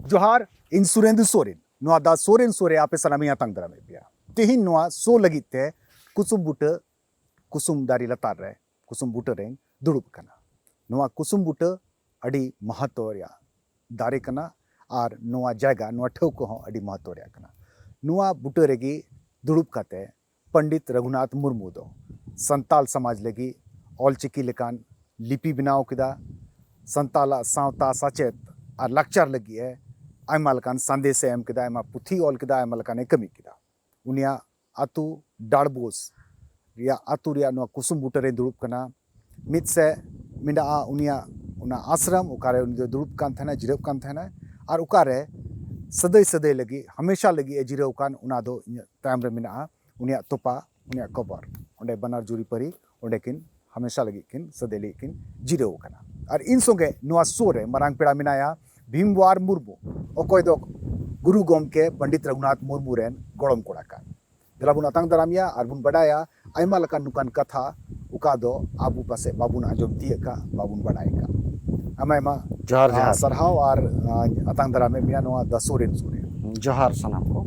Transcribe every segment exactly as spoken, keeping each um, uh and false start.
ᱡᱚᱦᱟᱨ, ᱤᱧ ᱥᱩᱨᱮᱱᱫᱩ ᱥᱚᱨᱮᱱ᱾ ᱱᱚᱣᱟ ᱫᱟ ᱥᱚᱨᱮᱱ ᱥᱳ ᱨᱮ ᱟᱯᱮ ᱥᱟᱱᱟᱢᱤᱧ ᱟᱛᱟᱝ ᱫᱟᱨᱟᱢᱮᱫ ᱯᱮᱭᱟ᱾ ᱛᱮᱦᱮᱧ ᱱᱚᱣᱟ ᱥᱳ ᱞᱟᱹᱜᱤᱫ ᱛᱮ ᱠᱩᱥᱩᱢ ᱵᱩᱴᱟᱹ, ᱠᱩᱥᱩᱢ ᱫᱟᱨᱮ ᱞᱟᱛᱟᱨ ᱨᱮ, ᱠᱩᱥᱩᱢ ᱵᱩᱴᱟᱹ ᱨᱮᱧ ᱫᱩᱲᱩᱵ ᱟᱠᱟᱱᱟ᱾ ᱱᱚᱣᱟ ᱠᱩᱥᱩᱢ ᱵᱩᱴᱟᱹ ᱟᱹᱰᱤ ᱢᱟᱦᱟᱛᱚ ᱨᱮᱭᱟᱜ ᱫᱟᱨᱮ ᱠᱟᱱᱟ ᱟᱨ ᱱᱚᱣᱟ ᱡᱟᱭᱜᱟ, ᱱᱚᱣᱟ ᱴᱷᱟᱹᱣᱠᱟᱹ ᱦᱚᱸ ᱟᱹᱰᱤ ᱢᱟᱦᱟᱛᱚ ᱨᱮᱭᱟᱜ ᱠᱟᱱᱟ᱾ ᱱᱚᱣᱟ ᱵᱩᱴᱟᱹ ᱨᱮᱜᱮ ᱫᱩᱲᱩᱵ ᱠᱟᱛᱮ ᱯᱚᱱᱰᱤᱛ ᱨᱚᱜᱷᱩᱱᱟᱛᱷ ᱢᱩᱨᱢᱩ ᱫᱚ ᱥᱟᱱᱛᱟᱞ ᱥᱚᱢᱟᱡᱽ ᱞᱟᱹᱜᱤᱫ ᱚᱞᱪᱤᱠᱤ ᱞᱮᱠᱟᱱ ᱞᱤᱯᱤ ᱵᱮᱱᱟᱣ ᱠᱮᱫᱟ, ᱥᱟᱱᱛᱟᱞᱟᱜ ᱥᱟᱶᱛᱟ, ᱥᱟᱪᱮᱫ ᱟᱨ ᱞᱟᱠᱪᱟᱨ ᱞᱟᱹᱜᱤᱫ ᱮ ᱟᱭᱢᱟ ᱞᱮᱠᱟᱱ ᱥᱟᱸᱫᱮᱥ ᱮ ᱮᱢ ᱠᱮᱫᱟ, ᱟᱭᱢᱟ ᱯᱩᱛᱷᱤ ᱚᱞ ᱠᱮᱫᱟ, ᱟᱭᱢᱟ ᱞᱮᱠᱟᱱ ᱮ ᱠᱟᱹᱢᱤ ᱠᱮᱫᱟ᱾ ᱩᱱᱤᱭᱟᱜ ᱟᱹᱛᱩ ᱰᱟᱲᱵᱳᱥ ᱨᱮᱭᱟᱜ, ᱟᱹᱛᱩ ᱨᱮᱭᱟᱜ ᱱᱚᱣᱟ ᱠᱩᱥᱩᱢ ᱵᱩᱴᱟᱹ ᱨᱮ ᱫᱩᱲᱩᱵ ᱠᱟᱱᱟ᱾ ᱢᱤᱫ ᱥᱮᱫ ᱢᱮᱱᱟᱜᱼᱟ ᱩᱱᱤᱭᱟᱜ ᱚᱱᱟ ᱟᱥᱨᱚᱢ, ᱚᱠᱟᱨᱮ ᱩᱱᱤ ᱫᱚ ᱫᱩᱲᱩᱵ ᱠᱟᱱ ᱛᱟᱦᱮᱱᱟ, ᱡᱤᱨᱟᱹᱜ ᱠᱟᱱ ᱛᱟᱦᱮᱱᱟ, ᱟᱨ ᱚᱠᱟᱨᱮ ᱥᱟᱹᱫᱟᱹᱭ ᱥᱟᱹᱫᱟᱹᱭ ᱞᱟᱹᱜᱤᱫ ᱦᱟᱢᱮᱥᱟ ᱞᱟᱹᱜᱤᱫ ᱮ ᱡᱤᱨᱟᱹᱣ ᱠᱟᱱ, ᱚᱱᱟ ᱫᱚ ᱤᱧᱟᱹᱜ ᱛᱟᱭᱚᱢ ᱨᱮ ᱢᱮᱱᱟᱜᱼᱟ ᱩᱱᱤᱭᱟᱜ ᱛᱚᱯᱟ, ᱩᱱᱤᱭᱟᱜ ᱠᱚᱵᱚᱨ᱾ ᱚᱸᱰᱮ ᱵᱟᱱᱟᱨ ᱡᱩᱨᱤᱯᱟᱹᱨᱤ ᱚᱸᱰᱮ ᱠᱤᱱ ᱦᱟᱢᱮᱥᱟ ᱞᱟᱹᱜᱤᱫ ᱠᱤᱱ ᱥᱟᱹᱫᱟᱹᱭ ᱞᱟᱹᱜᱤᱫ ᱠᱤᱱ ᱡᱤᱨᱟᱹᱣ ᱟᱠᱟᱱᱟ᱾ ᱟᱨ ᱤᱧ ᱥᱚᱸᱜᱮ ᱱᱚᱣᱟ ᱥᱳ ᱨᱮ ᱢᱟᱨᱟᱝ ᱯᱮᱲᱟ ᱢᱮᱱᱟᱭᱟ ᱵᱷᱤᱢᱣᱟᱨ ᱢᱩᱨᱢᱩ, ᱚᱠᱚᱭ ᱫᱚ ᱜᱩᱨᱩ ᱜᱚᱢᱠᱮ ᱯᱚᱱᱰᱤᱛ ᱨᱚᱜᱷᱩᱱᱟᱛᱷ ᱢᱩᱨᱢᱩ ᱨᱮᱱ ᱜᱚᱲᱚᱢ ᱠᱚᱲᱟ ᱠᱟᱱ᱾ ᱫᱮᱞᱟ ᱵᱚᱱ ᱟᱛᱟᱝ ᱫᱟᱨᱟᱢᱮᱭᱟ ᱟᱨ ᱵᱚᱱ ᱵᱟᱰᱟᱭᱟ ᱟᱭᱢᱟ ᱞᱮᱠᱟᱱ ᱱᱚᱝᱠᱟᱱ ᱠᱟᱛᱷᱟ, ᱚᱠᱟ ᱫᱚ ᱟᱵᱚ ᱯᱟᱥᱮᱡ ᱵᱟᱵᱚᱱ ᱟᱸᱡᱚᱢ ᱛᱤᱭᱟᱹᱜ ᱠᱟᱜ, ᱵᱟᱵᱚᱱ ᱵᱟᱰᱟᱭ ᱠᱟᱜ᱾ ᱟᱭᱢᱟ ᱟᱭᱢᱟ, ᱡᱚᱦᱟᱨ, ᱟᱨ, ᱡᱚᱦᱟᱨ᱾ ᱥᱟᱨᱦᱟᱣ ᱟᱨ, ᱟᱨ ᱟᱛᱟᱝ ᱫᱟᱨᱟᱢᱮᱫ ᱢᱮᱭᱟ ᱱᱚᱣᱟ ᱫᱟ ᱥᱳ ᱨᱮᱱ ᱥᱳ ᱨᱮ᱾ ᱡᱚᱦᱟᱨ ᱥᱟᱱᱟᱢ ᱠᱚ᱾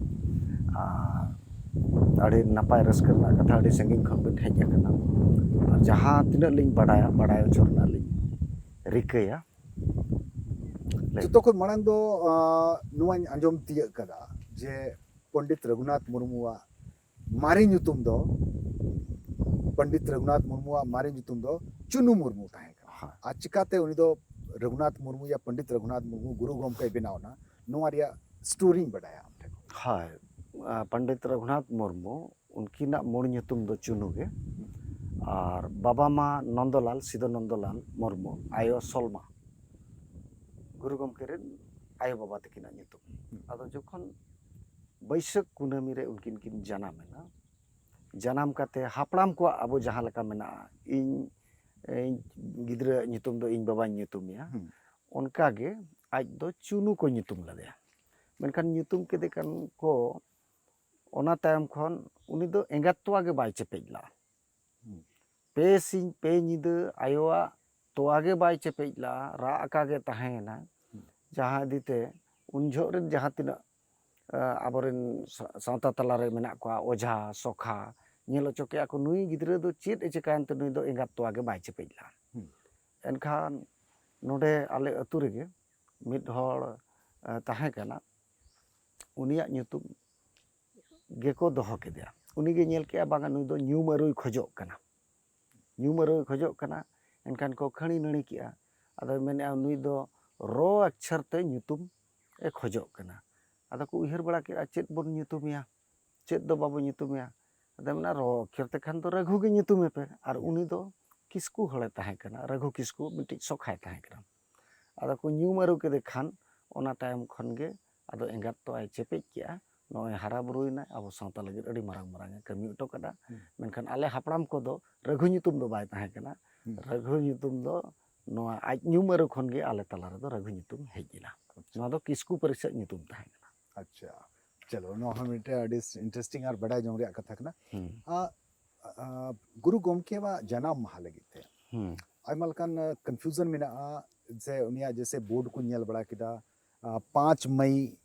ᱟᱨ ᱟᱹᱰᱤ ᱱᱟᱯᱟᱭ ᱨᱟᱹᱥᱠᱟᱹ ᱨᱮᱱᱟᱜ ᱠᱟᱛᱷᱟ, ᱟᱹᱰᱤ ᱥᱟᱺᱜᱤᱧ ᱠᱷᱚᱱ ᱵᱤᱱ ᱦᱮᱡ ᱟᱠᱟᱱᱟ᱾ ᱟᱨ ᱡᱟᱦᱟᱸ ᱛᱤᱱᱟᱹᱜ ᱞᱤᱧ ᱵᱟᱰᱟᱭᱟ, ᱵᱟᱰᱟᱭ ᱦᱚᱪᱚ ᱨᱮᱱᱟᱜ ᱞᱤᱧ ᱨᱤᱠᱟᱹᱭᱟ᱾ ᱞᱟᱹᱭ ᱡᱚᱛᱚ ᱠᱷᱚᱱ ᱢᱟᱲᱟᱝ ᱫᱚ, ᱟᱸ, ᱱᱚᱣᱟᱧ ᱟᱸᱡᱚᱢ ᱛᱤᱭᱟᱹᱜ ᱠᱟᱫᱟ ᱡᱮ ᱯᱚᱱᱰᱤᱛ ᱨᱚᱜᱷᱩᱱᱟᱛᱷ ᱢᱩᱨᱢᱩᱣᱟᱜ ᱢᱟᱨᱮ ᱧᱩᱛᱩᱢ ᱫᱚ, ᱯᱚᱱᱰᱤᱛ ᱨᱚᱜᱷᱩᱱᱟᱛᱷ ᱢᱩᱨᱢᱩᱣᱟᱜ ᱢᱟᱨᱮ ᱧᱩᱛᱩᱢ ᱫᱚ ᱪᱩᱱᱩ ᱢᱩᱨᱢᱩ ᱛᱟᱦᱮᱸ ᱠᱟᱱᱟ᱾ ᱦᱳᱭ᱾ ᱟᱨ ᱪᱤᱠᱟᱛᱮ ᱩᱱᱤ ᱫᱚ ᱨᱚᱜᱷᱩᱱᱟᱛᱷ ᱢᱩᱨᱢᱩ ᱭᱟ ᱯᱚᱱᱰᱤᱛ ᱨᱚᱜᱷᱩᱱᱟᱛᱷ ᱢᱩᱨᱢᱩ ᱜᱩᱨᱩ ᱜᱚᱢᱠᱮᱭ ᱵᱮᱱᱟᱣ ᱮᱱᱟ, ᱱᱚᱣᱟ ᱨᱮᱭᱟᱜ ᱥᱴᱳᱨᱤᱧ ᱵᱟᱰᱟᱭᱟ ᱟᱢ ᱴᱷᱮᱱ ᱠᱷᱚᱱ᱾ ᱦᱳᱭ, ᱟᱸ, ᱯᱚᱱᱰᱤᱛ ᱨᱚᱜᱷᱩᱱᱟᱛᱷ ᱢᱩᱨᱢᱩ, ᱩᱱᱠᱤᱱᱟᱜ ᱢᱩᱲ ᱧᱩᱛᱩᱢ ᱫᱚ ᱪᱩᱱᱩ ᱜᱮ᱾ ᱟᱨ ᱵᱟᱵᱟ ᱢᱟ ᱱᱚᱱᱫᱚᱞᱟᱞ, ᱥᱤᱫᱚ ᱱᱚᱱᱫᱚᱞᱟᱞ ᱢᱩᱨᱢᱩ, ᱟᱭᱳ ᱥᱚᱞᱢᱟ᱾ ᱜᱩᱨᱩ ᱜᱚᱢᱠᱮ ᱨᱮᱱ ᱟᱭᱳ ᱵᱟᱵᱟ ᱛᱟᱹᱠᱤᱱᱟᱜ ᱧᱩᱛᱩᱢ᱾ ᱟᱫᱚ ᱡᱚᱠᱷᱚᱱ ᱵᱟᱹᱭᱥᱟᱹᱠᱷ ᱠᱩᱱᱟᱹᱢᱤ ᱨᱮ ᱩᱱᱠᱤᱱ ᱠᱤᱱ ᱡᱟᱱᱟᱢ ᱮᱱᱟ, ᱡᱟᱱᱟᱢ ᱠᱟᱛᱮ ᱦᱟᱯᱲᱟᱢ ᱠᱚᱣᱟᱜ ᱟᱵᱚ ᱡᱟᱦᱟᱸ ᱞᱮᱠᱟ ᱢᱮᱱᱟᱜᱼᱟ, ᱤᱧ, ᱤᱧ ᱜᱤᱫᱽᱨᱟᱹ ᱧᱩᱛᱩᱢ ᱫᱚ ᱤᱧ ᱵᱟᱵᱟᱧ ᱧᱩᱛᱩᱢᱮᱭᱟ, ᱦᱩᱸ᱾ ᱚᱱᱠᱟᱜᱮ ᱟᱡ ᱫᱚ ᱪᱩᱱᱩ ᱠᱚ ᱧᱩᱛᱩᱢ ᱞᱮᱫᱮᱭᱟ᱾ ᱢᱮᱱᱠᱷᱟᱱ ᱧᱩᱛᱩᱢ ᱠᱮᱫᱮ ᱠᱷᱟᱱ ᱠᱚ, ᱚᱱᱟ ᱛᱟᱭᱚᱢ ᱠᱷᱚᱱ ᱩᱱᱤ ᱫᱚ ᱮᱸᱜᱟᱛ ᱛᱚᱣᱟ ᱜᱮ ᱵᱟᱭ ᱪᱮᱯᱮᱡ ᱞᱟᱜᱼᱟ᱾ ᱦᱩᱸ᱾ ᱯᱮ ᱥᱤᱧ ᱯᱮ ᱧᱤᱫᱟᱹ ᱟᱭᱳᱣᱟᱜ ᱛᱚᱣᱟ ᱜᱮ ᱵᱟᱭ ᱪᱮᱯᱮᱡ ᱞᱟᱜᱼᱟ, ᱨᱟᱜ ᱟᱠᱟ ᱜᱮ ᱛᱟᱦᱮᱸᱭᱮᱱᱟ᱾ ᱦᱩᱸ᱾ ᱡᱟᱦᱟᱸ ᱤᱫᱤᱛᱮ ᱩᱱ ᱡᱚᱦᱚᱜ ᱨᱮᱱ ᱡᱟᱦᱟᱸ ᱛᱤᱱᱟᱹᱜ ᱟᱵᱚᱨᱮᱱ ᱥᱟᱶᱛᱟ ᱛᱟᱞᱟᱨᱮ ᱢᱮᱱᱟᱜ ᱠᱚᱣᱟ, ᱚᱡᱷᱟ ᱥᱚᱠᱷᱟ, ᱧᱮᱞ ᱦᱚᱪᱚ ᱠᱮᱜᱼᱟ ᱠᱚ ᱱᱩᱭ ᱜᱤᱫᱽᱨᱟᱹ ᱫᱚ ᱪᱮᱫ ᱮ ᱪᱮᱠᱟᱭᱮᱱ ᱛᱮ ᱱᱩᱭ ᱫᱚ ᱮᱸᱜᱟᱛ ᱛᱚᱣᱟ ᱜᱮ ᱵᱟᱭ ᱪᱮᱯᱮᱡ ᱞᱮᱫᱼᱟ᱾ ᱮᱱᱠᱷᱟᱱ ᱱᱚᱰᱮ ᱟᱞᱮ ᱟᱹᱛᱩ ᱨᱮᱜᱮ ᱢᱤᱫ ᱦᱚᱲ ᱛᱟᱦᱮᱸ ᱠᱟᱱᱟ, ᱩᱱᱤᱭᱟᱜ ᱧᱩᱛᱩᱢ ᱜᱮᱠᱚ ᱫᱚᱦᱚ ᱠᱮᱫᱮᱭᱟ᱾ ᱩᱱᱤᱜᱮ ᱧᱮᱞ ᱠᱮᱜᱼᱟ, ᱵᱟᱝᱟ ᱱᱩᱭ ᱫᱚ ᱧᱩᱢ ᱟᱹᱨᱩᱭ ᱠᱷᱚᱡᱚᱜ ᱠᱟᱱᱟ, ᱧᱩᱢ ᱟᱹᱨᱩᱭ ᱠᱷᱚᱡᱚᱜ ᱠᱟᱱᱟ᱾ ᱮᱱᱠᱷᱟᱱ ᱠᱚ ᱠᱷᱟᱹᱲᱤ ᱱᱟᱹᱲᱤ ᱠᱮᱜᱼᱟ᱾ ᱟᱫᱚᱭ ᱢᱮᱱᱮᱜᱼᱟ ᱱᱩᱭ ᱫᱚ ᱨᱚ ᱚᱠᱠᱷᱚᱨ ᱛᱮ ᱧᱩᱛᱩᱢ ᱮ ᱠᱷᱚᱡᱚᱜ ᱠᱟᱱᱟ᱾ ᱟᱫᱚ ᱠᱚ ᱩᱭᱦᱟᱹᱨ ᱵᱟᱲᱟ ᱠᱮᱜᱼᱟ, ᱪᱮᱫ ᱵᱚᱱ ᱧᱩᱛᱩᱢᱮᱭᱟ, ᱪᱮᱫ ᱫᱚ ᱵᱟᱵᱚ ᱧᱩᱛᱩᱢᱮᱭᱟ? ᱟᱫᱚ ᱢᱮᱱᱟ ᱨᱚ ᱚᱠᱠᱷᱚᱨ ᱛᱮ ᱠᱷᱟᱱ ᱫᱚ ᱨᱟᱹᱜᱷᱩ ᱜᱮ ᱧᱩᱛᱩᱢᱮ ᱯᱮ᱾ ᱟᱨ ᱩᱱᱤ ᱫᱚ ᱠᱤᱥᱠᱩ ᱦᱚᱲᱮ ᱛᱟᱦᱮᱸ ᱠᱟᱱᱟ, ᱨᱟᱹᱜᱷᱩ ᱠᱤᱥᱠᱩ ᱢᱤᱫᱴᱤᱡ ᱥᱚᱠᱷᱟᱭ ᱛᱟᱦᱮᱸ ᱠᱟᱱᱟ᱾ ᱟᱫᱚ ᱠᱚ ᱧᱩᱢ ᱟᱹᱨᱩ ᱠᱮᱫᱮ ᱠᱷᱟᱱ ᱚᱱᱟ ᱛᱟᱭᱚᱢ ᱠᱷᱚᱱ ᱜᱮ ᱟᱫᱚ ᱮᱸᱜᱟᱛ ᱛᱚᱣᱟᱭ ᱪᱮᱯᱮᱡ ᱠᱮᱜᱼᱟ᱾ ᱱᱚᱜᱼᱚᱭ ᱦᱟᱨᱟ ᱵᱩᱨᱩᱭᱮᱱᱟᱭ, ᱟᱵᱚ ᱥᱟᱶᱛᱟ ᱞᱟᱹᱜᱤᱫ ᱟᱹᱰᱤ ᱢᱟᱨᱟᱝ ᱢᱟᱨᱟᱝ ᱮ ᱠᱟᱹᱢᱤ ᱦᱚᱴᱚ ᱠᱟᱫᱟ᱾ ᱦᱩᱸ᱾ ᱢᱮᱱᱠᱷᱟᱱ ᱟᱞᱮ ᱦᱟᱯᱲᱟᱢ ᱠᱚᱫᱚ ᱨᱟᱹᱜᱷᱩ ᱧᱩᱛᱩᱢ ᱫᱚ ᱵᱟᱭ ᱛᱟᱦᱮᱸ ᱠᱟᱱᱟ᱾ ᱦᱩᱸ᱾ ᱨᱟᱹᱜᱷᱩ ᱧᱩᱛᱩᱢ ᱫᱚ ᱱᱚᱣᱟ ᱟᱡ ᱧᱩᱢ ᱟᱹᱨᱩ ᱠᱷᱚᱱ ᱜᱮ ᱟᱞᱮ ᱛᱟᱞᱟ ᱨᱮᱫᱚ ᱨᱟᱹᱜᱷᱩ ᱧᱩᱛᱩᱢ ᱦᱮᱡ ᱮᱱᱟ᱾ ᱟᱪᱪᱷᱟ᱾ ᱱᱚᱣᱟ ᱫᱚ ᱠᱤᱥᱠᱩ ᱯᱟᱹᱨᱤᱥᱟᱜ ᱧᱩᱛᱩᱢ ᱛᱟᱦᱮᱸ ᱠᱟᱱᱟ᱾ ᱟᱪᱪᱷᱟ, ᱪᱚᱞᱚ, ᱱᱚᱣᱟ ᱦᱚᱸ ᱢᱤᱫᱴᱮᱱ ᱟᱹᱰᱤ interesting ᱟᱨ ᱵᱟᱰᱟᱭ ᱡᱚᱝ ᱨᱮᱭᱟᱜ ᱠᱟᱛᱷᱟ ᱠᱟᱱᱟ᱾ ᱦᱩᱸ᱾ ᱟ, ᱟ, ᱜᱩᱨᱩ ᱜᱚᱢᱠᱮᱣᱟᱜ ᱡᱟᱱᱟᱢ ᱢᱟᱦᱟ ᱞᱟᱹᱜᱤᱫ ᱛᱮ ᱦᱩᱸ᱾ ᱟᱭᱢᱟ ᱞᱮᱠᱟᱱ, ᱟ, confusion ᱢᱮᱱᱟᱜᱼᱟ᱾ ᱡᱮ ᱩᱱᱤᱭᱟᱜ ᱡᱮᱥᱮ board ᱠᱚᱧ ᱧᱮᱞ ᱵᱟᱲᱟ ᱠᱮᱫᱟ, ᱟ, ᱯᱟᱸᱪ ᱢᱟᱹᱭ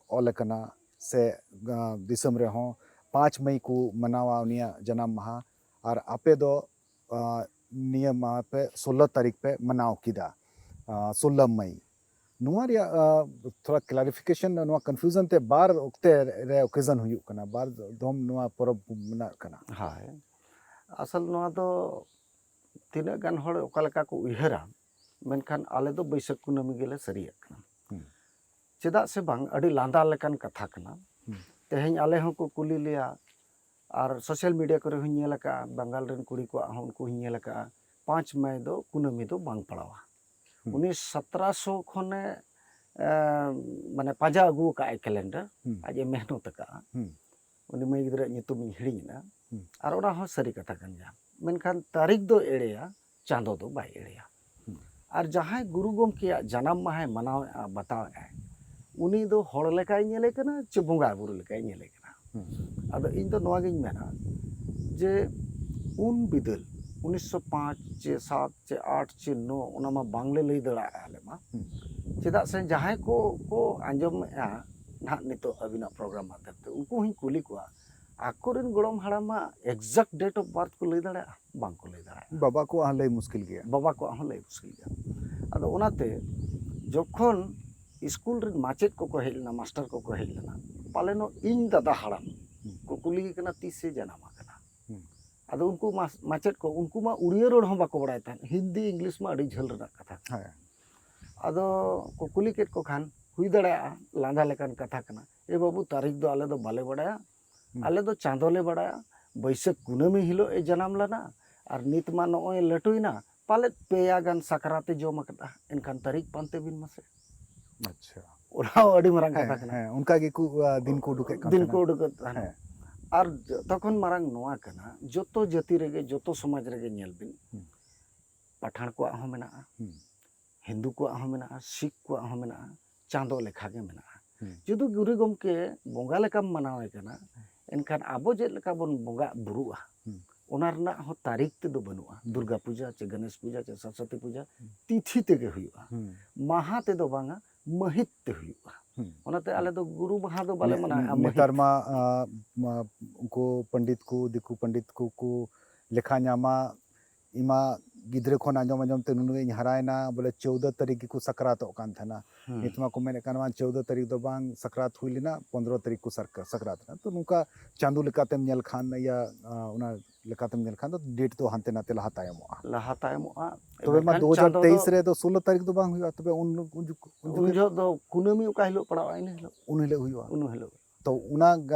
ᱚᱞ ᱟᱠᱟᱱᱟ, ᱥᱮ, ᱟ, ᱫᱤᱥᱚᱢ ᱨᱮᱦᱚᱸ ᱯᱟᱸᱪ ᱢᱟᱹᱭ ᱠᱚ ᱢᱟᱱᱟᱣᱟ ᱩᱱᱤᱭᱟᱜ ᱡᱟᱱᱟᱢ ᱢᱟᱦᱟ, ᱟᱨ ᱟᱯᱮ ᱫᱚ, ᱟ, ᱱᱤᱭᱟᱹ ᱢᱟᱦᱟ ᱯᱮ ᱥᱳᱞᱞᱳ ᱛᱟᱹᱨᱤᱠᱷ ᱯᱮ ᱢᱟᱱᱟᱣ ᱠᱮᱫᱟ, ᱟ, ᱥᱳᱞᱞᱳ ᱢᱟᱹᱭ᱾ ᱱᱚᱣᱟ ᱨᱮᱭᱟᱜ, ᱟ, ᱛᱷᱚᱲᱟ clarification, ᱱᱚᱣᱟ confusion ᱛᱮ ᱵᱟᱨ ᱚᱠᱛᱮ ᱨᱮ occasion ᱦᱩᱭᱩᱜ ᱠᱟᱱᱟ, ᱵᱟᱨ ᱫᱷᱚᱢ ᱱᱚᱣᱟ ᱯᱚᱨᱚᱵᱽ ᱢᱮᱱᱟᱜ ᱠᱟᱱᱟ᱾ ᱦᱳᱭ, ᱟᱥᱚᱞ ᱱᱚᱣᱟ ᱫᱚ ᱛᱤᱱᱟᱹᱜ ᱜᱟᱱ ᱦᱚᱲ ᱚᱠᱟ ᱞᱮᱠᱟ ᱠᱚ ᱩᱭᱦᱟᱹᱨᱟ, ᱢᱮᱱᱠᱷᱟᱱ ᱟᱞᱮ ᱫᱚ ᱵᱟᱹᱭᱥᱟᱹᱠᱷ ᱠᱩᱱᱟᱹᱢᱤ ᱜᱮᱞᱮ ᱥᱟᱹᱨᱤᱭᱟᱜ ᱠᱟᱱᱟ᱾ ᱦᱩᱸ᱾ ᱪᱮᱫᱟᱜ ᱥᱮ ᱵᱟᱝ, ᱟᱹᱰᱤ ᱞᱟᱸᱫᱟ ᱞᱮᱠᱟᱱ ᱠᱟᱛᱷᱟ ᱠᱟᱱᱟ᱾ ᱦᱩᱸ᱾ ᱛᱮᱦᱮᱧ ᱟᱞᱮ ᱦᱚᱸᱠᱚ ᱠᱩᱞᱤ ᱞᱮᱭᱟ, ᱟᱨ social media ᱠᱚᱨᱮ ᱦᱚᱸᱧ ᱧᱮᱞ ᱟᱠᱟᱫᱼᱟ, ᱵᱟᱝᱜᱟᱞ ᱨᱮᱱ ᱠᱩᱲᱤ ᱠᱚᱣᱟᱜ ᱦᱚᱸ ᱩᱱᱠᱩ ᱦᱚᱸᱧ ᱧᱮᱞ ᱟᱠᱟᱫᱼᱟ, ᱯᱟᱸᱪ ᱢᱟᱹᱭ ᱫᱚ ᱠᱩᱱᱟᱹᱢᱤ ᱫᱚ ᱵᱟᱝ ᱯᱟᱲᱟᱣᱟ᱾ ᱦᱩᱸ᱾ ᱩᱱᱤ ᱥᱚᱛᱨᱚᱥᱚ ᱠᱷᱚᱱᱮ, ᱮ, ᱢᱟᱱᱮ ᱯᱟᱸᱡᱟ ᱟᱹᱜᱩ ᱟᱠᱟᱫ ᱟᱭ calendar, ᱦᱩᱸ᱾ ᱟᱡ ᱮ ᱢᱮᱦᱱᱚᱛ ᱟᱠᱟᱫᱼᱟ᱾ ᱦᱩᱸ᱾ ᱩᱱᱤ ᱢᱟᱹᱭ ᱜᱤᱫᱽᱨᱟᱹᱣᱟᱜ ᱧᱩᱛᱩᱢ ᱤᱧ ᱦᱤᱲᱤᱧ ᱮᱱᱟ᱾ ᱦᱩᱸ᱾ ᱟᱨ ᱚᱱᱟ ᱦᱚᱸ ᱥᱟᱹᱨᱤ ᱠᱟᱛᱷᱟ ᱠᱟᱱ ᱜᱮᱭᱟ, ᱢᱮᱱᱠᱷᱟᱱ ᱛᱟᱹᱨᱤᱠᱷ ᱫᱚ ᱮᱲᱮᱭᱟ, ᱪᱟᱸᱫᱚ ᱫᱚ ᱵᱟᱭ ᱮᱲᱮᱭᱟ᱾ ᱦᱩᱸ᱾ ᱟᱨ ᱡᱟᱦᱟᱸᱭ ᱜᱩᱨᱩ ᱜᱚᱢᱠᱮᱭᱟᱜ ᱡᱟᱱᱟᱢ ᱢᱟᱦᱟᱭ ᱢᱟᱱᱟᱣᱮᱫᱼᱟ, ᱵᱟᱛᱟᱣᱮᱫᱼᱟᱭ, ᱩᱱᱤ ᱫᱚ ᱦᱚᱲ ᱞᱮᱠᱟᱭ ᱧᱮᱞᱮ ᱠᱟᱱᱟ ᱪᱮ ᱵᱚᱸᱜᱟ ᱵᱩᱨᱩ ᱞᱮᱠᱟᱭ ᱧᱮᱞᱮ ᱠᱟᱱᱟ? ᱦᱩᱸ᱾ ᱟᱫᱚ ᱤᱧ ᱫᱚ ᱱᱚᱣᱟᱜᱤᱧ ᱢᱮᱱᱟ ᱡᱮ ᱩᱱ ᱵᱤᱫᱟᱹᱞ ᱩᱱᱤᱥᱥᱚ ᱯᱟᱸᱪ ᱪᱮ ᱥᱟᱛ ᱪᱮ ᱟᱴ ᱪᱮ ᱱᱚ, ᱚᱱᱟ ᱢᱟ ᱵᱟᱝᱞᱮ ᱞᱟᱹᱭ ᱫᱟᱲᱮᱭᱟᱜᱼᱟ ᱟᱞᱮ ᱢᱟ, ᱦᱩᱸ᱾ ᱪᱮ ᱪᱮᱫᱟᱜ ᱥᱮ ᱡᱟᱦᱟᱸᱭ ᱠᱚ ᱠᱚ ᱟᱸᱡᱚᱢᱮᱫᱼᱟ ᱱᱟᱦᱟᱜ ᱱᱤᱛᱚᱜ ᱟᱹᱵᱤᱱᱟᱜ ᱯᱨᱳᱜᱨᱟᱢ ᱢᱟᱫᱽᱫᱷᱚᱢ ᱛᱮ, ᱩᱱᱠᱩ ᱦᱚᱸᱧ ᱠᱩᱞᱤ ᱠᱚᱣᱟ, ᱟᱠᱚᱨᱮᱱ ᱜᱚᱲᱚᱢ ᱦᱟᱲᱟᱢᱟᱜ exact date of birth ᱠᱚ ᱞᱟᱹᱭ ᱫᱟᱲᱮᱭᱟᱜᱼᱟ? ᱵᱟᱝ ᱠᱚ ᱞᱟᱹᱭ ᱫᱟᱲᱮᱭᱟᱜᱼᱟ᱾ ᱵᱟᱵᱟ ᱠᱚᱣᱟᱜ ᱦᱚᱸ ᱞᱟᱹᱭ ᱢᱩᱥᱠᱤᱞ ᱜᱮᱭᱟ᱾ ᱵᱟᱵᱟ ᱠᱚᱣᱟᱜ ᱦᱚᱸ ᱞᱟᱹᱭ ᱢᱩᱥᱠᱤᱞ ᱜᱮᱭᱟ᱾ ᱟᱫᱚ ᱚᱱᱟᱛᱮ ᱡᱚᱠᱷᱚᱱ ᱥᱠᱩᱞ ᱨᱮᱱ ᱢᱟᱪᱮᱫ ᱠᱚᱠᱚ ᱦᱮᱡ ᱞᱮᱱᱟ, ᱢᱟᱥᱴᱟᱨ ᱠᱚᱠᱚ ᱦᱮᱡ ᱞᱮᱱᱟ, ᱯᱟᱞᱮᱱᱚᱜ ᱤᱧ ᱫᱟᱫᱟ ᱦᱟᱲᱟᱢ ᱠᱚ ᱠᱩᱞᱤᱭᱮ ᱠᱟᱱᱟ, "ᱛᱤᱥᱮ ᱡᱟᱱᱟᱢ ᱟᱠᱟᱱᱟ?" ᱦᱩᱸ᱾ ᱟᱫᱚ ᱩᱱᱠᱩ ᱢᱟᱥ- ᱢᱟᱪᱮᱫ ᱠᱚ, ᱩᱱᱠᱩ ᱢᱟ ᱩᱲᱤᱭᱟᱹ ᱨᱚᱲ ᱦᱚᱸ ᱵᱟᱠᱚ ᱵᱟᱲᱟᱭ ᱛᱟᱦᱮᱸᱫ, ᱦᱤᱱᱫᱤ ᱤᱝᱞᱤᱥ ᱢᱟ ᱟᱹᱰᱤ ᱡᱷᱟᱹᱞ ᱨᱮᱱᱟᱜ ᱠᱟᱛᱷᱟ ᱠᱟᱱᱟ᱾ ᱦᱮᱸ᱾ ᱟᱫᱚ ᱠᱚ ᱠᱩᱞᱤ ᱠᱮᱫ ᱠᱚ ᱠᱷᱟᱱ, ᱦᱩᱭ ᱫᱟᱲᱮᱭᱟᱜᱼᱟ ᱞᱟᱸᱫᱟ ᱞᱮᱠᱟᱱ ᱠᱟᱛᱷᱟ ᱠᱟᱱᱟ, "ᱮ ᱵᱟᱹᱵᱩ, ᱛᱟᱹᱨᱤᱠᱷ ᱫᱚ ᱟᱞᱮ ᱫᱚ ᱵᱟᱞᱮ ᱵᱟᱲᱟᱭᱟ, ᱦᱩᱸ᱾ ᱟᱞᱮ ᱫᱚ ᱪᱟᱸᱫᱚ ᱞᱮ ᱵᱟᱲᱟᱭᱟ, ᱵᱟᱹᱭᱥᱟᱹᱠᱷ ᱠᱩᱱᱟᱹᱢᱤ ᱦᱤᱞᱳᱜ ᱮ ᱡᱟᱱᱟᱢ ᱞᱮᱱᱟ, ᱟᱨ ᱱᱤᱛ ᱢᱟ ᱱᱚᱜᱼᱚᱭ ᱞᱟᱹᱴᱩᱭᱮᱱᱟ, ᱯᱟᱞᱮᱫ ᱯᱮᱭᱟ ᱜᱟᱱ ᱥᱟᱠᱨᱟᱛ ᱮ ᱡᱚᱢ ᱟᱠᱟᱫᱼᱟ, ᱮᱱᱠᱷᱟᱱ ᱛᱟᱹᱨᱤᱠᱷ ᱯᱟᱱᱛᱮ ᱵᱤᱱ ᱢᱟᱥᱮ᱾" ᱟᱪᱪᱷᱟ᱾ ᱚᱱᱟ ᱦᱚᱸ ᱟᱹᱰᱤ ᱢᱟᱨᱟᱝ ᱠᱟᱛᱷᱟ ᱦᱮᱸ, ᱠᱟᱱᱟ᱾ ᱦᱮᱸ, ᱚᱱᱠᱟ ᱜᱮᱠᱚ ᱟ, ᱫᱤᱱ ᱠᱚ ᱩᱰᱩᱠᱮᱫ ᱠᱟᱱ ᱫᱤᱱ ᱛᱟᱦᱮᱱᱟ᱾ ᱠᱚ ᱩᱰᱩᱠᱮᱫ ᱛᱟᱦᱮᱱᱟ᱾ ᱦᱮᱸ᱾ ᱟᱨ ᱡᱚᱛᱚ ᱠᱷᱚᱱ ᱢᱟᱨᱟᱝ ᱱᱚᱣᱟ ᱠᱟᱱᱟ, ᱡᱚᱛᱚ ᱡᱟᱹᱛᱤ ᱨᱮᱜᱮ, ᱡᱚᱛᱚ ᱥᱚᱢᱟᱡᱽ ᱨᱮᱜᱮ ᱧᱮᱞ ᱵᱤᱱ, ᱦᱩᱸ᱾ ᱯᱟᱴᱷᱟᱬ ᱠᱚᱣᱟᱜ ᱦᱚᱸ ᱢᱮᱱᱟᱜᱼᱟ, ᱦᱩᱸ᱾ ᱦᱤᱱᱫᱩ ᱠᱚᱣᱟᱜ ᱦᱚᱸ ᱢᱮᱱᱟᱜᱼᱟ, ᱥᱤᱠᱷ ᱠᱚᱣᱟᱜ ᱦᱚᱸ ᱢᱮᱱᱟᱜᱼᱟ, ᱪᱟᱸᱫᱚ ᱞᱮᱠᱷᱟ ᱜᱮ ᱢᱮᱱᱟᱜᱼᱟ᱾ ᱦᱩᱸ᱾ ᱡᱩᱫᱤ ᱜᱩᱨᱩ ᱜᱚᱢᱠᱮ ᱵᱚᱸᱜᱟ ᱞᱮᱠᱟᱢ ᱢᱟᱱᱟᱣᱮ ᱠᱟᱱᱟ, ᱮᱱᱠᱷᱟᱱ ᱟᱵᱚ ᱪᱮᱫ ᱞᱮᱠᱟ ᱵᱚᱱ ᱵᱚᱸᱜᱟ ᱵᱩᱨᱩᱜᱼᱟ, ᱦᱩᱸ᱾ ᱚᱱᱟ ᱨᱮᱱᱟᱜ ᱦᱚᱸ ᱛᱟᱹᱨᱤᱠᱷ ᱛᱮᱫᱚ ᱵᱟᱹᱱᱩᱜᱼᱟ᱾ ᱫᱩᱨᱜᱟ ᱯᱩᱡᱟ ᱪᱮ ᱜᱚᱱᱮᱥ ᱯᱩᱡᱟ ᱪᱮ ᱥᱚᱨᱚᱥᱚᱛᱤ ᱯᱩᱡᱟ ᱦᱩᱸ᱾ ᱛᱤᱛᱷᱤ ᱛᱮᱜᱮ ᱦᱩᱭᱩᱜᱼᱟ, ᱦᱩᱸ᱾ ᱢᱟᱦᱟ ᱛᱮᱫᱚ ᱵᱟᱝᱟ, ᱢᱟᱹᱦᱤᱛ ᱛᱮ ᱦᱩᱭᱩᱜᱼᱟ᱾ ᱦᱩᱸ᱾ ᱚᱱᱟᱛᱮ ᱟᱞᱮ ᱫᱚ ᱜᱩᱨᱩ ᱢᱟᱦᱟ ᱫᱚ ᱵᱟᱞᱮ ᱱᱮ- ᱢᱟᱱᱟᱣᱮᱫᱼᱟ, ᱱᱮᱛᱟᱨ ᱢᱟᱹᱦᱤᱛ᱾ ᱢᱟ ᱟ, ᱢᱟ, ᱩᱱᱠᱩ ᱯᱚᱱᱰᱤᱛ ᱠᱚ, ᱫᱤᱠᱩ ᱯᱚᱱᱰᱤᱛ ᱠᱚ ᱠᱚ ᱞᱮᱠᱷᱟ ᱧᱟᱢᱟ, ᱤᱧᱢᱟ ᱜᱤᱫᱽᱨᱟᱹ ᱠᱷᱚᱱ ᱟᱸᱡᱚᱢ ᱟᱸᱡᱚᱢ ᱛᱮ ᱱᱩᱱᱟᱹᱜ ᱤᱧ ᱦᱟᱨᱟᱭᱮᱱᱟ, ᱵᱚᱞᱮ ᱪᱳᱣᱫᱟᱹ ᱛᱟᱹᱨᱤᱠᱷ ᱜᱮᱠᱚ ᱥᱟᱠᱨᱟᱛᱚᱜ ᱠᱟᱱ ᱛᱟᱦᱮᱱᱟ᱾ ᱦᱩᱸ᱾ ᱱᱤᱛ ᱢᱟᱠᱚ ᱢᱮᱱᱮᱫ ᱠᱟᱱ, ᱵᱟᱝ, ᱪᱳᱣᱫᱟᱹ ᱛᱟᱹᱨᱤᱠᱷ ᱫᱚ ᱵᱟᱝ, ᱥᱟᱠᱨᱟᱛ ᱦᱩᱭ ᱞᱮᱱᱟ, ᱯᱚᱱᱫᱽᱨᱚ ᱛᱟᱹᱨᱤᱠᱷ ᱠᱚ ᱥᱟᱠ-, ᱥᱟᱠᱨᱟᱛ ᱮᱱᱟ᱾ ᱛᱚ ᱱᱚᱝᱠᱟ ᱪᱟᱸᱫᱳ ᱞᱮᱠᱟᱛᱮᱢ ᱧᱮᱞ ᱠᱷᱟᱱ, ᱤᱭᱟᱹ, ᱟ, ᱚᱱᱟ ᱞᱮᱠᱟᱛᱮᱢ ᱧᱮᱞ ᱠᱷᱟᱱ ᱫᱚ ᱰᱮᱴ ᱫᱚ ᱦᱟᱱᱛᱮ ᱱᱟᱛᱮ ᱞᱟᱦᱟ ᱛᱟᱭᱚᱢᱚᱜᱼᱟ᱾ ᱞᱟᱦᱟ ᱛᱟᱭᱚᱢᱚᱜᱼᱟ᱾ ᱛᱚᱵᱮ ᱢᱟ ᱢᱮᱱᱠᱷᱟᱱ ᱫᱩ ᱦᱟᱡᱟᱨ ᱛᱮᱭᱤᱥ ᱪᱟᱸᱫᱚ ᱫᱚ ᱨᱮ ᱫᱚ ᱥᱳᱞᱳ ᱛᱟᱹᱨᱤᱠᱷ ᱫᱚ ᱵᱟᱝ ᱦᱩᱭᱩᱜᱼᱟ, ᱛᱚᱵᱮ ᱩᱱ, ᱩᱱ ᱡᱚᱠᱷ-, ᱩᱱ ᱩᱱ ᱡᱚᱠᱷᱚᱱ ᱡᱚᱦᱚᱜ ᱫᱚ ᱠᱩᱱᱟᱹᱢᱤ ᱚᱠᱟ ᱦᱤᱞᱳᱜ ᱯᱟᱲᱟᱜᱼᱟ, ᱤᱱᱟᱹ ᱦᱤᱞᱳᱜ᱾ ᱩᱱ ᱦᱤᱞᱳᱜ ᱦᱩᱭᱩᱜᱼᱟ᱾ ᱩᱱ ᱦᱤᱞᱳᱜ᱾ ᱛᱚ ᱚᱱᱟ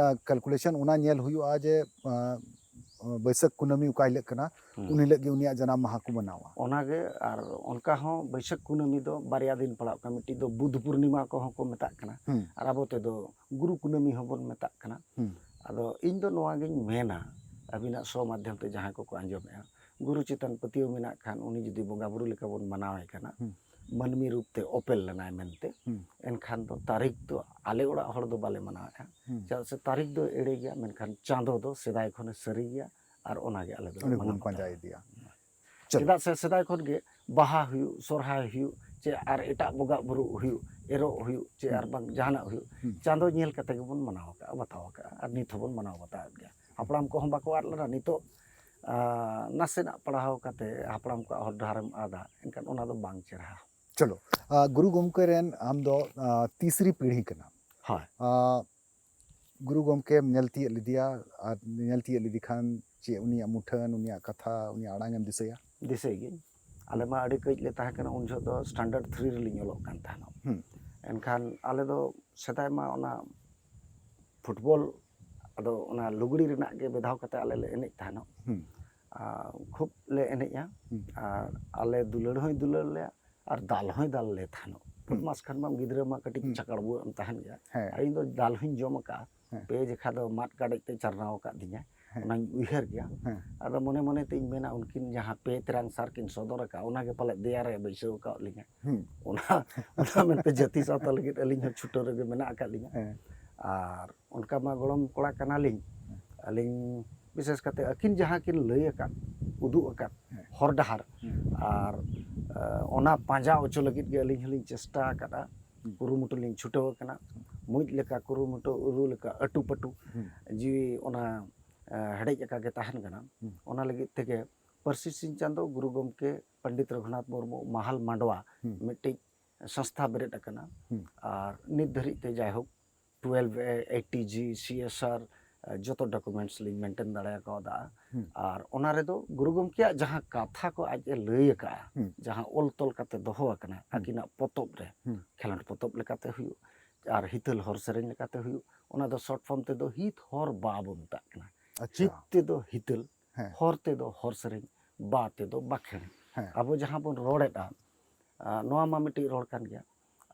ᱠᱮᱞᱠᱩᱞᱮᱥᱚᱱ ᱚᱱᱟ ᱧᱮᱞ ᱦᱩᱭᱩᱜᱼᱟ ᱡᱮ, ᱟ, ᱵᱟᱹᱭᱥᱟᱹᱠᱷ ᱠᱩᱱᱟᱹᱢᱤ ᱚᱠᱟ ᱦᱤᱞᱳᱜ ᱠᱟᱱᱟ, ᱦᱩᱸ᱾ ᱩᱱ ᱦᱤᱞᱳᱜ ᱜᱮ ᱩᱱᱤᱭᱟᱜ ᱡᱟᱱᱟᱢ ᱢᱟᱦᱟ ᱠᱚ ᱢᱟᱱᱟᱣᱟ᱾ ᱚᱱᱟᱜᱮ, ᱟᱨ ᱚᱱᱠᱟ ᱦᱚᱸ ᱵᱟᱹᱭᱥᱟᱹᱠᱷ ᱠᱩᱱᱟᱹᱢᱤ ᱫᱚ ᱵᱟᱨᱭᱟ ᱫᱤᱱ ᱯᱟᱲᱟᱜ ᱠᱟᱱᱟ, ᱢᱤᱫᱴᱤᱡ ᱫᱚ ᱵᱩᱫᱷ ᱯᱩᱨᱱᱤᱢᱟ ᱠᱚᱦᱚᱸ ᱠᱚ ᱢᱮᱛᱟᱜ ᱠᱟᱱᱟ, ᱦᱩᱸ᱾ ᱟᱨ ᱟᱵᱚ ᱛᱮᱫᱚ ᱜᱩᱨᱩ ᱠᱩᱱᱟᱹᱢᱤ ᱦᱚᱸᱵᱚᱱ ᱢᱮᱛᱟᱜ ᱠᱟᱱᱟ᱾ ᱦᱩᱸ᱾ ᱟᱫᱚ ᱤᱧ ᱫᱚ ᱱᱚᱣᱟ ᱜᱤᱧ ᱢᱮᱱᱟ, ᱟᱹᱵᱤᱱᱟᱜ ᱥᱚ ᱢᱟᱫᱽᱫᱷᱚᱢ ᱛᱮ ᱡᱟᱦᱟᱸᱭ ᱠᱚᱠᱚ ᱟᱸᱡᱚᱢᱮᱫᱼᱟ, ᱜᱩᱨᱩ ᱪᱮᱛᱟᱱ ᱯᱟᱹᱛᱭᱟᱹᱣ ᱢᱮᱱᱟᱜ ᱠᱷᱟᱱ, ᱩᱱᱤ ᱡᱩᱫᱤ ᱵᱚᱸᱜᱟ ᱵᱩᱨᱩ ᱞᱮᱠᱟ ᱵᱚᱱ ᱢᱟᱱᱟᱣᱮ ᱠᱟᱱᱟ, ᱦᱩᱸ᱾ ᱢᱟᱹᱱᱢᱤ ᱨᱩᱯ ᱛᱮ ᱚᱯᱮᱞ ᱞᱮᱱᱟᱭ ᱢᱮᱱᱛᱮ, ᱦᱩᱸ᱾ ᱮᱱᱠᱷᱟᱱ ᱫᱚ ᱛᱟᱹᱨᱤᱠᱷ ᱫᱚ ᱟᱞᱮ ᱚᱲᱟᱜ ᱦᱚᱲ ᱫᱚ ᱵᱟᱞᱮ ᱢᱟᱱᱟᱣᱮᱫᱼᱟ᱾ ᱦᱩᱸ᱾ ᱪᱮᱫᱟᱜ ᱥᱮ ᱛᱟᱹᱨᱤᱠᱷ ᱫᱚ ᱮᱲᱮ ᱜᱮᱭᱟ, ᱢᱮᱱᱠᱷᱟᱱ ᱪᱟᱸᱫᱚ ᱫᱚ ᱥᱮᱫᱟᱭ ᱠᱷᱚᱱᱮ ᱥᱟᱹᱨᱤ ᱜᱮᱭᱟ, ᱟᱨ ᱚᱱᱟᱜᱮ ᱟᱞᱮ ᱫᱚᱞᱮ ᱩᱱᱤ ᱢᱟᱱᱟᱣ ᱵᱚᱱ ᱯᱟᱸᱡᱟ ᱵᱟᱛᱟᱣᱟ᱾ ᱤᱫᱤᱭᱟ᱾ ᱪᱮᱫᱟᱜ ᱥᱮ ᱥᱮᱫᱟᱭ ᱠᱷᱚᱱ ᱜᱮ ᱵᱟᱦᱟ ᱦᱩᱭᱩᱜ, ᱥᱚᱨᱦᱟᱭ ᱦᱩᱭᱩᱜ, ᱪᱮ ᱟᱨ ᱮᱴᱟᱜ ᱵᱚᱸᱜᱟ ᱵᱩᱨᱩ ᱦᱩᱭᱩᱜ, ᱮᱨᱚᱜ ᱦᱩᱭᱩᱜ, ᱪᱮ ᱟᱨ ᱵᱟᱝ ᱡᱟᱦᱟᱱᱟᱜ ᱦᱩᱭᱩᱜ, ᱪᱟᱸᱫᱚ ᱧᱮᱞ ᱠᱟᱛᱮ ᱜᱮᱵᱚᱱ ᱢᱟᱱᱟᱣ ᱟᱠᱟᱫᱼᱟ, ᱵᱟᱛᱟᱣ ᱟᱠᱟᱫᱼᱟ, ᱟᱨ ᱱᱤᱛ ᱦᱚᱸᱵᱚᱱ ᱢᱟᱱᱟᱣ ᱵᱟᱛᱟᱣᱮᱫ ᱜᱮᱭᱟ᱾ ᱦᱟᱯᱲᱟᱢ ᱠᱚᱦᱚᱸ ᱵᱟᱠᱚ ᱟᱫ ᱞᱮᱱᱟ᱾ ᱱᱤᱛᱚᱜ ᱟᱨ ᱱᱟᱥᱮᱱᱟᱜ ᱯᱟᱲᱦᱟᱣ ᱠᱟᱛᱮ ᱦᱟᱯᱲᱟᱢ ᱠᱚᱣᱟᱜ ᱦᱚᱨ ᱰᱟᱦᱟᱨᱮᱢ ᱟᱫᱟ, ᱮᱱᱠᱷᱟᱱ ᱚᱱᱟ ᱫᱚ ᱵᱟᱝ ᱪᱮᱨᱦᱟ᱾ ᱪᱚᱞᱚ, ᱟᱨ ᱜᱩᱨᱩ ᱜᱚᱢᱠᱮ ᱨᱮᱱ ᱟᱢ ᱫᱚ ᱟᱨ ᱛᱤᱥᱨᱤ ᱯᱤᱲᱦᱤ ᱠᱟᱱᱟᱢ᱾ ᱦᱳᱭ᱾ ᱟᱨ ᱜᱩᱨᱩ ᱜᱚᱢᱠᱮᱢ ᱧᱮᱞ ᱛᱤᱭᱳᱜ ᱞᱮᱫᱮᱭᱟ, ᱟᱨ ᱧᱮᱞ ᱛᱤᱭᱳᱜ ᱞᱮᱫᱮ ᱠᱷᱟᱱ ᱪᱮᱫ ᱩᱱᱤᱭᱟᱜ ᱢᱩᱴᱷᱟᱹᱱ, ᱩᱱᱤᱭᱟᱜ ᱠᱟᱛᱷᱟ, ᱩᱱᱤᱭᱟᱜ ᱟᱲᱟᱝ ᱮᱢ ᱫᱤᱥᱟᱹᱭᱟ? ᱫᱤᱥᱟᱹᱭ ᱜᱤᱧ᱾ ᱟᱞᱮ ᱢᱟ ᱟᱹᱰᱤ ᱠᱟᱹᱡ ᱞᱮ ᱛᱟᱦᱮᱸ ᱠᱟᱱᱟ, ᱩᱱ ᱡᱚᱦᱚᱜ ᱫᱚ standard three ᱨᱮᱞᱤᱧ ᱚᱞᱚᱜ ᱠᱟᱱ ᱛᱟᱦᱮᱱᱟ᱾ ᱦᱩᱸ᱾ ᱮᱱᱠᱷᱟᱱ ᱟᱞᱮ ᱫᱚ ᱥᱮᱫᱟᱭ ᱢᱟ ᱚᱱᱟ ᱯᱷᱩᱴᱵᱚᱞ, ᱟᱫᱚ ᱚᱱᱟ ᱞᱩᱜᱽᱲᱤ ᱨᱮᱱᱟᱜ ᱜᱮ ᱵᱮᱫᱷᱟᱣ ᱠᱟᱛᱮ ᱟᱞᱮ ᱞᱮ ᱮᱱᱮᱡ ᱛᱟᱦᱮᱱᱚᱜ᱾ ᱦᱩᱸ᱾ ᱟᱨ ᱠᱷᱩᱵ ᱞᱮ ᱮᱱᱮᱡᱼᱟ᱾ ᱦᱩᱸ᱾ ᱟᱨ ᱟᱞᱮ ᱫᱩᱞᱟᱹᱲ ᱦᱚᱸᱭ ᱫᱩᱞᱟᱹᱲ ᱞᱮᱭᱟ ᱟᱨ ᱫᱟᱞ ᱦᱚᱸᱭ ᱫᱟᱞ ᱞᱮ ᱛᱟᱦᱮᱱᱚᱜ᱾ ᱦᱩᱸ᱾ ᱵᱚᱫᱢᱟᱥ ᱠᱷᱟᱱ ᱢᱟ ᱜᱤᱫᱽᱨᱟᱹ ᱢᱟ ᱠᱟᱹᱴᱤᱡ ᱦᱩᱸ᱾ ᱪᱟᱠᱟᱲ ᱵᱚ ᱮᱢ ᱛᱟᱦᱮᱱ ᱜᱮᱭᱟ᱾ ᱦᱮᱸ᱾ ᱟᱨ ᱤᱧ ᱫᱚ ᱫᱟᱞ ᱦᱚᱸᱧ ᱡᱚᱢ ᱟᱠᱟᱫᱼᱟ᱾ ᱦᱮᱸ᱾ ᱯᱮ ᱡᱮᱠᱷᱟ ᱫᱚ ᱢᱟᱫ ᱠᱟᱰᱮᱡ ᱛᱮ ᱪᱟᱨᱱᱟᱣ ᱟᱠᱟᱫ ᱫᱤᱧᱟ᱾ ᱦᱮᱸ᱾ ᱚᱱᱟᱧ ᱩᱭᱦᱟᱹᱨ ᱜᱮᱭᱟ᱾ ᱦᱮᱸ᱾ ᱟᱫᱚ ᱢᱚᱱᱮ ᱢᱚᱱᱮ ᱛᱤᱧ ᱢᱮᱱᱟ, ᱩᱱᱠᱤᱱ ᱡᱟᱦᱟᱸ ᱯᱮ ᱛᱮᱨᱟᱝ ᱥᱟᱨ ᱠᱤᱱ ᱥᱚᱫᱚᱨ ᱟᱠᱟᱫ, ᱚᱱᱟᱜᱮ ᱯᱟᱞᱮᱫ ᱫᱮᱭᱟ ᱨᱮ ᱵᱟᱹᱭᱥᱟᱹᱣ ᱟᱠᱟᱫ ᱞᱤᱧᱟ᱾ ᱦᱩᱸ᱾ ᱚᱱᱟ, ᱚᱱᱟ ᱢᱮᱱᱛᱮ ᱡᱟᱹᱛᱤ ᱥᱟᱶᱛᱟ ᱞᱟᱹᱜᱤᱫ ᱟᱹᱞᱤᱧ ᱦᱚᱸ ᱪᱷᱩᱴᱟᱹᱣ ᱨᱮᱜᱮ ᱢᱮᱱᱟᱜ ᱟᱠᱟᱫ ᱞᱤᱧᱟ᱾ ᱦᱮᱸ᱾ ᱟᱨ ᱚᱱᱠᱟ ᱢᱟ ᱜᱚᱲᱚᱢ ᱠᱚᱲᱟ ᱠᱟᱱᱟᱞᱤᱧ᱾ ᱟᱹᱞᱤᱧ ᱵᱤᱥᱮᱥ ᱠᱟᱛᱮ ᱟᱹᱠᱤᱱ ᱡᱟᱦᱟᱸ ᱠᱤᱱ ᱞᱟᱹᱭ ᱟᱠᱟᱫ, ᱩᱫᱩᱜ ᱟᱠᱟᱫ ᱦᱮᱸ᱾ ᱦᱚᱨ ᱰᱟᱦᱟᱨ, ᱦᱮᱸ᱾ ᱟᱨ, ᱮ, ᱚᱱᱟ ᱯᱟᱸᱡᱟ ᱚᱪᱚ ᱞᱟᱹᱜᱤᱫ ᱜᱮ ᱟᱹᱞᱤᱧ ᱦᱚᱸᱞᱤᱧ ᱪᱮᱥᱴᱟ ᱟᱠᱟᱫᱼᱟ, ᱦᱩᱸ᱾ ᱠᱩᱨᱩᱢᱩᱴᱩ ᱞᱤᱧ ᱪᱷᱩᱴᱟᱹᱣ ᱟᱠᱟᱱᱟ᱾ ᱢᱩᱸᱡ ᱞᱮᱠᱟ ᱠᱩᱨᱩᱢᱩᱴᱩ, ᱩᱨᱩ ᱞᱮᱠᱟ ᱟᱹᱴᱩ ᱯᱟᱹᱴᱩ, ᱦᱩᱸ᱾ ᱡᱤᱣᱤ ᱚᱱᱟ, ᱮ, ᱦᱮᱰᱮᱡ ᱟᱠᱟ ᱜᱮ ᱛᱟᱦᱮᱱ ᱠᱟᱱᱟ᱾ ᱦᱩᱸ᱾ ᱚᱱᱟ ᱞᱟᱹᱜᱤᱫ ᱛᱮᱜᱮ ᱯᱟᱹᱨᱥᱤ ᱥᱤᱧ ᱪᱟᱸᱫᱚ ᱜᱩᱨᱩ ᱜᱚᱢᱠᱮ ᱯᱚᱱᱰᱤᱛ ᱨᱚᱜᱷᱩᱱᱟᱛᱷ ᱢᱩᱨᱢᱩ ᱢᱟᱦᱟᱞ ᱢᱟᱰᱣᱟ ᱦᱩᱸ᱾ ᱢᱤᱫᱴᱤᱡ ᱥᱚᱝᱥᱛᱷᱟ ᱵᱮᱨᱮᱫ ᱟᱠᱟᱱᱟ᱾ ᱦᱩᱸ᱾ ᱟᱨ ᱱᱤᱛ ᱫᱷᱟᱹᱨᱤᱡ ᱛᱮ ᱡᱟᱭᱦᱳᱠ twelve A T G, C S R, ᱮ, ᱡᱚᱛᱚ documents ᱞᱤᱧ maintain ᱫᱟᱲᱮ ᱠᱟᱣᱫᱟ᱾ ᱦᱩᱸ᱾ ᱟᱨ ᱚᱱᱟ ᱨᱮᱫᱚ ᱜᱩᱨᱩ ᱜᱚᱢᱠᱮᱭᱟᱜ ᱡᱟᱦᱟᱸ ᱠᱟᱛᱷᱟ ᱠᱚ ᱟᱡ ᱮ ᱞᱟᱹᱭ ᱟᱠᱟᱫᱼᱟ, ᱦᱩᱸ᱾ ᱡᱟᱦᱟᱸ ᱚᱞ ᱛᱚᱞ ᱠᱟᱛᱮ ᱫᱚᱦᱚ ᱟᱠᱟᱱᱟ ᱦᱩᱸ᱾ ᱟᱹᱠᱤᱱᱟᱜ ᱯᱚᱛᱚᱵ ᱨᱮ, ᱦᱩᱸ᱾ ᱠᱷᱮᱞᱳᱸᱰ ᱯᱚᱛᱚᱵ ᱞᱮᱠᱟᱛᱮ ᱦᱩᱭᱩᱜ, ᱟᱨ ᱦᱤᱛᱟᱹᱞ ᱦᱚᱨ ᱥᱮᱨᱮᱧ ᱞᱮᱠᱟᱛᱮ ᱦᱩᱭᱩᱜ, ᱚᱱᱟ ᱫᱚ short form ᱛᱮᱫᱚ ᱦᱤᱛ ᱦᱚᱨ ᱵᱟ ᱵᱚ ᱢᱮᱛᱟᱜ ᱠᱟᱱᱟ᱾ ᱟᱪᱪᱷᱟ᱾ ᱦᱤᱛ ᱛᱮᱫᱚ ᱦᱤᱛᱟᱹᱞ, ᱦᱮᱸ᱾ ᱦᱚᱨ ᱛᱮᱫᱚ ᱦᱚᱨ ᱥᱮᱨᱮᱧ, ᱵᱟ ᱛᱮᱫᱚ ᱵᱟᱠᱷᱮᱲ᱾ ᱦᱮᱸ᱾ ᱟᱵᱚ ᱡᱟᱦᱟᱸ ᱵᱚᱱ ᱨᱚᱲᱮᱫᱼᱟ, ᱟ, ᱱᱚᱣᱟ ᱢᱟ ᱢᱤᱫᱴᱤᱡ ᱨᱚᱲ ᱠᱟᱱ ᱜᱮᱭᱟ᱾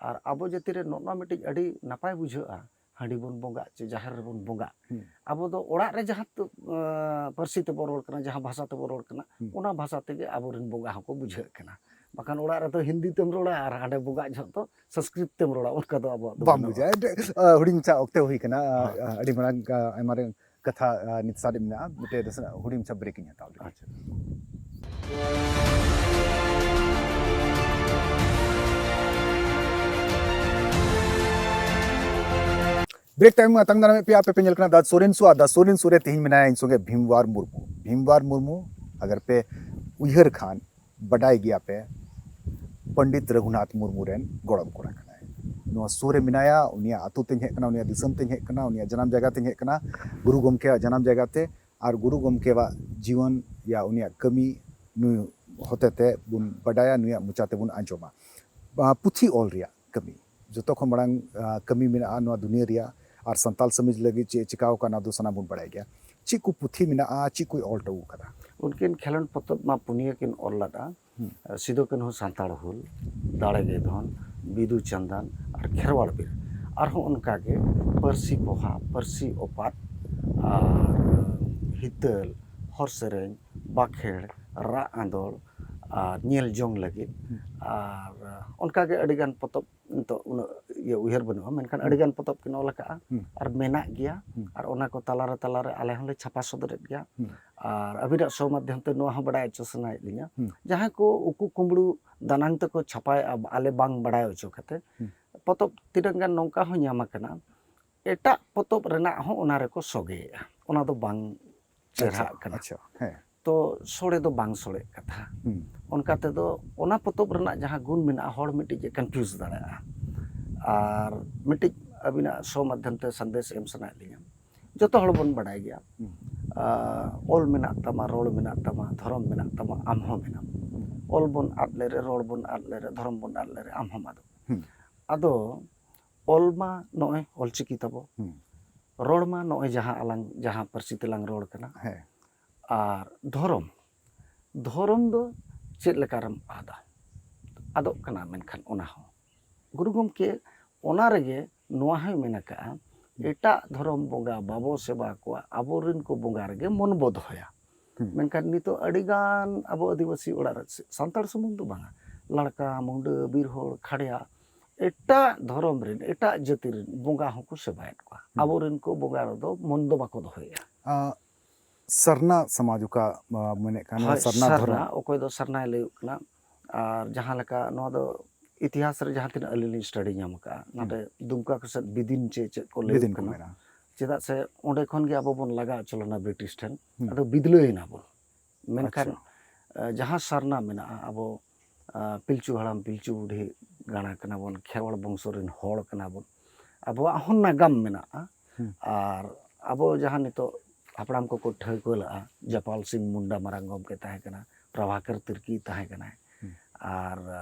ᱟᱨ ᱟᱵᱚ ᱡᱟᱹᱛᱤ ᱨᱮ ᱱᱚᱜᱼᱚ ᱱᱚᱣᱟ ᱢᱤᱫᱴᱤᱡ ᱟᱹᱰᱤ ᱱᱟᱯᱟᱭ ᱵᱩᱡᱷᱟᱹᱜᱼᱟ, ᱦᱟᱺᱰᱤ ᱵᱚᱱ ᱵᱚᱸᱜᱟᱜ ᱪᱮ ᱡᱟᱦᱮᱨ ᱨᱮᱵᱚᱱ ᱵᱚᱸᱜᱟᱜ᱾ ᱦᱩᱸ᱾ ᱟᱵᱚ ᱫᱚ ᱚᱲᱟᱜ ᱨᱮ ᱡᱟᱦᱟᱸ ᱛᱮ, ᱟ, ᱯᱟᱹᱨᱥᱤ ᱛᱮᱵᱚᱱ ᱨᱚᱲ ᱠᱟᱱᱟ, ᱡᱟᱦᱟᱸ ᱵᱷᱟᱥᱟ ᱛᱮᱵᱚᱱ ᱨᱚᱲ ᱠᱟᱱᱟ, ᱦᱩᱸ᱾ ᱚᱱᱟ ᱵᱷᱟᱥᱟ ᱛᱮᱜᱮ ᱟᱵᱚᱨᱮᱱ ᱵᱚᱸᱜᱟ ᱦᱚᱸᱠᱚ ᱵᱩᱡᱷᱟᱹᱜ ᱠᱟᱱᱟ᱾ ᱵᱟᱠᱷᱟᱱ ᱚᱲᱟᱜ ᱨᱮᱫᱚ ᱦᱤᱱᱫᱤ ᱛᱮᱢ ᱨᱚᱲᱟ ᱟᱨ ᱦᱟᱸᱰᱮ ᱵᱚᱸᱜᱟᱜ ᱡᱚᱦᱚᱜ ᱫᱚ ᱥᱚᱝᱥᱠᱨᱤᱛ ᱛᱮᱢ ᱨᱚᱲᱟ, ᱚᱱᱠᱟ ᱫᱚ ᱟᱵᱚᱣᱟᱜ ᱫᱚ ᱵᱟᱢ ᱵᱟᱹᱱᱩᱜᱼᱟ᱾ ᱵᱩᱡᱟ᱾ ᱮᱱᱛᱮ, ᱟ, ᱦᱩᱰᱤᱧ ᱢᱟᱪᱷᱟ ᱚᱠᱛᱮ ᱦᱩᱭ ᱠᱟᱱᱟ, ᱟ, ᱦᱳᱭ᱾ ᱟ, ᱟᱹᱰᱤ ᱢᱟᱨᱟᱝ, ᱟ, ᱟᱭᱢᱟ ᱨᱮ ᱠᱟᱛᱷᱟ, ᱟ, ᱱᱤᱛ ᱥᱟᱨᱮᱡ ᱢᱮᱱᱟᱜᱼᱟ, ᱢᱤᱫᱴᱮᱡ ᱱᱟᱥᱮᱱᱟᱜ ᱦᱩᱰᱤᱧ ᱢᱟᱪᱷᱟ break ᱤᱧ ᱦᱟᱛᱟᱣ ᱞᱮᱜᱮ᱾ ᱟᱪᱪᱷᱟ᱾ ᱵᱨᱮᱠ ᱛᱟᱭᱚᱢ ᱟᱛᱟᱝ ᱫᱟᱨᱟᱢᱮᱫ ᱯᱮᱭᱟ, ᱟᱯᱮ ᱯᱮ ᱧᱮᱞ ᱠᱟᱱᱟ ᱫᱟ ᱥᱳᱨᱮᱱ ᱥᱳ᱾ ᱟᱨ ᱫᱟ ᱥᱳᱨᱮᱱ ᱥᱳ ᱨᱮ ᱛᱮᱦᱮᱧ ᱢᱮᱱᱟᱭᱟ ᱤᱧ ᱥᱚᱸᱜᱮ ᱵᱷᱤᱢᱣᱟᱨ ᱢᱩᱨᱢᱩ᱾ ᱵᱷᱤᱢᱣᱟᱨ ᱢᱩᱨᱢᱩ ᱟᱜᱟᱨ ᱯᱮ ᱩᱭᱦᱟᱹᱨ ᱠᱷᱟᱱ, ᱵᱟᱰᱟᱭ ᱜᱮᱭᱟ ᱯᱮ ᱯᱚᱱᱰᱤᱛ ᱨᱚᱜᱷᱩᱱᱟᱛᱷ ᱢᱩᱨᱢᱩ ᱨᱮᱱ ᱜᱚᱲᱚᱢ ᱠᱚᱲᱟ ᱠᱟᱱᱟᱭ᱾ ᱱᱚᱣᱟ ᱥᱳ ᱨᱮ ᱢᱮᱱᱟᱭᱟ, ᱩᱱᱤᱭᱟᱜ ᱟᱹᱛᱩ ᱛᱮᱧ ᱦᱮᱡ ᱠᱟᱱᱟ, ᱩᱱᱤᱭᱟᱜ ᱫᱤᱥᱚᱢ ᱛᱮᱧ ᱦᱮᱡ ᱠᱟᱱᱟ, ᱩᱱᱤᱭᱟᱜ ᱡᱟᱱᱟᱢ ᱡᱟᱭᱜᱟ ᱛᱮᱧ ᱦᱮᱡ ᱠᱟᱱᱟ, ᱜᱩᱨᱩ ᱜᱚᱢᱠᱮᱭᱟᱜ ᱡᱟᱱᱟᱢ ᱡᱟᱭᱜᱟ ᱛᱮ᱾ ᱟᱨ ᱜᱩᱨᱩ ᱜᱚᱢᱠᱮᱣᱟᱜ ᱡᱤᱭᱚᱱ ᱭᱟ ᱩᱱᱤᱭᱟᱜ ᱠᱟᱹᱢᱤ ᱱᱩᱭ ᱦᱚᱛᱮᱛᱮ ᱵᱚᱱ ᱵᱟᱰᱟᱭᱟ, ᱱᱩᱭᱟᱜ ᱢᱚᱪᱟ ᱛᱮᱵᱚᱱ ᱟᱸᱡᱚᱢᱟ᱾ ᱟᱸ, ᱯᱩᱛᱷᱤ ᱚᱞ ᱨᱮᱭᱟᱜ ᱠᱟᱹᱢᱤ, ᱡᱚᱛᱚ ᱠᱷᱚᱱ ᱢᱟᱲᱟᱝ, ᱟᱸ, ᱠᱟᱹᱢᱤ ᱢᱮᱱᱟᱜᱼᱟ ᱱᱚᱣᱟ ᱫᱩᱱᱤᱭᱟᱹ ᱨᱮᱭᱟᱜ, ᱟᱨ ᱥᱟᱱᱛᱟᱞ ᱥᱚᱢᱟᱡᱽ ᱞᱟᱹᱜᱤᱫ ᱪᱮᱫ ᱮ ᱪᱤᱠᱟᱹ ᱟᱠᱟᱫ, ᱚᱱᱟ ᱫᱚ ᱥᱟᱱᱟᱢ ᱵᱚᱱ ᱵᱟᱲᱟᱭ ᱜᱮᱭᱟ᱾ ᱪᱮᱫ ᱠᱚ ᱯᱩᱛᱷᱤ ᱢᱮᱱᱟᱜᱼᱟ, ᱪᱮᱫ ᱠᱚᱭ ᱚᱞ ᱦᱚᱴᱚ ᱟᱠᱟᱫᱟ? ᱩᱱᱠᱤᱱ ᱠᱷᱮᱞᱳᱸᱰ ᱯᱚᱛᱚᱵ ᱢᱟ ᱯᱩᱱᱭᱟᱹ ᱠᱤᱱ ᱚᱞ ᱞᱮᱫᱼᱟ᱾ ᱦᱩᱸ᱾ ᱥᱤᱫᱩ ᱠᱟᱹᱱᱦᱩ ᱥᱟᱱᱛᱟᱲ ᱦᱩᱞ, ᱫᱟᱲᱮ ᱜᱮ ᱫᱷᱚᱱ, ᱵᱤᱫᱩ ᱪᱟᱸᱫᱟᱱ ᱟᱨ ᱠᱷᱮᱨᱣᱟᱲ ᱵᱤᱨ᱾ ᱟᱨᱦᱚᱸ ᱚᱱᱠᱟᱜᱮ ᱯᱟᱹᱨᱥᱤ ᱯᱚᱦᱟ, ᱯᱟᱹᱨᱥᱤ ᱚᱯᱟᱛ, ᱟᱨ ᱦᱤᱛᱟᱹᱞ, ᱦᱚᱨ ᱥᱮᱨᱮᱧ, ᱵᱟᱠᱷᱮᱲ, ᱨᱟᱜ ᱟᱸᱫᱳᱲ, ᱟᱨ ᱧᱮᱞ ᱡᱚᱝ ᱞᱟᱹᱜᱤᱫ᱾ ᱦᱩᱸ᱾ ᱟᱨ ᱚᱱᱠᱟᱜᱮ ᱟᱹᱰᱤᱜᱟᱱ ᱯᱚᱛᱚᱵ, ᱱᱤᱛᱚᱜ ᱩᱱᱟᱹᱜ ᱤᱭᱟᱹ ᱩᱭᱦᱟᱹᱨ ᱵᱟᱹᱱᱩᱜᱼᱟ, ᱢᱮᱱᱠᱷᱟᱱ ᱦᱩᱸ᱾ ᱟᱹᱰᱤᱜᱟᱱ ᱯᱚᱛᱚᱵ ᱠᱤᱱ ᱚᱞ ᱟᱠᱟᱫᱼᱟ᱾ ᱦᱩᱸ᱾ ᱟᱨ ᱢᱮᱱᱟᱜ ᱜᱮᱭᱟ᱾ ᱦᱩᱸ᱾ ᱟᱨ ᱚᱱᱟ ᱠᱚ ᱛᱟᱞᱟᱨᱮ ᱛᱟᱞᱟᱨᱮ ᱟᱞᱮ ᱦᱚᱸᱞᱮ ᱪᱷᱟᱯᱟ ᱥᱚᱫᱚᱨᱮᱫ ᱜᱮᱭᱟ᱾ ᱦᱩᱸ᱾ ᱟᱨ ᱟᱹᱵᱤᱱᱟᱜ ᱥᱳ ᱢᱟᱫᱽᱫᱷᱚᱢ ᱛᱮ ᱱᱚᱣᱟ ᱦᱚᱸ ᱵᱟᱲᱟᱭ ᱦᱚᱪᱚ ᱥᱟᱱᱟᱭᱮᱫ ᱞᱤᱧᱟ, ᱦᱩᱸ᱾ ᱡᱟᱦᱟᱸᱭ ᱠᱚ ᱩᱠᱩ ᱠᱩᱢᱵᱽᱲᱩ ᱫᱟᱱᱟᱝ ᱛᱮᱠᱚ ᱪᱷᱟᱯᱟᱭᱮᱫᱼᱟ, ᱟᱞᱮ ᱵᱟᱝ ᱵᱟᱲᱟᱭ ᱦᱚᱪᱚ ᱠᱟᱛᱮ, ᱦᱩᱸ᱾ ᱯᱚᱛᱚᱵ ᱛᱤᱱᱟᱹᱜ ᱜᱟᱱ ᱱᱚᱝᱠᱟ ᱦᱚᱸ ᱧᱟᱢ ᱟᱠᱟᱱᱟ, ᱮᱴᱟᱜ ᱯᱚᱛᱚᱵ ᱨᱮᱱᱟᱜ ᱦᱚᱸ ᱚᱱᱟ ᱨᱮᱠᱚ ᱥᱚᱜᱮᱭᱮᱫᱼᱟ᱾ ᱚᱱᱟ ᱫᱚ ᱵᱟᱝ ᱪᱮᱦᱨᱟᱜ ᱟᱪᱪᱷᱟ, ᱠᱟᱱᱟ᱾ ᱟᱪᱪᱷᱟ, ᱦᱮᱸ᱾ ᱛᱚ ᱥᱚᱲᱮ ᱫᱚ ᱵᱟᱝ ᱥᱚᱲᱮᱜ ᱠᱟᱛᱷᱟ᱾ ᱦᱩᱸ᱾ ᱚᱱᱠᱟ ᱛᱮᱫᱚ ᱚᱱᱟ ᱯᱚᱛᱚᱵ ᱨᱮᱱᱟᱜ ᱡᱟᱦᱟᱸ ᱜᱩᱱ ᱢᱮᱱᱟᱜᱼᱟ, ᱦᱚᱲ ᱢᱤᱫᱴᱤᱡ ᱮ confuse ᱫᱟᱲᱮᱭᱟᱜᱼᱟ᱾ ᱟᱨ ᱢᱤᱫᱴᱤᱡ ᱟᱹᱵᱤᱱᱟᱜ ᱥᱳ ᱢᱟᱫᱽᱫᱷᱚᱢ ᱛᱮ ᱥᱟᱸᱫᱮᱥ ᱮᱢ ᱥᱟᱱᱟᱭᱮᱫ ᱞᱤᱧᱟ, ᱡᱚᱛᱚ ᱦᱚᱲ ᱵᱚᱱ ᱵᱟᱰᱟᱭ ᱜᱮᱭᱟ᱾ ᱦᱩᱸ᱾ ᱟᱨ ᱚᱞ ᱢᱮᱱᱟᱜ ᱛᱟᱢᱟ, ᱨᱚᱲ ᱢᱮᱱᱟᱜ ᱛᱟᱢᱟ, ᱫᱷᱚᱨᱚᱢ ᱢᱮᱱᱟᱜ ᱛᱟᱢᱟ, ᱟᱢ ᱦᱚᱸ ᱢᱮᱱᱟᱢ᱾ ᱦᱩᱸ᱾ ᱚᱞ ᱵᱚᱱ ᱟᱫ ᱞᱮᱨᱮ, ᱨᱚᱲ ᱵᱚᱱ ᱟᱫ ᱞᱮᱨᱮ, ᱫᱷᱚᱨᱚᱢ ᱵᱚᱱ ᱟᱫ ᱞᱮᱨᱮ, ᱟᱢ ᱦᱚᱸᱢ ᱟᱫᱚᱜ᱾ ᱦᱩᱸ᱾ ᱟᱫᱚ ᱚᱞ ᱢᱟ ᱱᱚᱜᱼᱚᱭ ᱚᱞᱪᱤᱠᱤ ᱛᱟᱵᱚ, ᱦᱩᱸ᱾ ᱨᱚᱲ ᱢᱟ ᱱᱚᱜᱼᱚᱭ ᱡᱟᱦᱟᱸ ᱟᱞᱟᱝ ᱡᱟᱦᱟᱸ ᱯᱟᱹᱨᱥᱤ ᱛᱮᱞᱟᱝ ᱨᱚᱲ ᱠᱟᱱᱟ, ᱦᱮᱸ᱾ ᱟᱨ ᱫᱷᱚᱨᱚᱢ, ᱫᱷᱚᱨᱚᱢ ᱫᱚ ᱪᱮᱫ ᱞᱮᱠᱟᱨᱮᱢ ᱟᱫᱟ? ᱟᱫᱚᱜ ᱠᱟᱱᱟ, ᱢᱮᱱᱠᱷᱟᱱ ᱚᱱᱟ ᱦᱚᱸ ᱜᱩᱨᱩ ᱜᱚᱢᱠᱮ ᱚᱱᱟ ᱨᱮᱜᱮ ᱱᱚᱣᱟ ᱦᱚᱸᱭ ᱢᱮᱱ ᱟᱠᱟᱫᱼᱟ, ᱦᱩᱸ᱾ ᱮᱴᱟᱜ ᱫᱷᱚᱨᱚᱢ ᱵᱚᱸᱜᱟ ᱵᱟᱵᱚ ᱥᱮᱵᱟ ᱠᱚᱣᱟ, ᱟᱵᱚᱨᱮᱱ ᱠᱚ ᱵᱚᱸᱜᱟ ᱨᱮᱜᱮ ᱢᱚᱱ ᱵᱚ ᱫᱚᱦᱚᱭᱟ᱾ ᱦᱩᱸ᱾ ᱢᱮᱱᱠᱷᱟᱱ ᱱᱤᱛᱚᱜ ᱟᱹᱰᱤᱜᱟᱱ ᱟᱵᱚ ᱟᱹᱫᱤᱵᱟᱹᱥᱤ ᱚᱲᱟᱜ ᱨᱮ, ᱥᱟᱱᱛᱟᱲ ᱥᱩᱢᱩᱝ ᱫᱚ ᱵᱟᱝᱟ, ᱞᱟᱲᱠᱟ, ᱢᱩᱰᱟᱹ, ᱵᱤᱨ ᱦᱚᱲ, ᱠᱷᱟᱲᱭᱟ, ᱮᱴᱟᱜ ᱫᱷᱚᱨᱚᱢ ᱨᱮᱱ, ᱮᱴᱟᱜ ᱡᱟᱹᱛᱤ ᱨᱮᱱ ᱵᱚᱸᱜᱟ ᱦᱚᱸᱠᱚ ᱥᱮᱵᱟᱭᱮᱫ ᱠᱚᱣᱟ᱾ ᱦᱩᱸ᱾ ᱟᱵᱚᱨᱮᱱ ᱠᱚ ᱵᱚᱸᱜᱟ ᱨᱮᱫᱚ ᱢᱚᱱ ᱫᱚ ᱵᱟᱠᱚ ᱫᱚᱦᱚᱭᱮᱫᱼᱟ᱾ ᱟᱸ, ᱥᱟᱨᱱᱟ ᱥᱚᱢᱟᱡᱽ ᱚᱠᱟ, ᱟ, ᱢᱮᱱᱮᱫ ᱠᱟᱱ, ᱦᱳᱭ, ᱥᱟᱨᱱᱟ ᱥᱟᱨᱱᱟ, ᱫᱷᱚᱨᱚᱢ᱾ ᱚᱠᱚᱭ ᱫᱚ ᱥᱟᱨᱱᱟᱭ ᱞᱟᱹᱭᱚᱜ ᱠᱟᱱᱟ᱾ ᱟᱨ ᱡᱟᱦᱟᱸ ᱞᱮᱠᱟ ᱱᱚᱣᱟ ᱫᱚ ᱤᱛᱤᱦᱟᱥ ᱨᱮ ᱡᱟᱦᱟᱸ ᱛᱤᱱᱟᱹᱜ ᱟᱹᱞᱤᱧ ᱞᱤᱧ ᱥᱴᱟᱰᱤ ᱧᱟᱢ ᱟᱠᱟᱫᱼᱟ, ᱦᱩᱸ᱾ ᱱᱚᱛᱮ ᱫᱩᱢᱠᱟ ᱠᱚ ᱥᱮᱫ ᱵᱤᱫᱤᱱ ᱪᱮ ᱪᱮᱫ ᱠᱚ ᱞᱟᱹᱭᱚᱜ ᱵᱤᱫᱤᱱ ᱠᱚ ᱠᱟᱱᱟ᱾ ᱢᱮᱱᱟ᱾ ᱪᱮᱫᱟᱜ ᱥᱮ ᱚᱸᱰᱮ ᱠᱷᱚᱱ ᱜᱮ ᱟᱵᱚ ᱵᱚᱱ ᱞᱟᱜᱟ ᱦᱚᱪᱚ ᱞᱮᱱᱟ ᱵᱨᱤᱴᱤᱥ ᱴᱷᱮᱱ᱾ ᱦᱩᱸ᱾ ᱟᱫᱚ ᱵᱤᱫᱞᱟᱹᱭ ᱮᱱᱟ ᱵᱚᱱ᱾ ᱢᱮᱱᱠᱷᱟᱱ, ᱟᱪᱪᱷᱟ᱾ ᱟ, ᱡᱟᱦᱟᱸ ᱥᱟᱨᱱᱟ ᱢᱮᱱᱟᱜᱼᱟ, ᱟᱵᱚ, ᱟ, ᱯᱤᱞᱪᱩ ᱦᱟᱲᱟᱢ ᱯᱤᱞᱪᱩ ᱵᱩᱰᱷᱤ ᱜᱟᱲᱟ ᱠᱟᱱᱟ ᱵᱚᱱ, ᱠᱷᱮᱨᱣᱟᱲ ᱵᱚᱝᱥᱚ ᱨᱮᱱ ᱦᱚᱲ ᱠᱟᱱᱟ ᱵᱚᱱ, ᱟᱵᱚᱣᱟᱜ ᱦᱚᱸ ᱱᱟᱜᱟᱢ ᱢᱮᱱᱟᱜᱼᱟ᱾ ᱦᱩᱸ᱾ ᱟᱨ ᱟᱵᱚ ᱡᱟᱦᱟᱸ ᱱᱤᱛᱚᱜ ᱦᱟᱯᱲᱟᱢ ᱠᱚᱠᱚ ᱴᱷᱟᱹᱣᱠᱟᱹ ᱞᱟᱜᱼᱟ, ᱡᱟᱯᱟᱞ ᱥᱤᱝ ᱢᱩᱱᱰᱟ ᱢᱟᱨᱟᱝ ᱜᱚᱢᱠᱮ ᱛᱟᱦᱮᱸ ᱠᱟᱱᱟ, ᱯᱨᱚᱵᱷᱟᱠᱚᱨ ᱛᱤᱨᱠᱤ ᱛᱟᱦᱮᱸ ᱠᱟᱱᱟᱭ, ᱦᱩᱸ᱾ ᱟᱨ, ᱟ,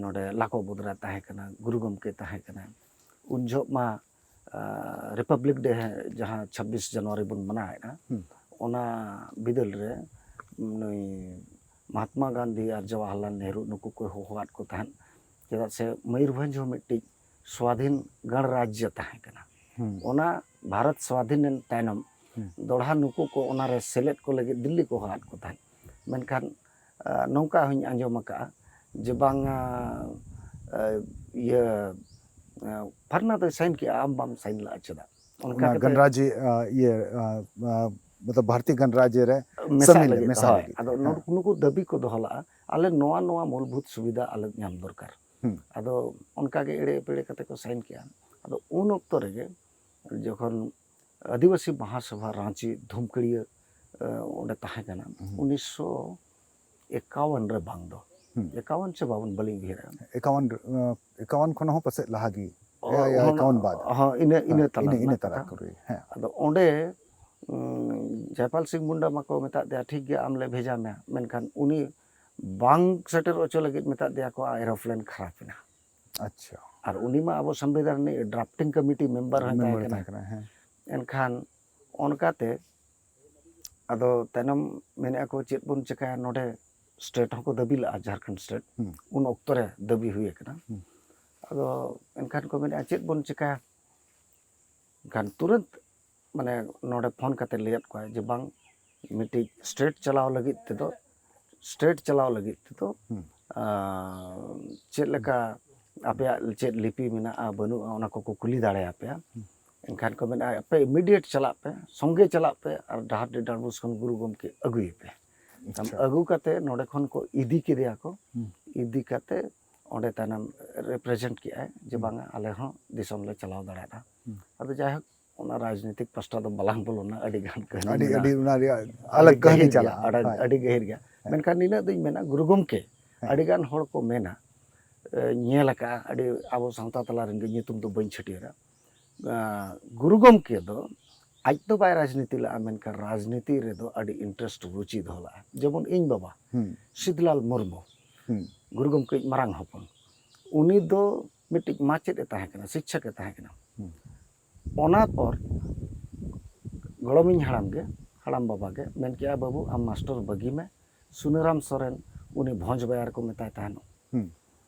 ᱱᱚᱰᱮ ᱞᱟᱠᱚ ᱵᱚᱫᱽᱨᱟ ᱛᱟᱦᱮᱸ ᱠᱟᱱᱟ, ᱜᱩᱨᱩ ᱜᱚᱢᱠᱮ ᱛᱟᱦᱮᱸ ᱠᱟᱱᱟᱭ᱾ ᱩᱱ ᱡᱚᱦᱚᱜ ᱢᱟ, ᱟ, ᱨᱤᱯᱟᱵᱽᱞᱤᱠ ᱰᱮ ᱡᱟᱦᱟᱸ ᱪᱷᱟᱵᱵᱤᱥ ᱡᱟᱱᱩᱣᱟᱨᱤ ᱵᱚᱱ ᱢᱟᱱᱟᱣᱮᱫᱼᱟ, ᱦᱩᱸ᱾ ᱚᱱᱟ ᱵᱤᱫᱟᱹᱞ ᱨᱮ ᱱᱩᱭ ᱢᱟᱦᱟᱛᱢᱟ ᱜᱟᱱᱫᱷᱤ ᱟᱨ ᱡᱚᱣᱟᱦᱚᱨᱞᱟᱞ ᱱᱮᱦᱨᱩ ᱱᱩᱠᱩ ᱠᱚ ᱦᱚᱦᱚᱣᱟᱫ ᱠᱚ ᱛᱟᱦᱮᱸᱫ᱾ ᱪᱮᱫᱟᱜ ᱥᱮ ᱢᱚᱭᱩᱨᱵᱷᱚᱸᱡᱽ ᱦᱚᱸ ᱢᱤᱫᱴᱤᱡ ᱥᱣᱟᱫᱷᱤᱱ ᱜᱚᱬᱨᱟᱡᱽᱡᱚ ᱛᱟᱦᱮᱸ ᱠᱟᱱᱟ᱾ ᱦᱩᱸ᱾ ᱚᱱᱟ ᱵᱷᱟᱨᱚᱛ ᱥᱣᱟᱫᱷᱤᱱ ᱮᱱ ᱛᱟᱭᱱᱚᱢ ᱦᱩᱸ᱾ ᱫᱚᱲᱦᱟ ᱱᱩᱠᱩ ᱠᱚ ᱚᱱᱟᱨᱮ ᱥᱮᱞᱮᱫ ᱠᱚ ᱞᱟᱹᱜᱤᱫ ᱫᱤᱞᱞᱤ ᱠᱚ ᱦᱚᱦᱚᱣᱟᱫ ᱠᱚ ᱛᱟᱦᱮᱸᱫ᱾ ᱢᱮᱱᱠᱷᱟᱱ, ᱟ, ᱱᱚᱝᱠᱟ ᱦᱚᱸᱧ ᱟᱸᱡᱚᱢ ᱟᱠᱟᱫᱼᱟ ᱡᱮ ᱵᱟᱝᱟ, ᱟ, ᱤᱭᱟᱹ, ᱟ, ᱯᱷᱟᱨᱱᱟ ᱫᱚᱭ ᱥᱟᱭᱤᱱ ᱠᱮᱜᱼᱟ, ᱟᱢ ᱵᱟᱢ ᱥᱟᱭᱤᱱ ᱞᱟᱜᱼᱟ ᱪᱮᱫᱟᱜ? ᱚᱱᱠᱟ ᱚᱱᱟ ᱠᱟᱛᱮ ᱜᱚᱱᱨᱟᱡᱽ, ᱟ, ᱤᱭᱟᱹ, ᱟ, ᱟ, ᱢᱚᱛᱞᱚᱵ ᱵᱷᱟᱨᱚᱛᱤᱭᱚ ᱜᱚᱱᱨᱟᱡᱽ ᱨᱮ ᱢᱮᱥᱟᱜ ᱥᱟᱢᱤᱞ, ᱞᱟᱹᱜᱤᱫ, ᱢᱮᱥᱟ ᱦᱳᱭ᱾ ᱞᱟᱹᱜᱤᱫ᱾ ᱟᱫᱚ ᱦᱮᱸ᱾ ᱱᱩ-, ᱱᱩᱠᱩ ᱫᱟᱹᱵᱤ ᱠᱚ ᱫᱚᱦᱚ ᱞᱟᱜᱼᱟ, ᱟᱞᱮ ᱱᱚᱣᱟ, ᱱᱚᱣᱟ ᱢᱩᱞᱵᱷᱩᱛ ᱥᱩᱵᱤᱫᱷᱟ ᱟᱞᱮ ᱧᱟᱢ ᱫᱚᱨᱠᱟᱨ᱾ ᱦᱩᱸ᱾ ᱟᱫᱚ ᱚᱱᱠᱟ ᱜᱮ ᱮᱲᱮ ᱮᱯᱮᱲᱮ ᱠᱟᱛᱮ ᱠᱚ ᱥᱟᱭᱤᱱ ᱠᱮᱜᱼᱟ᱾ ᱟᱫᱚ ᱩᱱ ᱚᱠᱛᱚ ᱨᱮᱜᱮ ᱡᱚᱠᱷᱚᱱ ᱟᱹᱫᱤᱵᱟᱹᱥᱤ ᱢᱟᱦᱟᱥᱚᱵᱷᱟ ᱨᱟᱸᱪᱤ ᱫᱷᱩᱢᱠᱟᱹᱲᱤᱭᱟᱹ, ᱮ, ᱚᱸᱰᱮ ᱛᱟᱦᱮᱸ ᱠᱟᱱᱟ, ᱦᱩᱸ᱾ ᱩᱱᱤᱥᱥᱚ ᱮᱠᱟᱣᱚᱱ ᱨᱮ ᱵᱟᱝ ᱫᱚ, ᱦᱩᱸ᱾ ᱮᱠᱟᱣᱚᱱ ᱥᱮ ᱵᱟᱣᱚᱱ, ᱵᱟᱹᱞᱤᱧ ᱩᱭᱦᱟᱹᱨᱟ᱾ ᱮᱠᱟᱣᱚᱱ, ᱮ, ᱮᱠᱟᱣᱚᱱ ᱠᱷᱚᱱ ᱦᱚᱸ ᱯᱟᱥᱮᱡ ᱞᱟᱦᱟ ᱜᱮ᱾ ᱚ, ᱮ, ᱮ, ᱦᱚᱸ, ᱮᱠᱟᱣᱚᱱ ᱵᱟᱫ᱾ ᱦᱚᱸ, ᱤᱱᱟᱹ, ᱤᱱᱟᱹ ᱦᱮᱸ, ᱛᱟᱞᱟ ᱤᱱᱟᱹ, ᱤᱱᱟᱹ ᱨᱮᱱᱟᱜ ᱛᱟᱞᱟ ᱠᱟᱛᱷᱟ᱾ ᱠᱚᱨᱮ, ᱦᱮᱸ᱾ ᱟᱫᱚ ᱚᱸᱰᱮ, ᱩᱸ, ᱡᱟᱭᱯᱟᱞ ᱥᱤᱝ ᱢᱩᱱᱰᱟ ᱢᱟᱠᱚ ᱢᱮᱛᱟᱫ ᱫᱮᱭᱟ, "ᱴᱷᱤᱠ ᱜᱮᱭᱟ, ᱟᱢ ᱞᱮ ᱵᱷᱮᱡᱟ ᱢᱮᱭᱟ", ᱢᱮᱱᱠᱷᱟᱱ ᱩᱱᱤ ᱵᱟᱝ ᱥᱮᱴᱮᱨ ᱦᱚᱪᱚ ᱞᱟᱹᱜᱤᱫ ᱢᱮᱛᱟᱫ ᱫᱮᱭᱟ ᱠᱚ, ᱟᱨ aeroplane ᱠᱷᱟᱨᱟᱯ ᱮᱱᱟ᱾ ᱟᱪᱪᱷᱟ᱾ ᱟᱨ ᱩᱱᱤ ᱢᱟ ᱟᱵᱚ ᱥᱚᱝᱵᱤᱫᱷᱟᱱ ᱨᱤᱱᱤᱡ drafting committee member ᱦᱚᱸᱭ ᱛᱟᱦᱮᱸ ᱢᱮᱢᱵᱟᱨ ᱠᱟᱱᱟ᱾ ᱛᱟᱦᱮᱸ ᱠᱟᱱᱟ, ᱦᱮᱸ᱾ ᱮᱱᱠᱷᱟᱱ ᱚᱱᱠᱟᱛᱮ ᱟᱫᱚ ᱛᱟᱭᱱᱚᱢ ᱢᱮᱱᱮᱫᱼᱟ ᱠᱚ, "ᱪᱮᱫ ᱵᱚᱱ ᱪᱮᱠᱟᱭᱟ?" ᱱᱚᱰᱮ state ᱦᱚᱸᱠᱚ ᱫᱟᱹᱵᱤ ᱞᱟᱜᱼᱟ, ᱡᱷᱟᱲᱠᱷᱚᱸᱰ state᱾ ᱦᱩᱸ᱾ ᱩᱱ ᱚᱠᱛᱚ ᱨᱮ ᱫᱟᱹᱵᱤ ᱦᱩᱭ ᱟᱠᱟᱱᱟ᱾ ᱦᱩᱸ᱾ ᱟᱫᱚ ᱮᱱᱠᱷᱟᱱ ᱠᱚ ᱢᱮᱱᱮᱫᱼᱟ, "ᱪᱮᱫ ᱵᱚᱱ ᱪᱮᱠᱟᱭᱟ?" ᱮᱱᱠᱷᱟᱱ ᱛᱩᱨᱟᱹᱛ ᱢᱟᱱᱮ ᱱᱚᱰᱮ ᱯᱷᱳᱱ ᱠᱟᱛᱮ ᱞᱟᱹᱭᱟᱫ ᱠᱚᱣᱟᱭ ᱡᱮ, "ᱵᱟᱝ, ᱢᱤᱫᱴᱤᱡ state ᱪᱟᱞᱟᱣ ᱞᱟᱹᱜᱤᱫ ᱛᱮᱫᱚ, state ᱪᱟᱞᱟᱣ ᱞᱟᱹᱜᱤᱫ ᱛᱮᱫᱚ, ᱦᱩᱸ᱾ ᱟᱸ, ᱪᱮᱫ ᱞᱮᱠᱟ ᱟᱯᱮᱭᱟᱜ ᱪᱮᱫ ᱞᱤᱯᱤ ᱢᱮᱱᱟᱜᱼᱟ, ᱵᱟᱹᱱᱩᱜᱼᱟ, ᱚᱱᱟ ᱠᱚᱠᱚ ᱠᱩᱞᱤ ᱫᱟᱲᱮᱭᱟᱯᱮᱭᱟ᱾ ᱦᱩᱸ᱾ ᱮᱱᱠᱷᱟᱱ ᱠᱚ ᱢᱮᱱᱟ, "ᱟᱯᱮ ᱤᱢᱤᱰᱤᱭᱮᱴ ᱪᱟᱞᱟᱜ ᱯᱮ, ᱥᱚᱸᱜᱮ ᱪᱟᱞᱟᱜ ᱯᱮ ᱟᱨ ᱰᱟᱦᱟᱨᱰᱤ ᱰᱟᱸᱰᱵᱳᱥ ᱠᱷᱚᱱ ᱜᱩᱨᱩ ᱜᱚᱢᱠᱮ ᱟᱹᱜᱩᱭᱮᱯᱮ᱾" ᱟᱪᱪᱷᱟ᱾ ᱟᱹᱜᱩ ᱠᱟᱛᱮ ᱱᱚᱰᱮ ᱠᱷᱚᱱ ᱠᱚ ᱤᱫᱤ ᱠᱮᱫᱮᱭᱟ ᱠᱚ᱾ ᱦᱩᱸ᱾ ᱤᱫᱤ ᱠᱟᱛᱮ ᱚᱸᱰᱮ ᱛᱟᱭᱱᱚᱢ ᱨᱤᱯᱨᱮᱡᱮᱱᱴ ᱠᱮᱜᱼᱟᱭ ᱡᱮ, ᱦᱩᱸ᱾ "ᱵᱟᱝᱟ, ᱟᱞᱮ ᱦᱚᱸ ᱫᱤᱥᱚᱢ ᱞᱮ ᱪᱟᱞᱟᱣ ᱫᱟᱲᱮᱭᱟᱜᱼᱟ᱾" ᱦᱩᱸ᱾ ᱟᱫᱚ ᱡᱟᱭᱦᱳᱠ, ᱚᱱᱟ ᱨᱟᱡᱽᱱᱤᱛᱤᱠ ᱯᱟᱥᱴᱟ ᱫᱚ ᱵᱟᱞᱟᱝ ᱵᱚᱞᱚᱱᱟ, ᱟᱹᱰᱤ ᱜᱟᱱ ᱠᱟᱹᱦᱱᱤ ᱟᱹᱰᱤ, ᱢᱮᱱᱟᱜᱼᱟ᱾ ᱟᱹᱰᱤ ᱚᱱᱟ ᱨᱮᱭᱟᱜ ᱟᱹᱰᱤ ᱟᱞᱟᱜᱽ ᱠᱟᱹᱦᱱᱤ ᱜᱟᱹᱦᱤᱨ ᱜᱮᱭᱟ, ᱪᱟᱞᱟᱜᱼᱟ᱾ ᱟᱹᱰᱤ, ᱦᱳᱭ᱾ ᱟᱹᱰᱤ ᱜᱟᱹᱦᱤᱨ ᱜᱮᱭᱟ᱾ ᱦᱮᱸ᱾ ᱢᱮᱱᱠᱷᱟᱱ ᱱᱤᱱᱟᱹᱜ ᱫᱚᱧ ᱢᱮᱱᱟ, ᱜᱩᱨᱩ ᱜᱚᱢᱠᱮ, ᱦᱮᱸ᱾ ᱟᱹᱰᱤ ᱜᱟᱱ ᱦᱚᱲ ᱠᱚ ᱢᱮᱱᱟ, ᱮ, ᱧᱮᱞ ᱟᱠᱟᱫᱼᱟ, ᱟᱹᱰᱤ ᱟᱵᱚ ᱥᱟᱶᱛᱟ ᱛᱟᱞᱟ ᱨᱮᱱ ᱜᱮ, ᱧᱩᱛᱩᱢ ᱫᱚ ᱵᱟᱹᱧ ᱪᱷᱟᱹᱴᱭᱟᱹᱨᱟ᱾ ᱟ, ᱜᱩᱨᱩ ᱜᱚᱢᱠᱮ ᱫᱚ ᱟᱡ ᱫᱚ ᱵᱟᱭ ᱨᱟᱡᱽᱱᱤᱛᱤ ᱞᱟᱜᱼᱟ, ᱢᱮᱱᱠᱷᱟᱱ ᱨᱟᱡᱽᱱᱤᱛᱤ ᱨᱮᱫᱚ ᱟᱹᱰᱤ ᱤᱱᱴᱟᱨᱮᱥᱴ, ᱨᱩᱪᱤ ᱫᱚᱦᱚ ᱞᱟᱜᱼᱟ᱾ ᱡᱮᱢᱚᱱ ᱤᱧ ᱵᱟᱵᱟ, ᱦᱩᱸ᱾ ᱥᱤᱫᱽᱞᱟᱞ ᱢᱩᱨᱢᱩ, ᱦᱩᱸ᱾ ᱜᱩᱨᱩ ᱜᱚᱢᱠᱮᱭᱤᱡ ᱢᱟᱨᱟᱝ ᱦᱚᱯᱚᱱ, ᱩᱱᱤ ᱫᱚ ᱢᱤᱫᱴᱤᱡ ᱢᱟᱪᱮᱫ ᱮ ᱛᱟᱦᱮᱸ ᱠᱟᱱᱟ, ᱥᱤᱠᱪᱷᱚᱠ ᱮ ᱛᱟᱦᱮᱸ ᱠᱟᱱᱟ᱾ ᱦᱩᱸ᱾ ᱚᱱᱟ ᱯᱚᱨ ᱜᱚᱲᱚᱢᱤᱧ ᱦᱟᱲᱟᱢ ᱜᱮ, ᱦᱟᱲᱟᱢ ᱵᱟᱵᱟ ᱜᱮ ᱢᱮᱱ ᱠᱮᱜᱼᱟ, "ᱵᱟᱹᱵᱩ, ᱟᱢ ᱢᱟᱥᱴᱟᱨ ᱵᱟᱹᱜᱤ ᱢᱮ᱾" ᱥᱩᱱᱟᱹᱨᱟᱢ ᱥᱚᱨᱮᱱ, ᱩᱱᱤ ᱵᱷᱚᱸᱡᱽ ᱵᱟᱭᱟᱨ ᱠᱚ ᱢᱮᱛᱟᱭ ᱛᱟᱦᱮᱱᱚᱜ, ᱦᱩᱸ᱾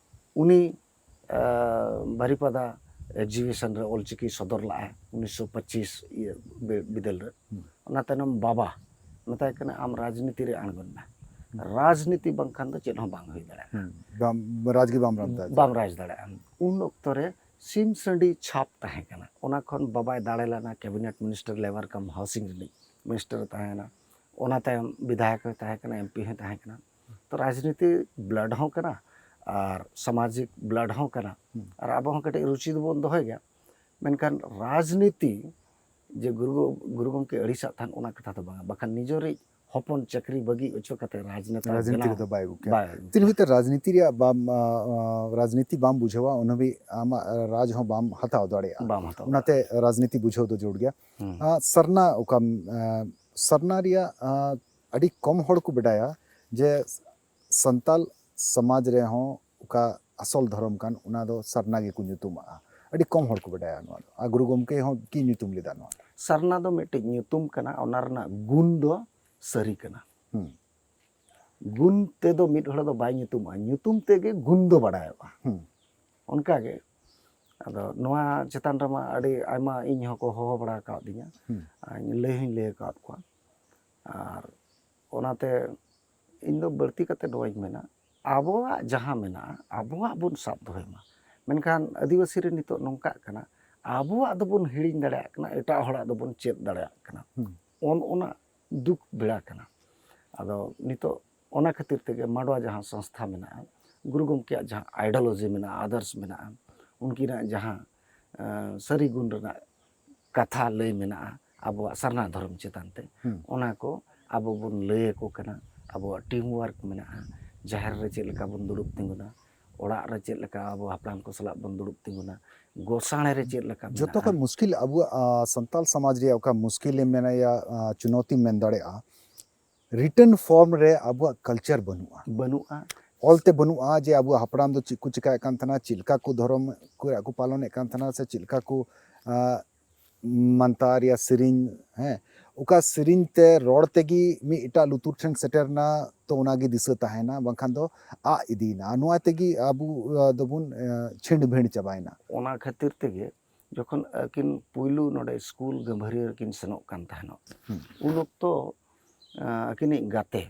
ᱩᱱᱤ, ᱟ, ᱵᱟᱨᱤᱯᱟᱫᱟ ᱮᱠᱡᱤᱵᱤᱥᱚᱱ ᱨᱮ ᱚᱞᱪᱤᱠᱤ ᱥᱚᱫᱚᱨ ᱞᱟᱜᱼᱟᱭ ᱩᱱᱤᱥᱥᱚ ᱯᱚᱸᱪᱤᱥ ᱤᱭᱟᱹ ᱵᱤ-, ᱵᱤᱫᱟᱹᱞ ᱨᱮ᱾ ᱦᱩᱸ᱾ ᱚᱱᱟ ᱛᱟᱭᱱᱚᱢ ᱵᱟᱵᱟ ᱢᱮᱛᱟᱭ ᱠᱟᱱᱟ, "ᱟᱢ ᱨᱟᱡᱽᱱᱤᱛᱤ ᱨᱮ ᱟᱬᱜᱚᱱ ᱢᱮ᱾ ᱦᱩᱸ᱾ ᱨᱟᱡᱽᱱᱤᱛᱤ ᱵᱟᱝᱠᱷᱟᱱ ᱫᱚ ᱪᱮᱫ ᱦᱚᱸ ᱵᱟᱝ ᱦᱩᱭ ᱫᱟᱲᱮᱭᱟᱜᱼᱟ᱾" ᱦᱩᱸ᱾ ᱵᱟᱢ, ᱨᱟᱡᱽ ᱜᱮ ᱵᱟᱢ ᱨᱟᱡᱽ ᱫᱟᱲᱮᱭᱟᱜᱼᱟ᱾ ᱵᱟᱢ ᱨᱟᱡᱽ ᱫᱟᱲᱮᱭᱟᱜᱼᱟ᱾ ᱩᱱ ᱚᱠᱛᱚ ᱨᱮ ᱥᱤᱢ ᱥᱟᱺᱰᱤ ᱪᱷᱟᱯ ᱛᱟᱦᱮᱸ ᱠᱟᱱᱟ᱾ ᱚᱱᱟ ᱠᱷᱚᱱ ᱵᱟᱵᱟᱭ ᱫᱟᱲᱮ ᱞᱮᱱᱟ, ᱠᱮᱵᱤᱱᱮᱴ ᱢᱤᱱᱤᱥᱴᱟᱨ, ᱞᱮᱵᱟᱨ ᱠᱟᱢ ᱦᱟᱣᱥᱤᱝ ᱨᱤᱱᱤᱡ ᱢᱤᱱᱤᱥᱴᱟᱨ ᱮ ᱛᱟᱦᱮᱸ ᱠᱟᱱᱟ᱾ ᱚᱱᱟ ᱛᱟᱭᱚᱢ ᱵᱤᱫᱷᱟᱭᱚᱠ ᱦᱚᱸᱭ ᱛᱟᱦᱮᱸ ᱠᱟᱱᱟ, ᱮᱢᱯᱤ ᱦᱚᱸᱭ ᱛᱟᱦᱮᱸ ᱠᱟᱱᱟ᱾ ᱛᱚ ᱨᱟᱡᱽᱱᱤᱛᱤ ᱵᱞᱟᱰ ᱦᱚᱸ ᱠᱟᱱᱟ ᱟᱨ ᱥᱟᱢᱟᱡᱤᱠ ᱵᱞᱟᱰ ᱦᱚᱸ ᱠᱟᱱᱟ᱾ ᱦᱩᱸ᱾ ᱟᱨ ᱟᱵᱚ ᱦᱚᱸ ᱠᱟᱹᱴᱤᱡ ᱨᱩᱪᱤ ᱫᱚᱵᱚᱱ ᱫᱚᱦᱚᱭ ᱜᱮᱭᱟ᱾ ᱢᱮᱱᱠᱷᱟᱱ ᱨᱟᱡᱽᱱᱤᱛᱤ ᱡᱮ ᱜᱩᱨᱩ, ᱜᱩᱨᱩ ᱜᱚᱢᱠᱮ ᱟᱹᱲᱤᱥᱟᱜ ᱛᱟᱦᱮᱱ, ᱚᱱᱟ ᱠᱟᱛᱷᱟ ᱫᱚ ᱵᱟᱝᱟ, ᱵᱟᱠᱷᱟᱱ ᱱᱤᱡᱮᱨᱤᱡ ᱦᱚᱯᱚᱱ ᱪᱟᱹᱠᱨᱤ ᱵᱟᱹᱜᱤ ᱦᱚᱪᱚ ᱠᱟᱛᱮ ᱨᱟᱡᱽᱱᱮᱛᱟ ᱨᱟᱡᱽᱱᱤᱛᱤ ᱵᱮᱱᱟᱣ ᱨᱮᱫᱚ ᱵᱟᱭ ᱟᱹᱜᱩ ᱠᱮᱭᱟ᱾ ᱵᱟᱭ ᱟᱹᱜᱩ ᱛᱤᱱ ᱠᱮᱭᱟ᱾ ᱦᱚᱭᱛᱳ ᱨᱟᱡᱽᱱᱤᱛᱤ ᱨᱮᱭᱟᱜ ᱵᱟᱢ, ᱟ, ᱟ, ᱨᱟᱡᱽᱱᱤᱛᱤ ᱵᱟᱢ ᱵᱩᱡᱷᱟᱹᱣᱟ, ᱩᱱ ᱦᱟᱹᱵᱤᱡ ᱟᱢᱟᱜ ᱨᱟᱡᱽ ᱦᱚᱸ ᱵᱟᱢ ᱦᱟᱛᱟᱣ ᱫᱟᱲᱮᱭᱟᱜᱼᱟ᱾ ᱵᱟᱢ ᱦᱟᱛᱟᱣ ᱚᱱᱟᱛᱮ ᱫᱟᱲᱮᱭᱟᱜᱼᱟ᱾ ᱨᱟᱡᱽᱱᱤᱛᱤ ᱵᱩᱡᱷᱟᱹᱣ ᱫᱚ ᱡᱟᱹᱨᱩᱲ ᱜᱮᱭᱟ᱾ ᱦᱩᱸ᱾ ᱟ, ᱥᱟᱨᱱᱟ ᱚᱠᱟᱢ, ᱟ, ᱥᱟᱨᱱᱟ ᱨᱮᱭᱟᱜ, ᱟ, ᱟᱹᱰᱤ ᱠᱚᱢ ᱦᱚᱲ ᱠᱚ ᱵᱟᱰᱟᱭᱟ ᱡᱮ ᱥᱟᱱᱛᱟᱞ ᱥᱚᱢᱟᱡᱽ ᱨᱮᱦᱚᱸ ᱚᱠᱟ ᱟᱥᱚᱞ ᱫᱷᱚᱨᱚᱢ ᱠᱟᱱ, ᱚᱱᱟ ᱫᱚ ᱥᱟᱨᱱᱟ ᱜᱮᱠᱚ ᱧᱩᱛᱩᱢᱟᱜᱼᱟ᱾ ᱟᱹᱰᱤ ᱠᱚᱢ ᱦᱚᱲ ᱠᱚ ᱵᱟᱰᱟᱭᱟ ᱱᱚᱣᱟ ᱫᱚ᱾ ᱟᱨ ᱜᱩᱨᱩ ᱜᱚᱢᱠᱮ ᱦᱚᱸ ᱠᱤ ᱧᱩᱛᱩᱢ ᱞᱮᱫᱟ ᱱᱚᱣᱟ ᱫᱚ? ᱥᱟᱨᱱᱟ ᱫᱚ ᱢᱤᱫᱴᱤᱡ ᱧᱩᱛᱩᱢ ᱠᱟᱱᱟ, ᱚᱱᱟ ᱨᱮᱱᱟᱜ ᱜᱩᱱ ᱫᱚ ᱥᱟᱹᱨᱤ ᱠᱟᱱᱟ᱾ ᱦᱩᱸ᱾ ᱜᱩᱱ ᱛᱮᱫᱚ ᱢᱤᱫ ᱦᱚᱲ ᱫᱚ ᱵᱟᱭ ᱧᱩᱛᱩᱢᱚᱜᱼᱟ, ᱧᱩᱛᱩᱢ ᱛᱮᱜᱮ ᱜᱩᱱ ᱫᱚ ᱵᱟᱰᱟᱭᱚᱜᱼᱟ᱾ ᱦᱩᱸ᱾ ᱚᱱᱠᱟᱜᱮ, ᱟᱫᱚ ᱱᱚᱣᱟ ᱪᱮᱛᱟᱱ ᱨᱮᱢᱟ ᱟᱹᱰᱤ ᱟᱭᱢᱟ ᱤᱧ ᱦᱚᱸᱠᱚ ᱦᱚᱦᱚ ᱵᱟᱲᱟ ᱟᱠᱟᱣᱫᱤᱧᱟ᱾ ᱦᱩᱸ᱾ ᱟᱨ ᱞᱟᱹᱭ ᱦᱚᱸᱧ ᱞᱟᱹᱭ ᱟᱠᱟᱣᱟᱫ ᱠᱚᱣᱟ᱾ ᱟᱨ ᱚᱱᱟᱛᱮ ᱤᱧ ᱫᱚ ᱵᱟᱹᱲᱛᱤ ᱠᱟᱛᱮ ᱱᱚᱣᱟᱧ ᱢᱮᱱᱟ, ᱟᱵᱚᱣᱟᱜ ᱡᱟᱦᱟᱸ ᱢᱮᱱᱟᱜᱼᱟ, ᱟᱵᱚᱣᱟᱜ ᱵᱚᱱ ᱥᱟᱵ ᱫᱚᱦᱚᱭ ᱢᱟ᱾ ᱢᱮᱱᱠᱷᱟᱱ ᱟᱹᱫᱤᱵᱟᱹᱥᱤ ᱨᱮ ᱱᱤᱛᱚᱜ ᱱᱚᱝᱠᱟᱜ ᱠᱟᱱᱟ, ᱟᱵᱚᱣᱟᱜ ᱫᱚᱵᱚᱱ ᱦᱤᱲᱤᱧ ᱫᱟᱲᱮᱭᱟᱜ ᱠᱟᱱᱟ, ᱮᱴᱟᱜ ᱦᱚᱲᱟᱜ ᱫᱚᱵᱚᱱ ᱪᱮᱫ ᱫᱟᱲᱮᱭᱟᱜ ᱠᱟᱱᱟ᱾ ᱦᱩᱸ᱾ ᱚᱱ ᱚᱱᱟ ᱫᱩᱠ ᱵᱮᱲᱟ ᱠᱟᱱᱟ᱾ ᱟᱫᱚ ᱱᱤᱛᱚᱜ ᱚᱱᱟ ᱠᱷᱟᱹᱛᱤᱨ ᱛᱮᱜᱮ ᱢᱟᱰᱣᱟ ᱡᱟᱦᱟᱸ ᱥᱚᱝᱥᱛᱷᱟ ᱢᱮᱱᱟᱜᱼᱟ, ᱜᱩᱨᱩ ᱜᱚᱢᱠᱮᱭᱟᱜ ᱡᱟᱦᱟᱸ ideology ᱢᱮᱱᱟᱜᱼᱟ, ᱟᱫᱚᱨᱥ ᱢᱮᱱᱟᱜᱼᱟ, ᱩᱱᱠᱤᱱᱟᱜ ᱡᱟᱦᱟᱸ, ᱮᱸ, ᱥᱟᱹᱨᱤ ᱜᱩᱱ ᱨᱮᱱᱟᱜ ᱠᱟᱛᱷᱟ ᱞᱟᱹᱭ ᱢᱮᱱᱟᱜᱼᱟ ᱟᱵᱚᱣᱟᱜ ᱥᱟᱨᱱᱟ ᱫᱷᱚᱨᱚᱢ ᱪᱮᱛᱟᱱ ᱛᱮ, ᱦᱩᱸ᱾ ᱚᱱᱟ ᱠᱚ ᱟᱵᱚ ᱵᱚᱱ ᱞᱟᱹᱭ ᱟᱠᱚ ᱠᱟᱱᱟ᱾ ᱟᱵᱚᱣᱟᱜ team work ᱢᱮᱱᱟᱜᱼᱟ, ᱡᱟᱦᱮᱨ ᱨᱮ ᱪᱮᱫ ᱞᱮᱠᱟ ᱵᱚᱱ ᱫᱩᱲᱩᱵ ᱛᱤᱸᱜᱩᱱᱟ, ᱚᱲᱟᱜ ᱨᱮ ᱪᱮᱫ ᱞᱮᱠᱟ ᱟᱵᱚ ᱦᱟᱯᱲᱟᱢ ᱠᱚ ᱥᱟᱞᱟᱜ ᱵᱚᱱ ᱫᱩᱲᱩᱵ ᱛᱤᱸᱜᱩᱱᱟ, ᱜᱚᱥᱟᱬᱮ ᱨᱮ ᱪᱮᱫ ᱞᱮᱠᱟ ᱡᱚᱛᱚ ᱢᱮᱱᱟᱜᱼᱟ᱾ ᱠᱷᱚᱱ ᱢᱩᱥᱠᱤᱞ ᱟᱵᱚᱣᱟᱜ, ᱟ, ᱥᱟᱱᱛᱟᱞ ᱥᱚᱢᱟᱡᱽ ᱨᱮᱭᱟᱜ ᱚᱠᱟ ᱢᱩᱥᱠᱤᱞ ᱮᱢ ᱢᱮᱱᱟᱭᱟ, ᱟ, ᱪᱩᱱᱚᱛᱤᱢ ᱢᱮᱱ ᱫᱟᱲᱮᱭᱟᱜᱼᱟ, written form ᱨᱮ ᱟᱵᱚᱣᱟᱜ culture ᱵᱟᱹᱱᱩᱜᱼᱟ᱾ ᱵᱟᱹᱱᱩᱜᱼᱟ᱾ ᱚᱞᱛᱮ ᱵᱟᱹᱱᱩᱜᱼᱟ ᱡᱮ ᱟᱵᱚᱣᱟᱜ ᱦᱟᱯᱲᱟᱢ ᱫᱚ ᱪᱮᱫ ᱠᱚ ᱪᱤᱠᱟᱭᱮᱫ ᱠᱟᱱ ᱛᱟᱦᱮᱱᱟ, ᱪᱮᱫ ᱞᱮᱠᱟ ᱠᱚ ᱫᱷᱚᱨᱚᱢ ᱠᱚ ᱨᱮᱭᱟᱜ ᱠᱚ ᱯᱟᱞᱚᱱᱮᱫ ᱠᱟᱱ ᱛᱟᱦᱮᱱᱟ, ᱥᱮ ᱪᱮᱫ ᱞᱮᱠᱟ ᱠᱚ, ᱟ, ᱢᱟᱱᱛᱟᱨ ᱭᱟ ᱥᱮᱨᱮᱧ, ᱦᱮᱸ, ᱚᱠᱟ ᱥᱮᱨᱮᱧ ᱛᱮ ᱨᱚᱲ ᱛᱮᱜᱮ ᱢᱤᱫ ᱮᱴᱟᱜ ᱞᱩᱛᱩᱨ ᱴᱷᱮᱱ ᱥᱮᱴᱮᱨ ᱮᱱᱟ, ᱛᱚ ᱚᱱᱟᱜᱮ ᱫᱤᱥᱟᱹ ᱛᱟᱦᱮᱱᱟ, ᱵᱟᱝᱠᱷᱟᱱ ᱫᱚ ᱟᱜ ᱤᱫᱤᱭᱮᱱᱟ᱾ ᱟᱨ ᱱᱚᱣᱟ ᱛᱮᱜᱮ ᱟᱵᱚ, ᱟ, ᱫᱚᱵᱚᱱ, ᱟ, ᱪᱷᱤᱸᱰ ᱵᱷᱤᱸᱰ ᱪᱟᱵᱟᱭᱮᱱᱟ᱾ ᱚᱱᱟ ᱠᱷᱟᱹᱛᱤᱨ ᱛᱮᱜᱮ ᱡᱚᱠᱷᱚᱱ ᱟᱹᱠᱤᱱ ᱯᱩᱭᱞᱩ ᱱᱚᱰᱮ ᱥᱠᱩᱞ ᱜᱟᱹᱢᱵᱷᱟᱹᱨᱤᱭᱟᱹ ᱨᱮᱠᱤᱱ ᱥᱮᱱᱚᱜ ᱠᱟᱱ ᱛᱟᱦᱮᱱᱚᱜ, ᱦᱩᱸ᱾ ᱩᱱ ᱚᱠᱛᱚ, ᱟ, ᱟᱹᱠᱤᱱᱤᱡ ᱜᱟᱛᱮ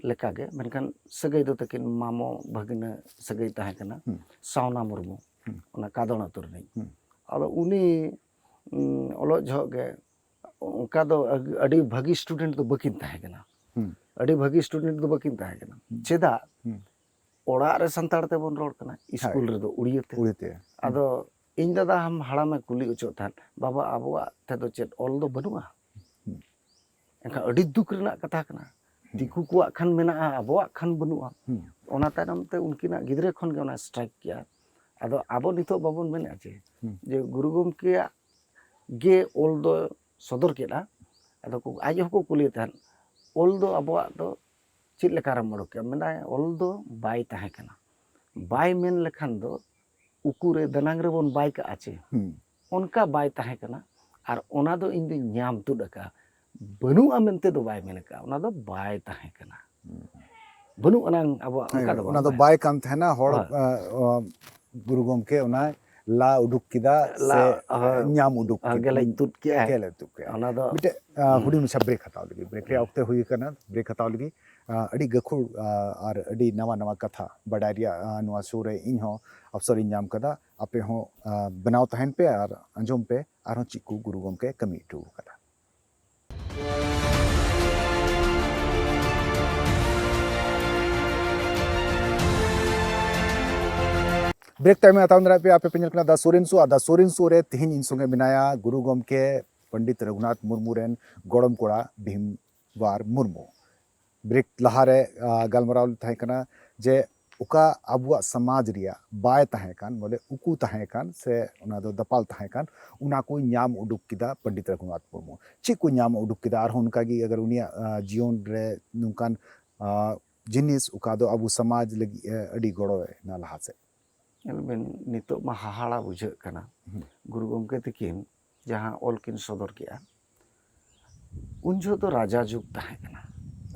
ᱞᱮᱠᱟᱜᱮ, ᱢᱮᱱᱠᱷᱟᱱ ᱥᱟᱹᱜᱟᱹᱭ ᱫᱚ ᱛᱟᱹᱠᱤᱱ ᱢᱟᱢᱚ ᱵᱷᱟᱹᱜᱽᱱᱟᱹ ᱥᱟᱹᱜᱟᱹᱭ ᱛᱟᱦᱮᱸ ᱠᱟᱱᱟ, ᱦᱩᱸ᱾ ᱥᱟᱣᱱᱟ ᱢᱩᱨᱢᱩ, ᱦᱩᱸ᱾ ᱚᱱᱟ ᱠᱟᱫᱚᱲ ᱟᱹᱛᱩ ᱨᱤᱱᱤᱡ᱾ ᱦᱩᱸ᱾ ᱟᱫᱚ ᱩᱱᱤ, ᱩᱸ, ᱚᱞᱚᱜ ᱡᱚᱦᱚᱜ ᱜᱮ ᱚᱱᱠᱟ ᱫᱚ ᱟᱹᱰᱤ ᱵᱷᱟᱹᱜᱤ student ᱫᱚ ᱵᱟᱹᱠᱤᱱ ᱛᱟᱦᱮᱸ ᱠᱟᱱᱟ᱾ ᱦᱩᱸ᱾ ᱟᱹᱰᱤ ᱵᱷᱟᱹᱜᱤ student ᱫᱚ ᱵᱟᱹᱠᱤᱱ ᱛᱟᱦᱮᱸ ᱠᱟᱱᱟ᱾ ᱦᱩᱸ᱾ ᱪᱮᱫᱟᱜ? ᱦᱩᱸ᱾ ᱚᱲᱟᱜ ᱨᱮ ᱥᱟᱱᱛᱟᱲ ᱛᱮᱵᱚᱱ ᱨᱚᱲ ᱠᱟᱱᱟ, ᱦᱳᱭ᱾ ᱥᱠᱩᱞ ᱨᱮᱫᱚ ᱩᱲᱤᱭᱟᱹ ᱛᱮ᱾ ᱩᱲᱤᱭᱟᱹ ᱛᱮ᱾ ᱦᱩᱸ᱾ ᱟᱫᱚ ᱤᱧ ᱫᱟᱫᱟ ᱦᱟᱢ ᱦᱟᱲᱟᱢᱮ ᱠᱩᱞᱤ ᱚᱪᱚᱜ ᱛᱟᱦᱮᱸᱫ, "ᱵᱟᱵᱟ, ᱟᱵᱚᱣᱟᱜ ᱛᱮᱫᱚ ᱪᱮᱫ ᱚᱞ ᱫᱚ ᱵᱟᱹᱱᱩᱜᱼᱟ?" ᱦᱩᱸ᱾ ᱮᱱᱠᱷᱟᱱ ᱟᱹᱰᱤ ᱫᱩᱠ ᱨᱮᱱᱟᱜ ᱠᱟᱛᱷᱟ ᱠᱟᱱᱟ᱾ ᱦᱩᱸ᱾ ᱫᱤᱠᱩ ᱠᱚᱣᱟᱜ ᱠᱷᱟᱱ ᱢᱮᱱᱟᱜᱼᱟ, ᱟᱵᱚᱣᱟᱜ ᱠᱷᱟᱱ ᱵᱟᱹᱱᱩᱜᱼᱟ᱾ ᱦᱩᱸ᱾ ᱚᱱᱟ ᱛᱟᱭᱱᱚᱢ ᱛᱮ ᱩᱱᱠᱤᱱᱟᱜ ᱜᱤᱫᱽᱨᱟᱹ ᱠᱷᱚᱱ ᱜᱮ ᱚᱱᱟ strike ᱠᱮᱜᱼᱟ᱾ ᱟᱫᱚ ᱟᱵᱚ ᱱᱤᱛᱚᱜ ᱵᱟᱵᱚᱱ ᱢᱮᱱᱮᱫᱼᱟ ᱡᱮ, ᱦᱩᱸ᱾ ᱡᱮ ᱜᱩᱨᱩ ᱜᱚᱢᱠᱮᱭᱟᱜ ᱜᱮ ᱚᱞ ᱫᱚ ᱥᱚᱫᱚᱨ ᱠᱮᱫᱼᱟ᱾ ᱟᱫᱚ ᱠᱚ, ᱟᱡ ᱦᱚᱸᱠᱚ ᱠᱩᱞᱤᱭᱮ ᱛᱟᱦᱮᱸᱫ, "ᱚᱞ ᱫᱚ ᱟᱵᱚᱣᱟᱜ ᱫᱚ ᱪᱮᱫ ᱞᱮᱠᱟ ᱨᱮᱢ ᱚᱰᱚᱠ ᱠᱮᱜᱼᱟ?" ᱢᱮᱱᱫᱟᱭ, "ᱚᱞ ᱫᱚ ᱵᱟᱭ ᱛᱟᱦᱮᱸ ᱠᱟᱱᱟ᱾ ᱵᱟᱭ ᱢᱮᱱ ᱞᱮᱠᱷᱟᱱ ᱫᱚ ᱩᱠᱩ ᱨᱮ ᱫᱟᱱᱟᱝ ᱨᱮᱵᱚᱱ ᱵᱟᱭ ᱠᱟᱜᱼᱟ ᱪᱮ?" ᱦᱩᱸ᱾ ᱚᱱᱠᱟ ᱵᱟᱭ ᱛᱟᱦᱮᱸ ᱠᱟᱱᱟ᱾ ᱟᱨ ᱚᱱᱟ ᱫᱚ ᱤᱧ ᱫᱚᱧ ᱧᱟᱢ ᱛᱩᱫ ᱟᱠᱟᱫᱼᱟ᱾ ᱵᱟᱹᱱᱩᱜᱼᱟ ᱢᱮᱱᱛᱮ ᱫᱚ ᱵᱟᱭ ᱢᱮᱱ ᱟᱠᱟᱫᱼᱟ, ᱚᱱᱟ ᱫᱚ ᱵᱟᱭ ᱛᱟᱦᱮᱸ ᱠᱟᱱᱟ᱾ ᱦᱩᱸ᱾ ᱵᱟᱹᱱᱩᱜ ᱟᱱᱟᱝ ᱟᱵᱚᱣᱟᱜ ᱚᱱᱠᱟ ᱦᱮᱸ, ᱫᱚ ᱵᱟᱝ ᱚᱱᱟ ᱫᱚ ᱛᱟᱦᱮᱸ ᱵᱟᱭ ᱠᱟᱱ ᱛᱟᱦᱮᱱᱟ᱾ ᱦᱚᱲ, ᱦᱳᱭ᱾ ᱟ, ᱟ, ᱜᱩᱨᱩ ᱜᱚᱢᱠᱮ ᱚᱱᱟ ᱞᱟ ᱩᱰᱩᱠ ᱠᱮᱫᱟ ᱥᱮ ᱞᱟ, ᱦᱳᱭ᱾ ᱧᱟᱢ ᱩᱰᱩᱠ ᱟᱨ ᱠᱮᱫ-, ᱜᱮᱞᱮᱡ ᱛᱩᱫ ᱠᱮᱜᱼᱟᱭ᱾ ᱜᱮᱞᱮᱡ ᱛᱩᱫ ᱠᱮᱜᱼᱟ᱾ ᱚᱱᱟ ᱫᱚ ᱢᱤᱫᱴᱮᱡ ᱟ, ᱦᱩᱰᱤᱧ ᱢᱟᱪᱷᱟ ᱵᱨᱮᱠ ᱦᱟᱛᱟᱣ ᱞᱟᱹᱜᱤᱫ, ᱵᱨᱮᱠ ᱨᱮᱭᱟᱜ ᱚᱠᱛᱮ ᱦᱩᱭ ᱟᱠᱟᱱᱟ, ᱵᱨᱮᱠ ᱦᱟᱛᱟᱣ ᱞᱟᱹᱜᱤᱫ᱾ ᱟ, ᱟᱹᱰᱤ ᱜᱟᱹᱠᱷᱩᱲ ᱟ, ᱟᱨ ᱟᱹᱰᱤ ᱱᱟᱣᱟ ᱱᱟᱣᱟ ᱠᱟᱛᱷᱟ ᱵᱟᱰᱟᱭ ᱨᱮᱭᱟᱜ ᱟ, ᱱᱚᱣᱟ ᱥᱳ ᱨᱮ ᱤᱧ ᱦᱚᱸ ᱚᱯᱥᱚᱨ ᱤᱧ ᱧᱟᱢ ᱠᱟᱫᱟ᱾ ᱟᱯᱮ ᱦᱚᱸ ᱟ, ᱵᱮᱱᱟᱣ ᱛᱟᱦᱮᱱ ᱯᱮ ᱟᱨ ᱟᱸᱡᱚᱢ ᱯᱮ ᱟᱨᱦᱚᱸ ᱪᱮᱫ ᱠᱚ ᱜᱩᱨᱩ ᱜᱚᱢᱠᱮ ᱠᱟᱹᱢᱤ ᱦᱚᱴᱚ ᱟᱠᱟᱫᱟ᱾ ᱵᱨᱮᱠ ᱛᱟᱭᱚᱢ ᱦᱟᱛᱟᱣ ᱫᱟᱲᱮᱭᱟᱜ ᱯᱮ᱾ ᱟᱯᱮ ᱯᱮ ᱧᱮᱞ ᱠᱟᱱᱟ ᱫᱟ ᱥᱳᱨᱮᱱ ᱥᱳ᱾ ᱟᱨ ᱫᱟ ᱥᱳᱨᱮᱱ ᱥᱳ ᱨᱮ ᱛᱤᱦᱤᱧ ᱤᱧ ᱥᱚᱸᱜᱮ ᱢᱮᱱᱟᱭᱟ ᱜᱩᱨᱩ ᱜᱚᱢᱠᱮ ᱯᱚᱱᱰᱤᱛ ᱨᱚᱜᱷᱩᱱᱟᱛᱷ ᱢᱩᱨᱢᱩ ᱨᱮᱱ ᱜᱚᱲᱚᱢ ᱠᱚᱲᱟ ᱵᱷᱤᱢ ᱵᱟᱨ ᱢᱩᱨᱢᱩ᱾ ᱵᱨᱮᱠ ᱞᱟᱦᱟᱨᱮ ᱟ, ᱜᱟᱞᱢᱟᱨᱟᱣ ᱛᱟᱦᱮᱸ ᱠᱟᱱᱟ ᱡᱮ ᱚᱠᱟ ᱟᱵᱚᱣᱟᱜ ᱥᱚᱢᱟᱡᱽ ᱨᱮᱭᱟᱜ ᱵᱟᱭ ᱛᱟᱦᱮᱸ ᱠᱟᱱ, ᱵᱚᱞᱮ ᱩᱠᱩ ᱛᱟᱦᱮᱸ ᱠᱟᱱ ᱥᱮ ᱚᱱᱟ ᱫᱚ ᱫᱟᱯᱟᱞ ᱛᱟᱦᱮᱸ ᱠᱟᱱ, ᱚᱱᱟ ᱠᱚᱭ ᱧᱟᱢ ᱩᱰᱩᱠ ᱠᱮᱫᱟ ᱯᱚᱱᱰᱤᱛ ᱨᱚᱜᱷᱩᱱᱟᱛᱷ ᱢᱩᱨᱢᱩ᱾ ᱪᱮᱫ ᱠᱚ ᱧᱟᱢ ᱩᱰᱩᱠ ᱠᱮᱫᱟ? ᱟᱨᱦᱚᱸ ᱚᱱᱠᱟᱜᱮ ᱟᱜᱟᱨ ᱩᱱᱤᱭᱟᱜ ᱟ, ᱡᱤᱭᱚᱱ ᱨᱮ ᱱᱚᱝᱠᱟᱱ ᱟ, ᱡᱤᱱᱤᱥ ᱚᱠᱟ ᱫᱚ ᱟᱵᱚ ᱥᱚᱢᱟᱡᱽ ᱞᱟᱹᱜᱤᱫ ᱮ ᱟᱹᱰᱤ ᱜᱚᱲᱚᱭ ᱮᱱᱟ ᱞᱟᱦᱟ ᱥᱮᱫ᱾ ᱧᱮᱞ ᱵᱤᱱ, ᱱᱤᱛᱚᱜ ᱢᱟ ᱦᱟᱦᱟᱲᱟ ᱵᱩᱡᱷᱟᱹᱜ ᱠᱟᱱᱟ᱾ ᱦᱩᱸ᱾ ᱜᱩᱨᱩ ᱜᱚᱢᱠᱮ ᱛᱟᱹᱠᱤᱱ ᱡᱟᱦᱟᱸ ᱚᱞ ᱠᱤᱱ ᱥᱚᱫᱚᱨ ᱠᱮᱜᱼᱟ, ᱩᱱ ᱡᱚᱦᱚᱜ ᱫᱚ ᱨᱟᱡᱟ ᱡᱩᱜᱽ ᱛᱟᱦᱮᱸ ᱠᱟᱱᱟ᱾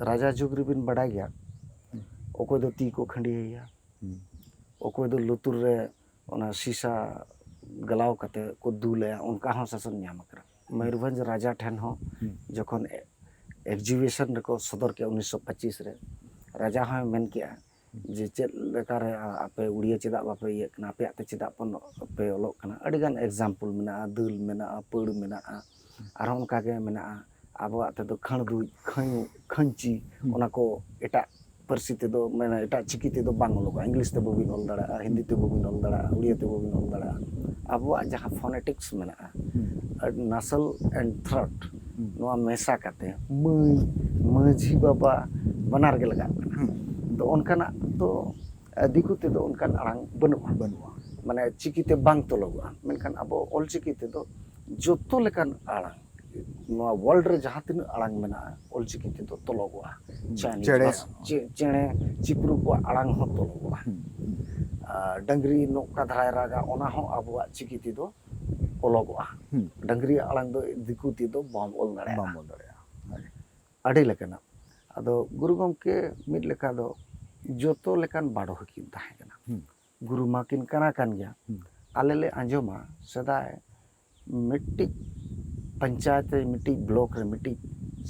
ᱨᱟᱡᱟ ᱡᱩᱜᱽ ᱨᱮᱵᱤᱱ ᱵᱟᱰᱟᱭ ᱜᱮᱭᱟ, ᱚᱠᱚᱭ ᱫᱚ ᱛᱤ ᱠᱚ ᱠᱷᱟᱹᱰᱭᱟᱹᱭᱟ, ᱦᱩᱸ᱾ ᱚᱠᱚᱭ ᱫᱚ ᱞᱩᱛᱩᱨ ᱨᱮ ᱚᱱᱟ ᱥᱤᱥᱟ ᱜᱟᱞᱟᱣ ᱠᱟᱛᱮ ᱠᱚ ᱫᱩᱞᱟᱭᱟ, ᱚᱱᱠᱟ ᱦᱚᱸ ᱥᱟᱥᱚᱱ ᱧᱟᱢ ᱟᱠᱟᱱᱟ᱾ ᱢᱚᱭᱩᱨᱵᱷᱚᱸᱡᱽ ᱨᱟᱡᱟ ᱴᱷᱮᱱ ᱦᱚᱸ ᱦᱩᱸ᱾ ᱡᱚᱠᱷᱚᱱ ᱮ-, ᱮᱠᱡᱤᱵᱤᱥᱚᱱ ᱨᱮᱠᱚ ᱥᱚᱫᱚᱨ ᱠᱮᱜᱼᱟ ᱩᱱᱤᱥᱥᱚ ᱯᱚᱸᱪᱤᱥ ᱨᱮ, ᱨᱟᱡᱟ ᱦᱚᱸᱭ ᱢᱮᱱ ᱠᱮᱜᱼᱟ ᱡᱮ, "ᱪᱮᱫ ᱞᱮᱠᱟᱨᱮ ᱟ-, ᱟᱯᱮ ᱩᱲᱤᱭᱟᱹ ᱪᱮᱫᱟᱜ ᱵᱟᱯᱮ ᱤᱭᱟᱹᱜ ᱠᱟᱱᱟ? ᱟᱯᱮᱭᱟᱜ ᱛᱮ ᱪᱮᱫᱟᱜ ᱯᱚᱱ-, ᱯᱮ ᱚᱞᱚᱜ ᱠᱟᱱᱟ?" ᱟᱹᱰᱤᱜᱟᱱ ᱮᱠᱡᱟᱢᱯᱚᱞ ᱢᱮᱱᱟᱜᱼᱟ, ᱫᱟᱹᱞ ᱢᱮᱱᱟᱜᱼᱟ, ᱯᱟᱹᱲ ᱢᱮᱱᱟᱜᱼᱟ, ᱟᱨᱦᱚᱸ ᱚᱱᱠᱟᱜᱮ ᱢᱮᱱᱟᱜᱼᱟ ᱟᱵᱚᱣᱟᱜ ᱛᱮᱫᱚ ᱠᱷᱟᱹᱬᱫᱩᱡ, ᱠᱷᱟᱹᱧ-, ᱠᱷᱟᱹᱧᱪᱤ, ᱦᱩᱸ᱾ ᱚᱱᱟ ᱠᱚ ᱮᱴᱟᱜ ᱯᱟᱹᱨᱥᱤ ᱛᱮᱫᱚ, ᱢᱟᱱᱮ ᱮᱴᱟᱜ ᱪᱤᱠᱤ ᱛᱮᱫᱚ ᱵᱟᱝ ᱚᱞᱚᱜᱚᱜᱼᱟ᱾ ᱤᱝᱞᱤᱥ ᱛᱮ ᱵᱟᱹᱵᱤᱱ ᱚᱞ ᱫᱟᱲᱮᱭᱟᱜᱼᱟ, ᱦᱤᱱᱫᱤ ᱛᱮ ᱵᱟᱹᱵᱤᱱ ᱚᱞ ᱫᱟᱲᱮᱭᱟᱜᱼᱟ, ᱩᱲᱤᱭᱟ ᱛᱮ ᱵᱟᱹᱵᱤᱱ ᱚᱞ ᱫᱟᱲᱮᱭᱟᱜᱼᱟ᱾ ᱟᱵᱚᱣᱟᱜ ᱡᱟᱦᱟᱸ ᱯᱷᱚᱱᱮᱴᱤᱠᱥ ᱢᱮᱱᱟᱜᱼᱟ, ᱦᱩᱸ᱾ ᱱᱟᱥᱚᱞ ᱮᱱᱰ ᱛᱷᱨᱚᱴ, ᱦᱩᱸ᱾ ᱱᱚᱣᱟ ᱢᱮᱥᱟ ᱠᱟᱛᱮ ᱢᱟᱹᱭ, ᱢᱟᱹᱡᱷᱤ ᱵᱟᱵᱟ ᱵᱟᱱᱟᱨ ᱜᱮ ᱞᱟᱜᱟᱜ ᱠᱟᱱᱟ᱾ ᱦᱩᱸ᱾ ᱛᱚ ᱚᱱᱠᱟᱱᱟᱜ ᱫᱚ ᱫᱤᱠᱩ ᱛᱮᱫᱚ ᱚᱱᱠᱟᱱ ᱟᱲᱟᱝ ᱵᱟᱹᱱᱩᱜᱼᱟ᱾ ᱵᱟᱹᱱᱩᱜᱼᱟ᱾ ᱢᱟᱱᱮ ᱪᱤᱠᱤᱛᱮ ᱵᱟᱝ ᱛᱚᱞᱚᱜᱚᱜᱼᱟ, ᱢᱮᱱᱠᱷᱟᱱ ᱟᱵᱚ ᱚᱞᱪᱤᱠᱤ ᱛᱮᱫᱚ ᱡᱚᱛᱚ ᱞᱮᱠᱟᱱ ᱟᱲᱟᱝ, ᱱᱚᱣᱟ ᱣᱟᱨᱞᱰ ᱨᱮ ᱡᱟᱦᱟᱸ ᱛᱤᱱᱟᱹᱜ ᱟᱲᱟᱝ ᱢᱮᱱᱟᱜᱼᱟ, ᱚᱞᱪᱤᱠᱤ ᱛᱮᱫᱚ ᱛᱚᱞᱚᱜᱚᱜᱼᱟ᱾ ᱦᱩᱸ᱾ ᱪᱟᱭᱱᱤᱡᱽ ᱪᱮᱬᱮ᱾ ᱵᱷᱟᱥ-, ᱪᱮ-, ᱪᱮᱬᱮ ᱪᱤᱯᱨᱩ ᱠᱚᱣᱟᱜ ᱟᱲᱟᱝ ᱦᱚᱸ ᱛᱚᱞᱚᱜᱚᱜᱼᱟ᱾ ᱦᱩᱸ, ᱦᱩᱸ᱾ ᱟᱨ ᱰᱟᱹᱝᱨᱤ ᱱᱚᱝᱠᱟ ᱫᱷᱟᱨᱟᱭ ᱨᱟᱜᱟ, ᱚᱱᱟ ᱦᱚᱸ ᱟᱵᱚᱣᱟᱜ ᱪᱤᱠᱤ ᱛᱮᱫᱚ ᱚᱞᱚᱜᱚᱜᱼᱟ᱾ ᱦᱩᱸ᱾ ᱰᱟᱹᱝᱨᱤᱭᱟᱜ ᱟᱲᱟᱝ ᱫᱚ ᱫᱤᱠᱩ ᱛᱮᱫᱚ ᱵᱟᱢ ᱚᱞ ᱫᱟᱲᱮᱭᱟᱜᱼᱟ᱾ ᱵᱟᱢ ᱚᱞ ᱫᱟᱲᱮᱭᱟᱜᱼᱟ᱾ ᱦᱳᱭ᱾ ᱟᱹᱰᱤ ᱞᱮᱠᱟᱱᱟᱜ᱾ ᱟᱫᱚ ᱜᱩᱨᱩ ᱜᱚᱢᱠᱮ ᱢᱤᱫ ᱞᱮᱠᱟ ᱫᱚ ᱡᱚᱛᱚ ᱞᱮᱠᱟᱱ ᱵᱟᱰᱚᱦᱤ ᱠᱤᱱ ᱛᱟᱦᱮᱸ ᱠᱟᱱᱟ᱾ ᱦᱩᱸ᱾ ᱜᱩᱨᱩ ᱢᱟᱠᱤᱱ ᱠᱟᱱᱟ ᱠᱟᱱ ᱜᱮᱭᱟ, ᱦᱩᱸ᱾ ᱟᱞᱮ ᱞᱮ ᱟᱸᱡᱚᱢᱟ, ᱥᱮᱫᱟᱭ ᱢᱤᱫᱴᱤᱡ ᱯᱚᱧᱪᱟᱭᱮᱛ ᱨᱮ, ᱢᱤᱫᱴᱤᱡ ᱵᱞᱚᱠ ᱨᱮ ᱢᱤᱫᱴᱤᱡ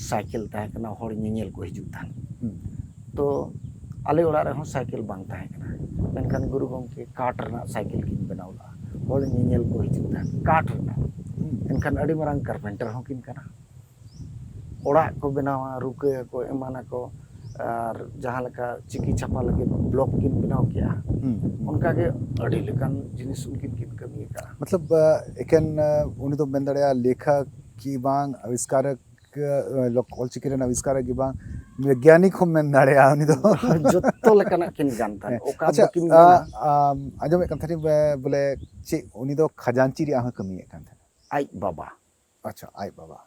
ᱥᱟᱭᱠᱮᱞ ᱛᱟᱦᱮᱸ ᱠᱟᱱᱟ, ᱦᱚᱲ ᱧᱮᱧᱮᱞ ᱠᱚ ᱦᱤᱡᱩᱜ ᱛᱟᱦᱮᱸᱫ᱾ ᱦᱩᱸ᱾ ᱛᱚ ᱟᱞᱮ ᱚᱲᱟᱜ ᱨᱮᱦᱚᱸ ᱥᱟᱭᱠᱮᱞ ᱵᱟᱝ ᱛᱟᱦᱮᱸ ᱠᱟᱱᱟ, ᱢᱮᱱᱠᱷᱟᱱ ᱜᱩᱨᱩ ᱜᱚᱢᱠᱮ ᱠᱟᱴ ᱨᱮᱱᱟᱜ ᱥᱟᱭᱠᱮᱞ ᱠᱤᱱ ᱵᱮᱱᱟᱣ ᱞᱮᱫᱼᱟ᱾ ᱦᱚᱲ ᱧᱮᱧᱮᱞ ᱠᱚ ᱦᱤᱡᱩᱜ ᱛᱟᱦᱮᱸᱫ ᱠᱟᱴ ᱨᱮᱱᱟᱜ᱾ ᱦᱩᱸ᱾ ᱮᱱᱠᱷᱟᱱ ᱟᱹᱰᱤ ᱢᱟᱨᱟᱝ ᱠᱟᱨᱯᱮᱱᱴᱟᱨ ᱦᱚᱸ ᱠᱤᱱ ᱠᱟᱱᱟ᱾ ᱚᱲᱟᱜ ᱠᱚ ᱵᱮᱱᱟᱣᱟ, ᱨᱩᱠᱟᱹᱭᱟᱠᱚ, ᱮᱢᱟᱱᱟᱠᱚ, ᱟᱨ ᱡᱟᱦᱟᱸ ᱞᱮᱠᱟ ᱪᱤᱠᱤ ᱪᱷᱟᱯᱟ ᱞᱟᱹᱜᱤᱫ ᱵᱞᱚᱠ ᱠᱤᱱ ᱵᱮᱱᱟᱣ ᱠᱮᱜᱼᱟ, ᱦᱩᱸ, ᱦᱩᱸ᱾ ᱚᱱᱠᱟᱜᱮ ᱟᱹᱰᱤ ᱞᱮᱠᱟᱱ ᱡᱤᱱᱤᱥ ᱩᱱᱠᱤᱱ ᱠᱤᱱ ᱠᱟᱹᱢᱤ ᱟᱠᱟᱫᱼᱟ᱾ ᱢᱚᱛᱞᱚᱵ, ᱟ, ᱮᱠᱮᱱ, ᱟ, ᱩᱱᱤ ᱫᱚ ᱢᱮᱱ ᱫᱟᱲᱮᱭᱟᱜᱼᱟ ᱞᱮᱠᱷᱟ ᱠᱤ ᱵᱟᱝ ᱟᱵᱤᱥᱠᱟᱨᱚᱠ, ᱟ, ᱞᱚᱠ-, ᱚᱞᱪᱤᱠᱤ ᱨᱮᱱ ᱟᱵᱤᱥᱠᱟᱨᱚᱠ ᱜᱮ ᱵᱟᱝ, ᱵᱤᱜᱽᱜᱟᱱᱤᱠ ᱦᱚᱸ ᱢᱮᱱ ᱫᱟᱲᱮᱭᱟᱜᱼᱟ ᱩᱱᱤ ᱫᱚ᱾ ᱡᱚᱛᱚ ᱞᱮᱠᱟᱱᱟᱜ ᱠᱤᱱ ᱜᱟᱱ ᱛᱟᱦᱮᱸᱫ᱾ ᱦᱮᱸ᱾ ᱚᱠᱟ ᱟᱪᱪᱷᱟ, ᱫᱚᱠᱤᱱ ᱟ, ᱢᱮᱱᱟ? ᱟ, ᱟᱸᱡᱚᱢᱮᱫ ᱠᱟᱱ ᱛᱟᱦᱮᱱᱤᱧ ᱵᱮ-, ᱵᱚᱞᱮ ᱪᱮᱫ ᱩᱱᱤ ᱫᱚ ᱠᱷᱟᱡᱟᱱᱪᱤ ᱨᱮᱭᱟᱜ ᱦᱚᱸ ᱠᱟᱹᱢᱤᱭᱮᱫ ᱠᱟᱱ ᱛᱟᱦᱮᱱᱟ? ᱟᱡ ᱵᱟᱵᱟ᱾ ᱟᱪᱪᱷᱟ, ᱟᱡ ᱵᱟᱵᱟ᱾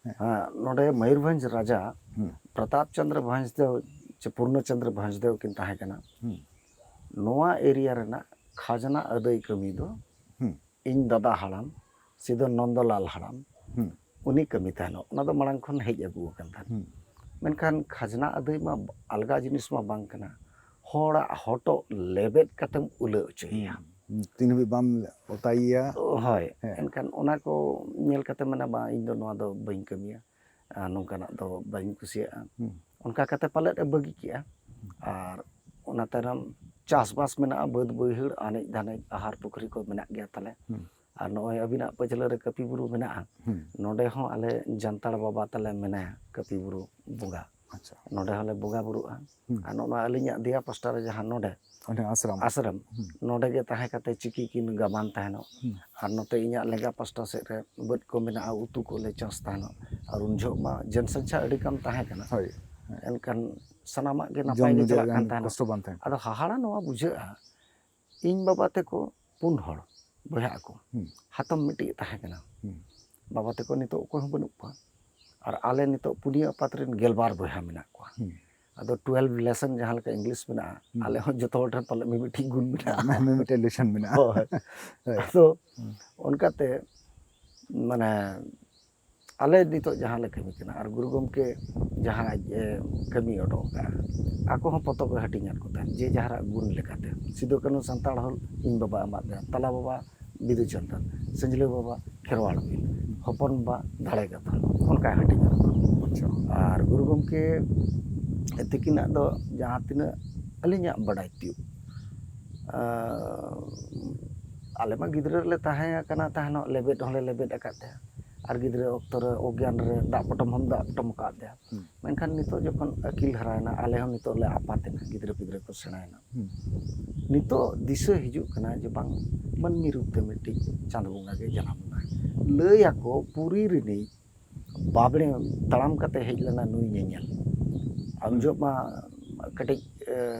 ᱦᱮᱸ᱾ ᱦᱮᱸ, ᱱᱚᱰᱮ ᱢᱚᱭᱩᱨᱵᱷᱚᱸᱡᱽ ᱨᱟᱡᱟ ᱦᱩᱸ᱾ ᱯᱨᱚᱛᱟᱯ ᱪᱚᱸᱫᱽᱨᱚ ᱵᱷᱚᱸᱡᱽᱫᱮᱣ ᱪᱮ ᱯᱩᱨᱱᱚ ᱪᱚᱸᱫᱽᱨᱚ ᱵᱷᱚᱸᱡᱽᱫᱮᱣ ᱠᱤᱱ ᱛᱟᱦᱮᱸ ᱠᱟᱱᱟ᱾ ᱦᱩᱸ᱾ ᱱᱚᱣᱟ ᱮᱨᱤᱭᱟ ᱨᱮᱱᱟᱜ ᱠᱷᱟᱡᱽᱱᱟ ᱟᱹᱫᱟᱹᱭ ᱠᱟᱹᱢᱤ ᱫᱚ ᱦᱩᱸ᱾ ᱤᱧ ᱫᱟᱫᱟ ᱦᱟᱲᱟᱢ ᱥᱤᱫᱚ ᱱᱚᱱᱫᱚᱞᱟᱞ ᱦᱟᱲᱟᱢ, ᱦᱩᱸ᱾ ᱩᱱᱤ ᱠᱟᱹᱢᱤ ᱛᱟᱦᱮᱱᱚᱜ᱾ ᱚᱱᱟ ᱫᱚ ᱢᱟᱲᱟᱝ ᱠᱷᱚᱱ ᱦᱮᱡ ᱟᱹᱜᱩ ᱟᱠᱟᱱ ᱛᱟᱦᱮᱱ᱾ ᱦᱩᱸ᱾ ᱢᱮᱱᱠᱷᱟᱱ ᱠᱷᱟᱡᱽᱱᱟ ᱟᱹᱫᱟᱹᱭ ᱢᱟ ᱟᱞᱜᱟ ᱡᱤᱱᱤᱥ ᱢᱟ ᱵᱟᱝ ᱠᱟᱱᱟ, ᱦᱚᱲᱟᱜ ᱦᱚᱴᱚᱜ ᱞᱮᱵᱮᱫ ᱠᱟᱛᱮᱢ ᱩᱞᱟᱹ ᱚᱪᱚᱭᱮᱭᱟ᱾ ᱦᱩᱸ᱾ ᱛᱤᱱ ᱦᱟᱹᱵᱤᱡ ᱵᱟᱢ ᱚᱛᱟᱭᱮᱭᱟ᱾ ᱦᱳᱭ᱾ ᱦᱮᱸ᱾ ᱮᱱᱠᱷᱟᱱ ᱚᱱᱟ ᱠᱚ ᱧᱮᱞ ᱠᱟᱛᱮ ᱢᱮᱱᱟ, ᱵᱟᱝ, ᱤᱧ ᱫᱚ ᱱᱚᱣᱟ ᱫᱚ ᱵᱟᱹᱧ ᱠᱟᱹᱢᱤᱭᱟ, ᱟᱨ ᱱᱚᱝᱠᱟᱱᱟᱜ ᱫᱚ ᱵᱟᱹᱧ ᱠᱩᱥᱤᱭᱟᱜᱼᱟ᱾ ᱦᱩᱸ᱾ ᱚᱱᱠᱟ ᱠᱟᱛᱮ ᱯᱟᱞᱮᱫ ᱮ ᱵᱟᱹᱜᱤ ᱠᱮᱜᱼᱟ᱾ ᱟᱨ ᱚᱱᱟ ᱛᱟᱭᱱᱚᱢ ᱪᱟᱥᱵᱟᱥ ᱢᱮᱱᱟᱜᱼᱟ, ᱵᱟᱹᱫᱽ ᱵᱟᱹᱭᱦᱟᱹᱲ, ᱟᱱᱮᱡ ᱫᱷᱟᱱᱮᱡ, ᱟᱦᱟᱨ ᱯᱩᱠᱷᱨᱤ ᱠᱚ ᱢᱮᱱᱟᱜ ᱜᱮᱭᱟ ᱛᱟᱞᱮ᱾ ᱦᱩᱸ᱾ ᱟᱨ ᱱᱚᱜᱼᱚᱭ ᱟᱹᱵᱤᱱᱟᱜ ᱯᱟᱹᱪᱷᱞᱟᱹ ᱨᱮ ᱠᱟᱹᱯᱤ ᱵᱩᱨᱩ ᱢᱮᱱᱟᱜᱼᱟ᱾ ᱦᱩᱸ᱾ ᱱᱚᱰᱮ ᱦᱚᱸ ᱟᱞᱮ ᱡᱟᱱᱛᱟᱲ ᱵᱟᱵᱟ ᱛᱟᱞᱮ ᱢᱮᱱᱟᱭᱟ, ᱠᱟᱹᱯᱤ ᱵᱩᱨᱩ ᱵᱚᱸᱜᱟ᱾ ᱟᱪᱪᱷᱟ᱾ ᱱᱚᱰᱮ ᱦᱚᱸᱞᱮ ᱵᱚᱸᱜᱟ ᱵᱩᱨᱩᱜᱼᱟ᱾ ᱦᱩᱸ᱾ ᱟᱨ ᱱᱚᱜᱼᱚ ᱱᱚᱣᱟ ᱟᱹᱞᱤᱧᱟᱜ ᱫᱮᱭᱟ ᱯᱟᱥᱴᱟ ᱨᱮ ᱡᱟᱦᱟᱸ ᱱᱚᱰᱮ ᱚᱸᱰᱮ ᱟᱥᱨᱚᱢ᱾ ᱟᱥᱨᱚᱢ, ᱦᱩᱸ᱾ ᱱᱚᱰᱮ ᱜᱮ ᱛᱟᱦᱮᱸ ᱠᱟᱛᱮ ᱪᱤᱠᱤ ᱠᱤᱱ ᱜᱟᱵᱟᱱ ᱛᱟᱦᱮᱱᱚᱜ᱾ ᱦᱩᱸ᱾ ᱟᱨ ᱱᱚᱛᱮ ᱤᱧᱟᱹᱜ ᱞᱮᱸᱜᱟ ᱯᱟᱥᱴᱟ ᱥᱮᱫ ᱨᱮ ᱵᱟᱹᱫᱽ ᱠᱚ ᱢᱮᱱᱟᱜᱼᱟ, ᱩᱛᱩ ᱠᱚᱞᱮ ᱪᱟᱥ ᱛᱟᱦᱮᱱᱚᱜ᱾ ᱟᱨ ᱩᱱ ᱡᱚᱦᱚᱜ ᱢᱟ ᱡᱚᱱᱥᱚᱝᱠᱷᱟ ᱟᱹᱰᱤ ᱠᱚᱢ ᱛᱟᱦᱮᱸ ᱠᱟᱱᱟ᱾ ᱦᱳᱭ᱾ ᱦᱮᱸ᱾ ᱮᱱᱠᱷᱟᱱ ᱥᱟᱱᱟᱢᱟᱜ ᱜᱮ ᱡᱚᱢ ᱱᱟᱯᱟᱭ ᱧᱩ ᱜᱮ ᱨᱮᱭᱟᱜ ᱪᱟᱞᱟᱜ ᱠᱟᱱ ᱜᱟᱱ ᱛᱟᱦᱮᱱᱟ᱾ ᱠᱚᱥᱴᱚ ᱵᱟᱝ ᱛᱟᱦᱮᱸ ᱠᱟᱱᱟ᱾ ᱟᱫᱚ ᱦᱟᱦᱟᱲᱟ ᱱᱚᱣᱟ ᱵᱩᱡᱷᱟᱹᱜᱼᱟ, ᱤᱧ ᱵᱟᱵᱟ ᱛᱮᱠᱚ ᱯᱩᱱ ᱦᱚᱲ ᱵᱚᱭᱦᱟ ᱟᱠᱚ᱾ ᱦᱩᱸ᱾ ᱦᱟᱛᱚᱢ ᱢᱤᱫᱴᱤᱡ ᱛᱟᱦᱮᱸ ᱠᱟᱱᱟ᱾ ᱦᱩᱸ᱾ ᱵᱟᱵᱟ ᱛᱮᱠᱚ ᱱᱤᱛᱚᱜ ᱚᱠᱚᱭ ᱦᱚᱸ ᱵᱟᱹᱱᱩᱜ ᱠᱚᱣᱟ᱾ ᱟᱨ ᱟᱞᱮ ᱱᱤᱛᱚᱜ ᱯᱩᱱᱭᱟᱹ ᱟᱯᱟᱛ ᱨᱮᱱ ᱜᱮᱞᱵᱟᱨ ᱵᱚᱭᱦᱟ ᱢᱮᱱᱟᱜ ᱠᱚᱣᱟ᱾ ᱦᱩᱸ᱾ ᱟᱫᱚ ᱴᱩᱭᱮᱞᱵᱷ ᱞᱮᱥᱚᱱ ᱡᱟᱦᱟᱸ ᱞᱮᱠᱟ ᱤᱝᱞᱤᱥ ᱢᱮᱱᱟᱜᱼᱟ, ᱦᱩᱸ᱾ ᱟᱞᱮ ᱦᱚᱸ ᱡᱚᱛᱚ ᱦᱚᱲ ᱴᱷᱮᱱ ᱯᱟᱞᱮ ᱢᱤᱢᱤᱫᱴᱤᱡ ᱜᱩᱱ ᱢᱮᱱᱟᱜᱼᱟ᱾ ᱢᱤᱢᱤᱫᱴᱮᱡ ᱞᱮᱥᱚᱱ ᱢᱮᱱᱟᱜᱼᱟ᱾ ᱦᱳᱭ᱾ ᱦᱳᱭ᱾ ᱟᱫᱚ ᱦᱩᱸ᱾ ᱚᱱᱠᱟᱛᱮ ᱢᱟᱱᱮ ᱟᱞᱮ ᱱᱤᱛᱚᱜ ᱡᱟᱦᱟᱸ ᱞᱮ ᱠᱟᱹᱢᱤ ᱠᱟᱱᱟ ᱟᱨ ᱜᱩᱨᱩ ᱜᱚᱢᱠᱮ ᱡᱟᱦᱟᱸ ᱟᱡ ᱮ ᱠᱟᱹᱢᱤ ᱚᱰᱚᱠ ᱟᱠᱟᱫᱼᱟ, ᱟᱠᱚ ᱦᱚᱸ ᱯᱚᱛᱚᱵ ᱮ ᱦᱟᱹᱴᱤᱧᱟᱫ ᱠᱚ ᱛᱟᱦᱮᱸᱫ, ᱡᱮ ᱡᱟᱦᱟᱨᱟᱜ ᱜᱩᱱ ᱞᱮᱠᱟᱛᱮ᱾ ᱥᱤᱫᱩ ᱠᱟᱹᱱᱦᱩ ᱥᱟᱱᱛᱟᱲ ᱦᱩᱞ ᱤᱧ ᱵᱟᱵᱟ ᱮᱢᱟᱫ ᱫᱮᱭᱟ, ᱛᱟᱞᱟ ᱵᱟᱵᱟ ᱵᱤᱫᱩ ᱪᱟᱸᱫᱟᱱ, ᱥᱟᱹᱡᱽᱞᱟᱹ ᱵᱟᱵᱟ ᱠᱷᱮᱨᱣᱟᱲ ᱵᱤᱨ, ᱦᱚᱯᱚᱱ ᱵᱟ ᱫᱟᱲᱮ ᱠᱟᱛᱷᱟ, ᱚᱱᱠᱟ ᱦᱟᱹᱴᱤᱧ ᱟᱠᱟᱫ ᱠᱚᱣᱟ᱾ ᱟᱪᱪᱷᱟ᱾ ᱟᱨ ᱜᱩᱨᱩ ᱜᱚᱢᱠᱮ ᱛᱤᱠᱤᱱᱟᱜ ᱫᱚ ᱡᱟᱦᱟᱸ ᱛᱤᱱᱟᱹᱜ ᱟᱹᱞᱤᱧᱟᱜ ᱵᱟᱰᱟᱭ ᱛᱤᱭᱳᱜ, ᱟᱨ ᱟᱞᱮ ᱢᱟ ᱜᱤᱫᱽᱨᱟᱹ ᱨᱮᱞᱮ ᱛᱟᱦᱮᱸ ᱠᱟᱱᱟ, ᱛᱟᱦᱮᱱᱚᱜ ᱞᱮᱵᱮᱫ ᱦᱚᱸᱞᱮ ᱞᱮᱵᱮᱫ ᱟᱠᱟᱫ ᱛᱟᱦᱮᱸᱫ᱾ ᱟᱨ ᱜᱤᱫᱽᱨᱟᱹ ᱚᱠᱛᱚ ᱨᱮ ᱚᱜᱽᱜᱭᱟᱱ ᱨᱮ ᱫᱟᱜ ᱯᱚᱴᱚᱢ ᱦᱚᱸᱢ ᱫᱟᱜ ᱯᱚᱴᱚᱢ ᱟᱠᱟᱫ ᱛᱟᱭᱟ᱾ ᱦᱩᱸ᱾ ᱢᱮᱱᱠᱷᱟᱱ ᱱᱤᱛᱚᱜ ᱡᱚᱠᱷᱚᱱ ᱟᱹᱠᱤᱞ ᱦᱟᱨᱟᱭᱮᱱᱟ, ᱟᱞᱮ ᱦᱚᱸ ᱱᱤᱛᱚᱜ ᱞᱮ ᱟᱯᱟᱛ ᱮᱱᱟ, ᱜᱤᱫᱽᱨᱟᱹ ᱯᱤᱫᱽᱨᱟᱹ ᱠᱚ ᱥᱮᱬᱟᱭᱮᱱᱟ᱾ ᱦᱩᱸ᱾ ᱱᱤᱛᱚᱜ ᱫᱤᱥᱟᱹ ᱦᱤᱡᱩᱜ ᱠᱟᱱᱟ ᱡᱮ ᱵᱟᱝ, ᱢᱟᱹᱱᱢᱤ ᱨᱩᱯ ᱛᱮ ᱢᱤᱫᱴᱤᱡ ᱪᱟᱸᱫᱚ ᱵᱚᱸᱜᱟ ᱜᱮ ᱡᱟᱱᱟᱢ ᱮᱱᱟ᱾ ᱞᱟᱹᱭ ᱟᱠᱚ ᱯᱩᱨᱤ ᱨᱤᱱᱤᱡ ᱵᱟᱵᱽᱲᱮ ᱛᱟᱲᱟᱢ ᱠᱟᱛᱮ ᱦᱮᱡ ᱞᱮᱱᱟ ᱱᱩᱭ ᱧᱮᱧᱮᱞ᱾ ᱟᱢ ᱦᱩᱸ᱾ ᱡᱚᱦᱚᱜ ᱢᱟ ᱠᱟᱹᱴᱤᱡ, ᱮ,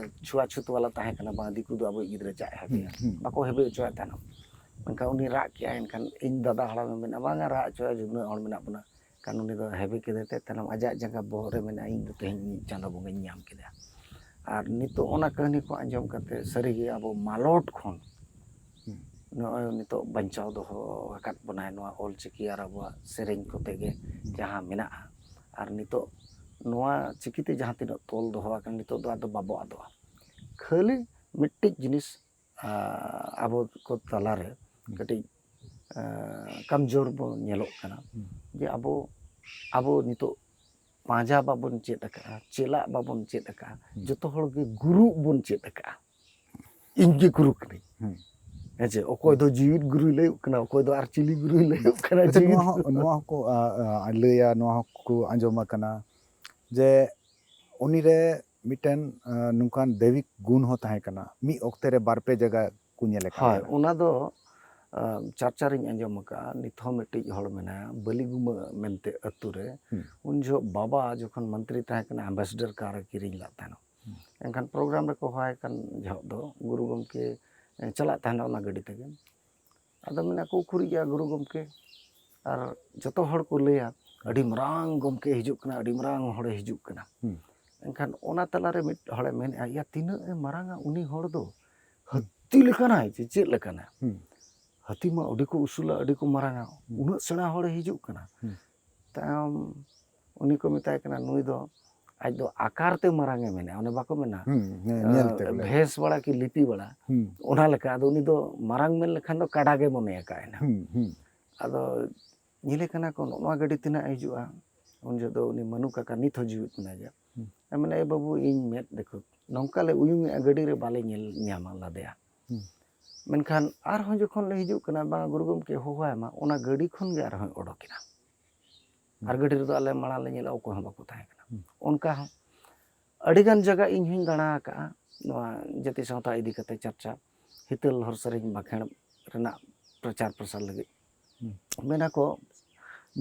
ᱪᱷᱩᱣᱟᱪᱷᱩᱛ ᱵᱟᱞᱟ ᱛᱟᱦᱮᱸ ᱠᱟᱱᱟ, ᱵᱟᱝ ᱫᱤᱠᱩ ᱫᱚ ᱟᱵᱚᱭᱤᱡ ᱜᱤᱫᱽᱨᱟᱹ ᱪᱮᱫ ᱮ ᱦᱮᱵᱮᱭᱟ, ᱦᱩᱸ, ᱦᱩᱸ᱾ ᱵᱟᱠᱚ ᱦᱮᱵᱮ ᱦᱚᱪᱚᱣᱟᱭ ᱛᱟᱦᱮᱱᱟ᱾ ᱢᱮᱱᱠᱷᱟᱱ ᱩᱱᱤ ᱨᱟᱜ ᱠᱮᱜᱼᱟᱭ, ᱮᱱᱠᱷᱟᱱ ᱤᱧ ᱫᱟᱫᱟ ᱦᱟᱲᱟᱢᱮ ᱢᱮᱱᱟ, "ᱵᱟᱝᱟ, ᱨᱟᱜ ᱦᱚᱪᱚᱣᱟᱭ, ᱩᱱᱟᱹᱜ ᱦᱚᱲ ᱢᱮᱱᱟᱜ ᱵᱚᱱᱟ᱾" ᱠᱷᱟᱱ ᱩᱱᱤ ᱫᱚ ᱦᱮᱵᱮ ᱠᱮᱫᱮ ᱛᱮ ᱛᱟᱭᱱᱚᱢ ᱟᱡᱟᱜ ᱡᱟᱸᱜᱟ ᱵᱚᱦᱚᱜ ᱨᱮ ᱢᱮᱱᱟᱜᱼᱟ, "ᱤᱧ ᱫᱚ ᱛᱮᱦᱮᱧ ᱤᱧ ᱪᱟᱸᱫᱚ ᱵᱚᱸᱜᱟᱧ ᱧᱟᱢ ᱠᱮᱫᱮᱭᱟ᱾" ᱟᱨ ᱱᱤᱛᱚᱜ ᱚᱱᱟ ᱠᱟᱹᱦᱱᱤ ᱠᱚ ᱟᱸᱡᱚᱢ ᱠᱟᱛᱮ ᱥᱟᱹᱨᱤᱜᱮ ᱟᱵᱚ ᱢᱟᱞᱚᱴ ᱠᱷᱚᱱ ᱦᱩᱸ᱾ ᱱᱚᱜᱼᱚᱭ ᱱᱤᱛᱚᱜ ᱵᱟᱧᱪᱟᱣ ᱫᱚᱦᱚ ᱟᱠᱟᱫ ᱵᱚᱱᱟᱭ ᱱᱚᱣᱟ ᱚᱞ ᱪᱤᱠᱤ ᱟᱨ ᱟᱵᱚᱣᱟᱜ ᱥᱮᱨᱮᱧ ᱠᱚᱛᱮ ᱜᱮ ᱡᱟᱦᱟᱸ ᱢᱮᱱᱟᱜᱼᱟ᱾ ᱟᱨ ᱱᱤᱛᱚᱜ ᱱᱚᱣᱟ ᱪᱤᱠᱤᱛᱮ ᱡᱟᱦᱟᱸ ᱛᱤᱱᱟᱹᱜ ᱛᱚᱞ ᱫᱚᱦᱚ ᱟᱠᱟᱱᱟ, ᱱᱤᱛᱚᱜ ᱫᱚ ᱟᱫᱚ ᱵᱟᱵᱚ ᱟᱫᱚᱜᱼᱟ᱾ ᱠᱷᱟᱹᱞᱤ ᱢᱤᱫᱴᱤᱡ ᱡᱤᱱᱤᱥ, ᱟ, ᱟᱵᱚ ᱠᱚ ᱛᱟᱞᱟᱨᱮ ᱦᱩᱸ᱾ ᱠᱟᱹᱴᱤᱡ, ᱟ, ᱠᱟᱢᱡᱳᱨ ᱵᱚᱱ ᱧᱮᱞᱚᱜ ᱠᱟᱱᱟ᱾ ᱦᱩᱸ᱾ ᱡᱮ ᱟᱵᱚ, ᱟᱵᱚ ᱱᱤᱛᱚᱜ ᱯᱟᱸᱡᱟ ᱵᱟᱵᱚᱱ ᱪᱮᱫ ᱟᱠᱟᱫᱼᱟ, ᱪᱮᱞᱟᱜ ᱵᱟᱵᱚᱱ ᱪᱮᱫ ᱟᱠᱟᱫᱼᱟ, ᱦᱩᱸ᱾ ᱡᱚᱛᱚ ᱦᱚᱲ ᱜᱮ ᱜᱩᱨᱩ ᱵᱚᱱ ᱪᱮᱫ ᱟᱠᱟᱫᱼᱟ᱾ ᱤᱧ ᱜᱮ ᱜᱩᱨᱩ ᱠᱟᱹᱱᱟᱹᱧ᱾ ᱦᱩᱸ᱾ ᱦᱮᱸ ᱪᱮ? ᱚᱠᱚᱭ ᱫᱚ ᱡᱤᱣᱤᱫ ᱜᱩᱨᱩᱭ ᱞᱟᱹᱭᱚᱜ ᱠᱟᱱᱟ, ᱚᱠᱚᱭ ᱫᱚ ᱟᱨ ᱪᱤᱞᱤ ᱜᱩᱨᱩᱭ ᱞᱟᱹᱭᱚᱜ ᱠᱟᱱᱟ, ᱟᱪᱪᱷᱟ, ᱡᱤᱣᱤᱫ ᱱᱚᱣᱟ ᱦᱚᱸ, ᱜᱩᱨᱩ᱾ ᱱᱚᱣᱟ ᱦᱚᱸᱠᱚ, ᱟ, ᱟ, ᱞᱟᱹᱭᱟ, ᱱᱚᱣᱟ ᱦᱚᱸᱠᱚ ᱟᱸᱡᱚᱢ ᱟᱠᱟᱱᱟ ᱡᱮ ᱩᱱᱤᱨᱮ ᱢᱤᱫᱴᱮᱱ, ᱟ, ᱱᱚᱝᱠᱟᱱ ᱫᱮᱵᱤᱠ ᱜᱩᱱ ᱦᱚᱸ ᱛᱟᱦᱮᱸ ᱠᱟᱱᱟ᱾ ᱢᱤᱫ ᱚᱠᱛᱮ ᱨᱮ ᱵᱟᱨ ᱯᱮ ᱡᱟᱭᱜᱟ ᱠᱚ ᱧᱮᱞᱮ ᱠᱟᱱ ᱦᱳᱭ, ᱛᱟᱦᱮᱱᱟ᱾ ᱚᱱᱟ ᱫᱚ, ᱟ, ᱪᱟᱨᱪᱟ ᱨᱤᱧ ᱟᱸᱡᱚᱢ ᱟᱠᱟᱫᱼᱟ᱾ ᱱᱤᱛ ᱦᱚᱸ ᱢᱤᱫᱴᱤᱡ ᱦᱚᱲ ᱢᱮᱱᱟᱭᱟ, ᱵᱟᱹᱞᱤᱜᱩᱢᱟᱹ ᱢᱮᱱᱛᱮ ᱟᱹᱛᱩ ᱨᱮ᱾ ᱦᱩᱸ᱾ ᱩᱱ ᱡᱚᱦᱚᱜ ᱵᱟᱵᱟ ᱡᱚᱠᱷᱚᱱ ᱢᱚᱱᱛᱨᱤ ᱛᱟᱦᱮᱸ ᱠᱟᱱᱟ, ambassador car ᱮ ᱠᱤᱨᱤᱧ ᱞᱮᱫ ᱛᱟᱦᱮᱱᱟ᱾ ᱦᱩᱸ᱾ ᱮᱱᱠᱷᱟᱱ program ᱨᱮᱠᱚ ᱦᱚᱦᱚᱣᱟᱭ ᱠᱟᱱ ᱡᱚᱦᱚᱜ ᱫᱚ ᱜᱩᱨᱩ ᱜᱚᱢᱠᱮ, ᱮ, ᱪᱟᱞᱟᱜ ᱛᱟᱦᱮᱱᱟ ᱚᱱᱟ ᱜᱟᱹᱰᱤ ᱛᱮᱜᱮ᱾ ᱟᱫᱚ ᱢᱮᱱᱟ ᱠᱚ, "ᱩᱠᱩᱨᱤᱡ ᱭᱟ ᱜᱩᱨᱩ ᱜᱚᱢᱠᱮ?" ᱟᱨ ᱡᱚᱛᱚ ᱦᱚᱲ ᱠᱚ ᱞᱟᱹᱭᱟ, "ᱟᱹᱰᱤ ᱢᱟᱨᱟᱝ ᱜᱚᱢᱠᱮ ᱦᱤᱡᱩᱜ ᱠᱟᱱᱟ, ᱟᱹᱰᱤ ᱢᱟᱨᱟᱝ ᱦᱚᱲᱮ ᱦᱤᱡᱩᱜ ᱠᱟᱱᱟ᱾" ᱦᱩᱸ᱾ ᱮᱱᱠᱷᱟᱱ ᱚᱱᱟ ᱛᱟᱞᱟᱨᱮ ᱢᱤᱫ ᱦᱚᱲᱮ ᱢᱮᱱᱮᱫᱼᱟ, "ᱭᱟ, ᱛᱤᱱᱟᱹᱜ ᱮ ᱢᱟᱨᱟᱝᱟ ᱩᱱᱤ ᱦᱚᱲ ᱫᱚ? ᱦᱩᱸ᱾ ᱦᱟᱹᱛᱤ ᱞᱮᱠᱟᱱᱟᱭ ᱪᱮ ᱪᱮᱫ ᱞᱮᱠᱟᱱᱟ? ᱦᱩᱸ᱾ ᱦᱟᱹᱛᱤ ᱢᱟ ᱟᱹᱰᱤ ᱠᱚ ᱩᱥᱩᱞᱟ, ᱟᱹᱰᱤ ᱠᱚ ᱢᱟᱨᱟᱝᱟ, ᱦᱩᱸ᱾ ᱩᱱᱟᱹᱜ ᱥᱮᱬᱟ ᱦᱚᱲᱮ ᱦᱤᱡᱩᱜ ᱠᱟᱱᱟ᱾" ᱦᱩᱸ᱾ ᱛᱟᱭᱚᱢ ᱩᱱᱤ ᱠᱚ ᱢᱮᱛᱟᱭ ᱠᱟᱱᱟ, ᱱᱩᱭ ᱫᱚ ᱟᱡ ᱫᱚ ᱟᱠᱟᱨ ᱛᱮ ᱢᱟᱨᱟᱝ ᱮ ᱢᱮᱱᱮᱜᱼᱟ, ᱚᱱᱮ ᱵᱟᱠᱚ ᱢᱮᱱᱟ, ᱦᱩᱸ, ᱦᱮᱸ, ᱧᱮᱞ ᱛᱮ ᱵᱚᱞᱮ᱾ ᱵᱷᱮᱥ ᱵᱟᱲᱟ ᱠᱤ ᱞᱤᱯᱤ ᱵᱟᱲᱟ, ᱦᱩᱸ᱾ ᱚᱱᱟ ᱞᱮᱠᱟ᱾ ᱟᱫᱚ ᱩᱱᱤ ᱫᱚ ᱢᱟᱨᱟᱝ ᱢᱮᱱ ᱞᱮᱠᱷᱟᱱ ᱫᱚ ᱠᱟᱰᱟ ᱜᱮ ᱢᱚᱱᱮ ᱟᱠᱟᱫ ᱮᱱᱟ᱾ ᱦᱩᱸ, ᱦᱩᱸ᱾ ᱟᱫᱚ ᱧᱮᱞᱮ ᱠᱟᱱᱟ ᱠᱚ, ᱱᱚᱜᱼᱚ ᱱᱚᱣᱟ ᱜᱟᱹᱰᱤ ᱛᱤᱱᱟᱹᱜ ᱦᱤᱡᱩᱜᱼᱟ? ᱩᱱ ᱡᱚᱦᱚᱜ ᱫᱚ ᱩᱱᱤ ᱢᱟᱹᱱᱩ ᱠᱟᱠᱟ ᱱᱤᱛ ᱦᱚᱸ ᱡᱤᱣᱤᱫ ᱢᱮᱱᱟᱭ ᱜᱮᱭᱟ᱾ ᱦᱩᱸ᱾ ᱟᱨ ᱢᱮᱱᱟ, "ᱮ ᱵᱟᱹᱵᱩ, ᱤᱧ ᱢᱮᱫ ᱫᱮᱠᱷᱩᱛ ᱱᱚᱝᱠᱟ ᱞᱮ ᱩᱭᱩᱝ ᱮᱜᱼᱟ, ᱜᱟᱹᱰᱤ ᱨᱮ ᱵᱟᱞᱮ ᱧᱮᱞ ᱧᱟᱢᱟ ᱞᱟᱫᱮᱭᱟ᱾" ᱦᱩᱸ᱾ ᱢᱮᱱᱠᱷᱟᱱ ᱟᱨᱦᱚᱸ ᱡᱚᱠᱷᱚᱱ ᱞᱮ ᱦᱤᱡᱩᱜ ᱠᱟᱱᱟ, ᱵᱟᱝ ᱜᱩᱨᱩ ᱜᱚᱢᱠᱮ ᱦᱚᱦᱚᱣᱟᱭ ᱢᱟ, ᱚᱱᱟ ᱜᱟᱹᱰᱤ ᱠᱷᱚᱱ ᱜᱮ ᱟᱨᱦᱚᱸᱭ ᱚᱰᱚᱠᱮᱱᱟ᱾ ᱦᱩᱸ᱾ ᱟᱨ ᱜᱟᱹᱰᱤ ᱨᱮᱫᱚ ᱟᱞᱮ ᱢᱟᱲᱟᱝ ᱞᱮ ᱧᱮᱞᱟ, ᱚᱠᱚᱭ ᱦᱚᱸ ᱵᱟᱠᱚ ᱛᱟᱦᱮᱸ ᱠᱟᱱᱟ᱾ ᱦᱩᱸ᱾ ᱚᱱᱠᱟ ᱦᱚᱸ ᱟᱹᱰᱤᱜᱟᱱ ᱡᱟᱭᱜᱟ ᱤᱧ ᱦᱚᱸᱧ ᱫᱟᱬᱟ ᱟᱠᱟᱜᱼᱟ, ᱱᱚᱣᱟ ᱡᱟᱹᱛᱤ ᱥᱟᱶᱛᱟ ᱤᱫᱤ ᱠᱟᱛᱮ ᱪᱟᱨᱪᱟ, ᱦᱤᱛᱟᱹᱞ ᱦᱚᱨ ᱥᱮᱨᱮᱧ ᱵᱟᱸᱠᱷᱮᱲ ᱨᱮᱱᱟᱜ ᱯᱨᱚᱪᱟᱨ ᱯᱨᱚᱥᱟᱨ ᱞᱟᱹᱜᱤᱫ᱾ ᱦᱩᱸ᱾ ᱢᱮᱱᱟ ᱠᱚ,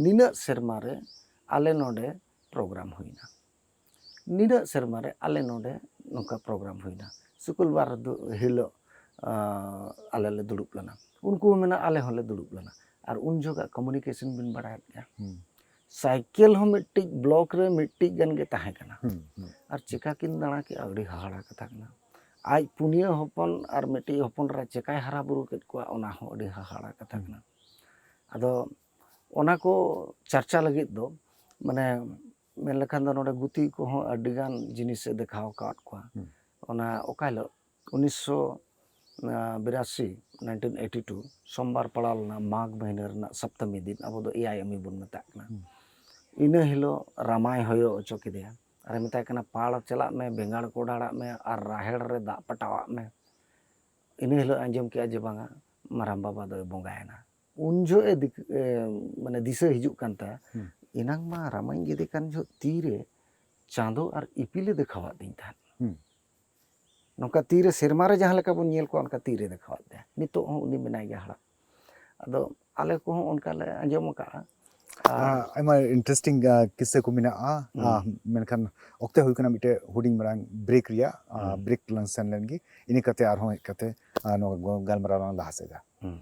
ᱱᱤᱱᱟᱹᱜ ᱥᱮᱨᱢᱟ ᱨᱮ ᱟᱞᱮ ᱱᱚᱰᱮ ᱯᱨᱳᱜᱨᱟᱢ ᱦᱩᱭᱱᱟ, ᱱᱤᱱᱟᱹᱜ ᱥᱮᱨᱢᱟ ᱨᱮ ᱟᱞᱮ ᱱᱚᱰᱮ ᱱᱚᱝᱠᱟ ᱯᱨᱳᱜᱨᱟᱢ ᱦᱩᱭᱱᱟ, ᱥᱩᱠᱩᱞ ᱵᱟᱨ ᱫᱩ-, ᱦᱤᱞᱳᱜ, ᱟᱸ, ᱟᱞᱮ ᱞᱮ ᱫᱩᱲᱩᱵ ᱞᱮᱱᱟ, ᱩᱱᱠᱩ ᱦᱚᱸ ᱢᱮᱱᱟ ᱟᱞᱮ ᱦᱚᱸᱞᱮ ᱫᱩᱲᱩᱵ ᱞᱮᱱᱟ᱾ ᱟᱨ ᱩᱱ ᱡᱚᱦᱚᱜᱟᱜ ᱠᱚᱢᱤᱭᱩᱱᱤᱠᱮᱥᱚᱱ ᱵᱤᱱ ᱵᱟᱲᱟᱭᱮᱫ ᱜᱮᱭᱟ, ᱦᱩᱸ᱾ ᱥᱟᱭᱠᱮᱞ ᱦᱚᱸ ᱢᱤᱫᱴᱤᱡ ᱵᱞᱚᱠ ᱨᱮ ᱢᱤᱫᱴᱤᱡ ᱜᱟᱱ ᱜᱮ ᱛᱟᱦᱮᱸ ᱠᱟᱱᱟ᱾ ᱦᱩᱸ, ᱦᱩᱸ᱾ ᱟᱨ ᱪᱮᱠᱟ ᱠᱤᱱ ᱫᱟᱬᱟ ᱠᱮᱜᱼᱟ, ᱟᱹᱰᱤ ᱦᱟᱦᱟᱲᱟ ᱠᱟᱛᱷᱟ ᱠᱟᱱᱟ᱾ ᱟᱡ ᱯᱩᱱᱭᱟᱹ ᱦᱚᱯᱚᱱ ᱟᱨ ᱢᱤᱫᱴᱤᱡ ᱦᱚᱯᱚᱱ ᱮᱨᱟ ᱪᱮᱠᱟᱭ ᱦᱟᱨᱟ ᱵᱩᱨᱩ ᱠᱮᱫ ᱠᱚᱣᱟ, ᱚᱱᱟ ᱦᱚᱸ ᱟᱹᱰᱤ ᱦᱟᱦᱟᱲᱟ ᱠᱟᱛᱷᱟ ᱦᱩᱸ᱾ ᱠᱟᱱᱟ᱾ ᱟᱫᱚ ᱚᱱᱟ ᱠᱚ ᱪᱟᱨᱪᱟ ᱞᱟᱹᱜᱤᱫ ᱫᱚ, ᱢᱟᱱᱮ, ᱢᱮᱱ ᱞᱮᱠᱷᱟᱱ ᱫᱚ ᱱᱚᱰᱮ ᱜᱩᱛᱤ ᱠᱚᱦᱚᱸ ᱟᱹᱰᱤᱜᱟᱱ ᱡᱤᱱᱤᱥᱮ ᱫᱮᱠᱷᱟᱣ ᱟᱠᱟᱫ ᱠᱚᱣᱟ᱾ ᱦᱩᱸ᱾ ᱚᱱᱟ ᱚᱠᱟ ᱦᱤᱞᱳᱜ ᱩᱱᱤᱥᱥᱚ ᱵᱤᱨᱟᱥᱤ, nineteen eighty two, ᱥᱳᱢᱵᱟᱨ ᱯᱟᱲᱟᱣ ᱞᱮᱱᱟ, ᱢᱟᱜᱽ ᱢᱟᱹᱦᱱᱟᱹ ᱨᱮᱱᱟᱜ ᱥᱚᱯᱛᱚᱢᱤ ᱫᱤᱱ, ᱟᱵᱚ ᱫᱚ ᱮᱭᱟᱭ ᱟᱢᱤ ᱵᱚᱱ ᱢᱮᱛᱟᱜ ᱠᱟᱱᱟ᱾ ᱦᱩᱸ᱾ ᱤᱱᱟᱹ ᱦᱤᱞᱳᱜ ᱨᱟᱢᱟᱭ ᱦᱚᱭᱚ ᱦᱚᱪᱚ ᱠᱮᱫᱮᱭᱟ᱾ ᱟᱨᱮ ᱢᱮᱛᱟᱭ ᱠᱟᱱᱟ, "ᱯᱟᱲ ᱪᱟᱞᱟᱜ ᱢᱮ, ᱵᱮᱸᱜᱟᱲ ᱠᱚᱰᱟᱲᱟᱜ ᱢᱮ ᱟᱨ ᱨᱟᱦᱮᱲ ᱨᱮ ᱫᱟᱜ ᱯᱟᱴᱟᱣᱟᱜ ᱢᱮ᱾" ᱤᱱᱟᱹ ᱦᱤᱞᱳᱜ ᱟᱸᱡᱚᱢ ᱠᱮᱜᱼᱟ ᱡᱮ ᱵᱟᱝᱟ, ᱢᱟᱨᱟᱝ ᱵᱟᱵᱟ ᱫᱚᱭ ᱵᱚᱸᱜᱟᱭᱮᱱᱟ᱾ ᱩᱱ ᱡᱚᱦᱚᱜ ᱮ ᱫᱤᱠ-, ᱮ, ᱢᱟᱱᱮ ᱫᱤᱥᱟᱹ ᱦᱤᱡᱩᱜ ᱠᱟᱱ ᱛᱟᱭᱟ, ᱦᱩᱸ᱾ ᱮᱱᱟᱝ ᱢᱟ ᱨᱟᱢᱟᱧ ᱜᱮᱫᱮ ᱠᱟᱱ ᱡᱚᱦᱚᱜ ᱛᱤᱨᱮ ᱪᱟᱸᱫᱚ ᱟᱨ ᱤᱯᱤᱞᱮ ᱫᱮᱠᱷᱟᱣᱟᱫ ᱫᱤᱧ ᱛᱟᱦᱮᱸᱫ᱾ ᱦᱩᱸ᱾ ᱱᱚᱝᱠᱟ ᱛᱤᱨᱮ ᱥᱮᱨᱢᱟ ᱨᱮ ᱡᱟᱦᱟᱸ ᱞᱮᱠᱟ ᱵᱚᱱ ᱧᱮᱞ ᱠᱚᱣᱟ, ᱚᱱᱠᱟ ᱛᱤᱨᱮ ᱫᱮᱠᱷᱟᱣᱟᱫ ᱛᱟᱭᱟ᱾ ᱱᱤᱛᱚᱜ ᱦᱚᱸ ᱩᱱᱤ ᱢᱮᱱᱟᱭ ᱜᱮᱭᱟ ᱦᱟᱲᱟᱢ᱾ ᱟᱫᱚ ᱟᱞᱮ ᱠᱚᱦᱚᱸ ᱚᱱᱠᱟ ᱞᱮ ᱟᱸᱡᱚᱢ ᱟᱠᱟᱫᱼᱟ᱾ ᱟᱨ ᱟᱸ, ᱟᱭᱢᱟ interesting, ᱟᱸ, ᱠᱤᱥᱟᱹ ᱠᱚ ᱢᱮᱱᱟᱜᱼᱟ᱾ ᱦᱩᱸ᱾ ᱟᱸ, ᱢᱮᱱᱠᱷᱟᱱ ᱚᱠᱛᱮ ᱦᱩᱭ ᱠᱟᱱᱟ ᱢᱤᱫᱴᱮᱡ ᱦᱩᱰᱤᱧ ᱢᱟᱨᱟᱝ break ᱨᱮᱭᱟᱜ᱾ ᱟᱸ, ᱦᱩᱸ᱾ Break ᱞᱟᱝ ᱥᱮᱱ ᱞᱮᱱ ᱜᱮ, ᱤᱱᱟᱹ ᱠᱟᱛᱮ ᱟᱨᱦᱚᱸ ᱦᱮᱡ ᱠᱟᱛᱮ, ᱟᱸ, ᱱᱚᱣᱟ ᱜᱚ-, ᱜᱟᱞᱢᱟᱨᱟᱣ ᱞᱟᱝ ᱞᱟᱦᱟ ᱥᱮᱫᱟ᱾ ᱦᱩᱸ᱾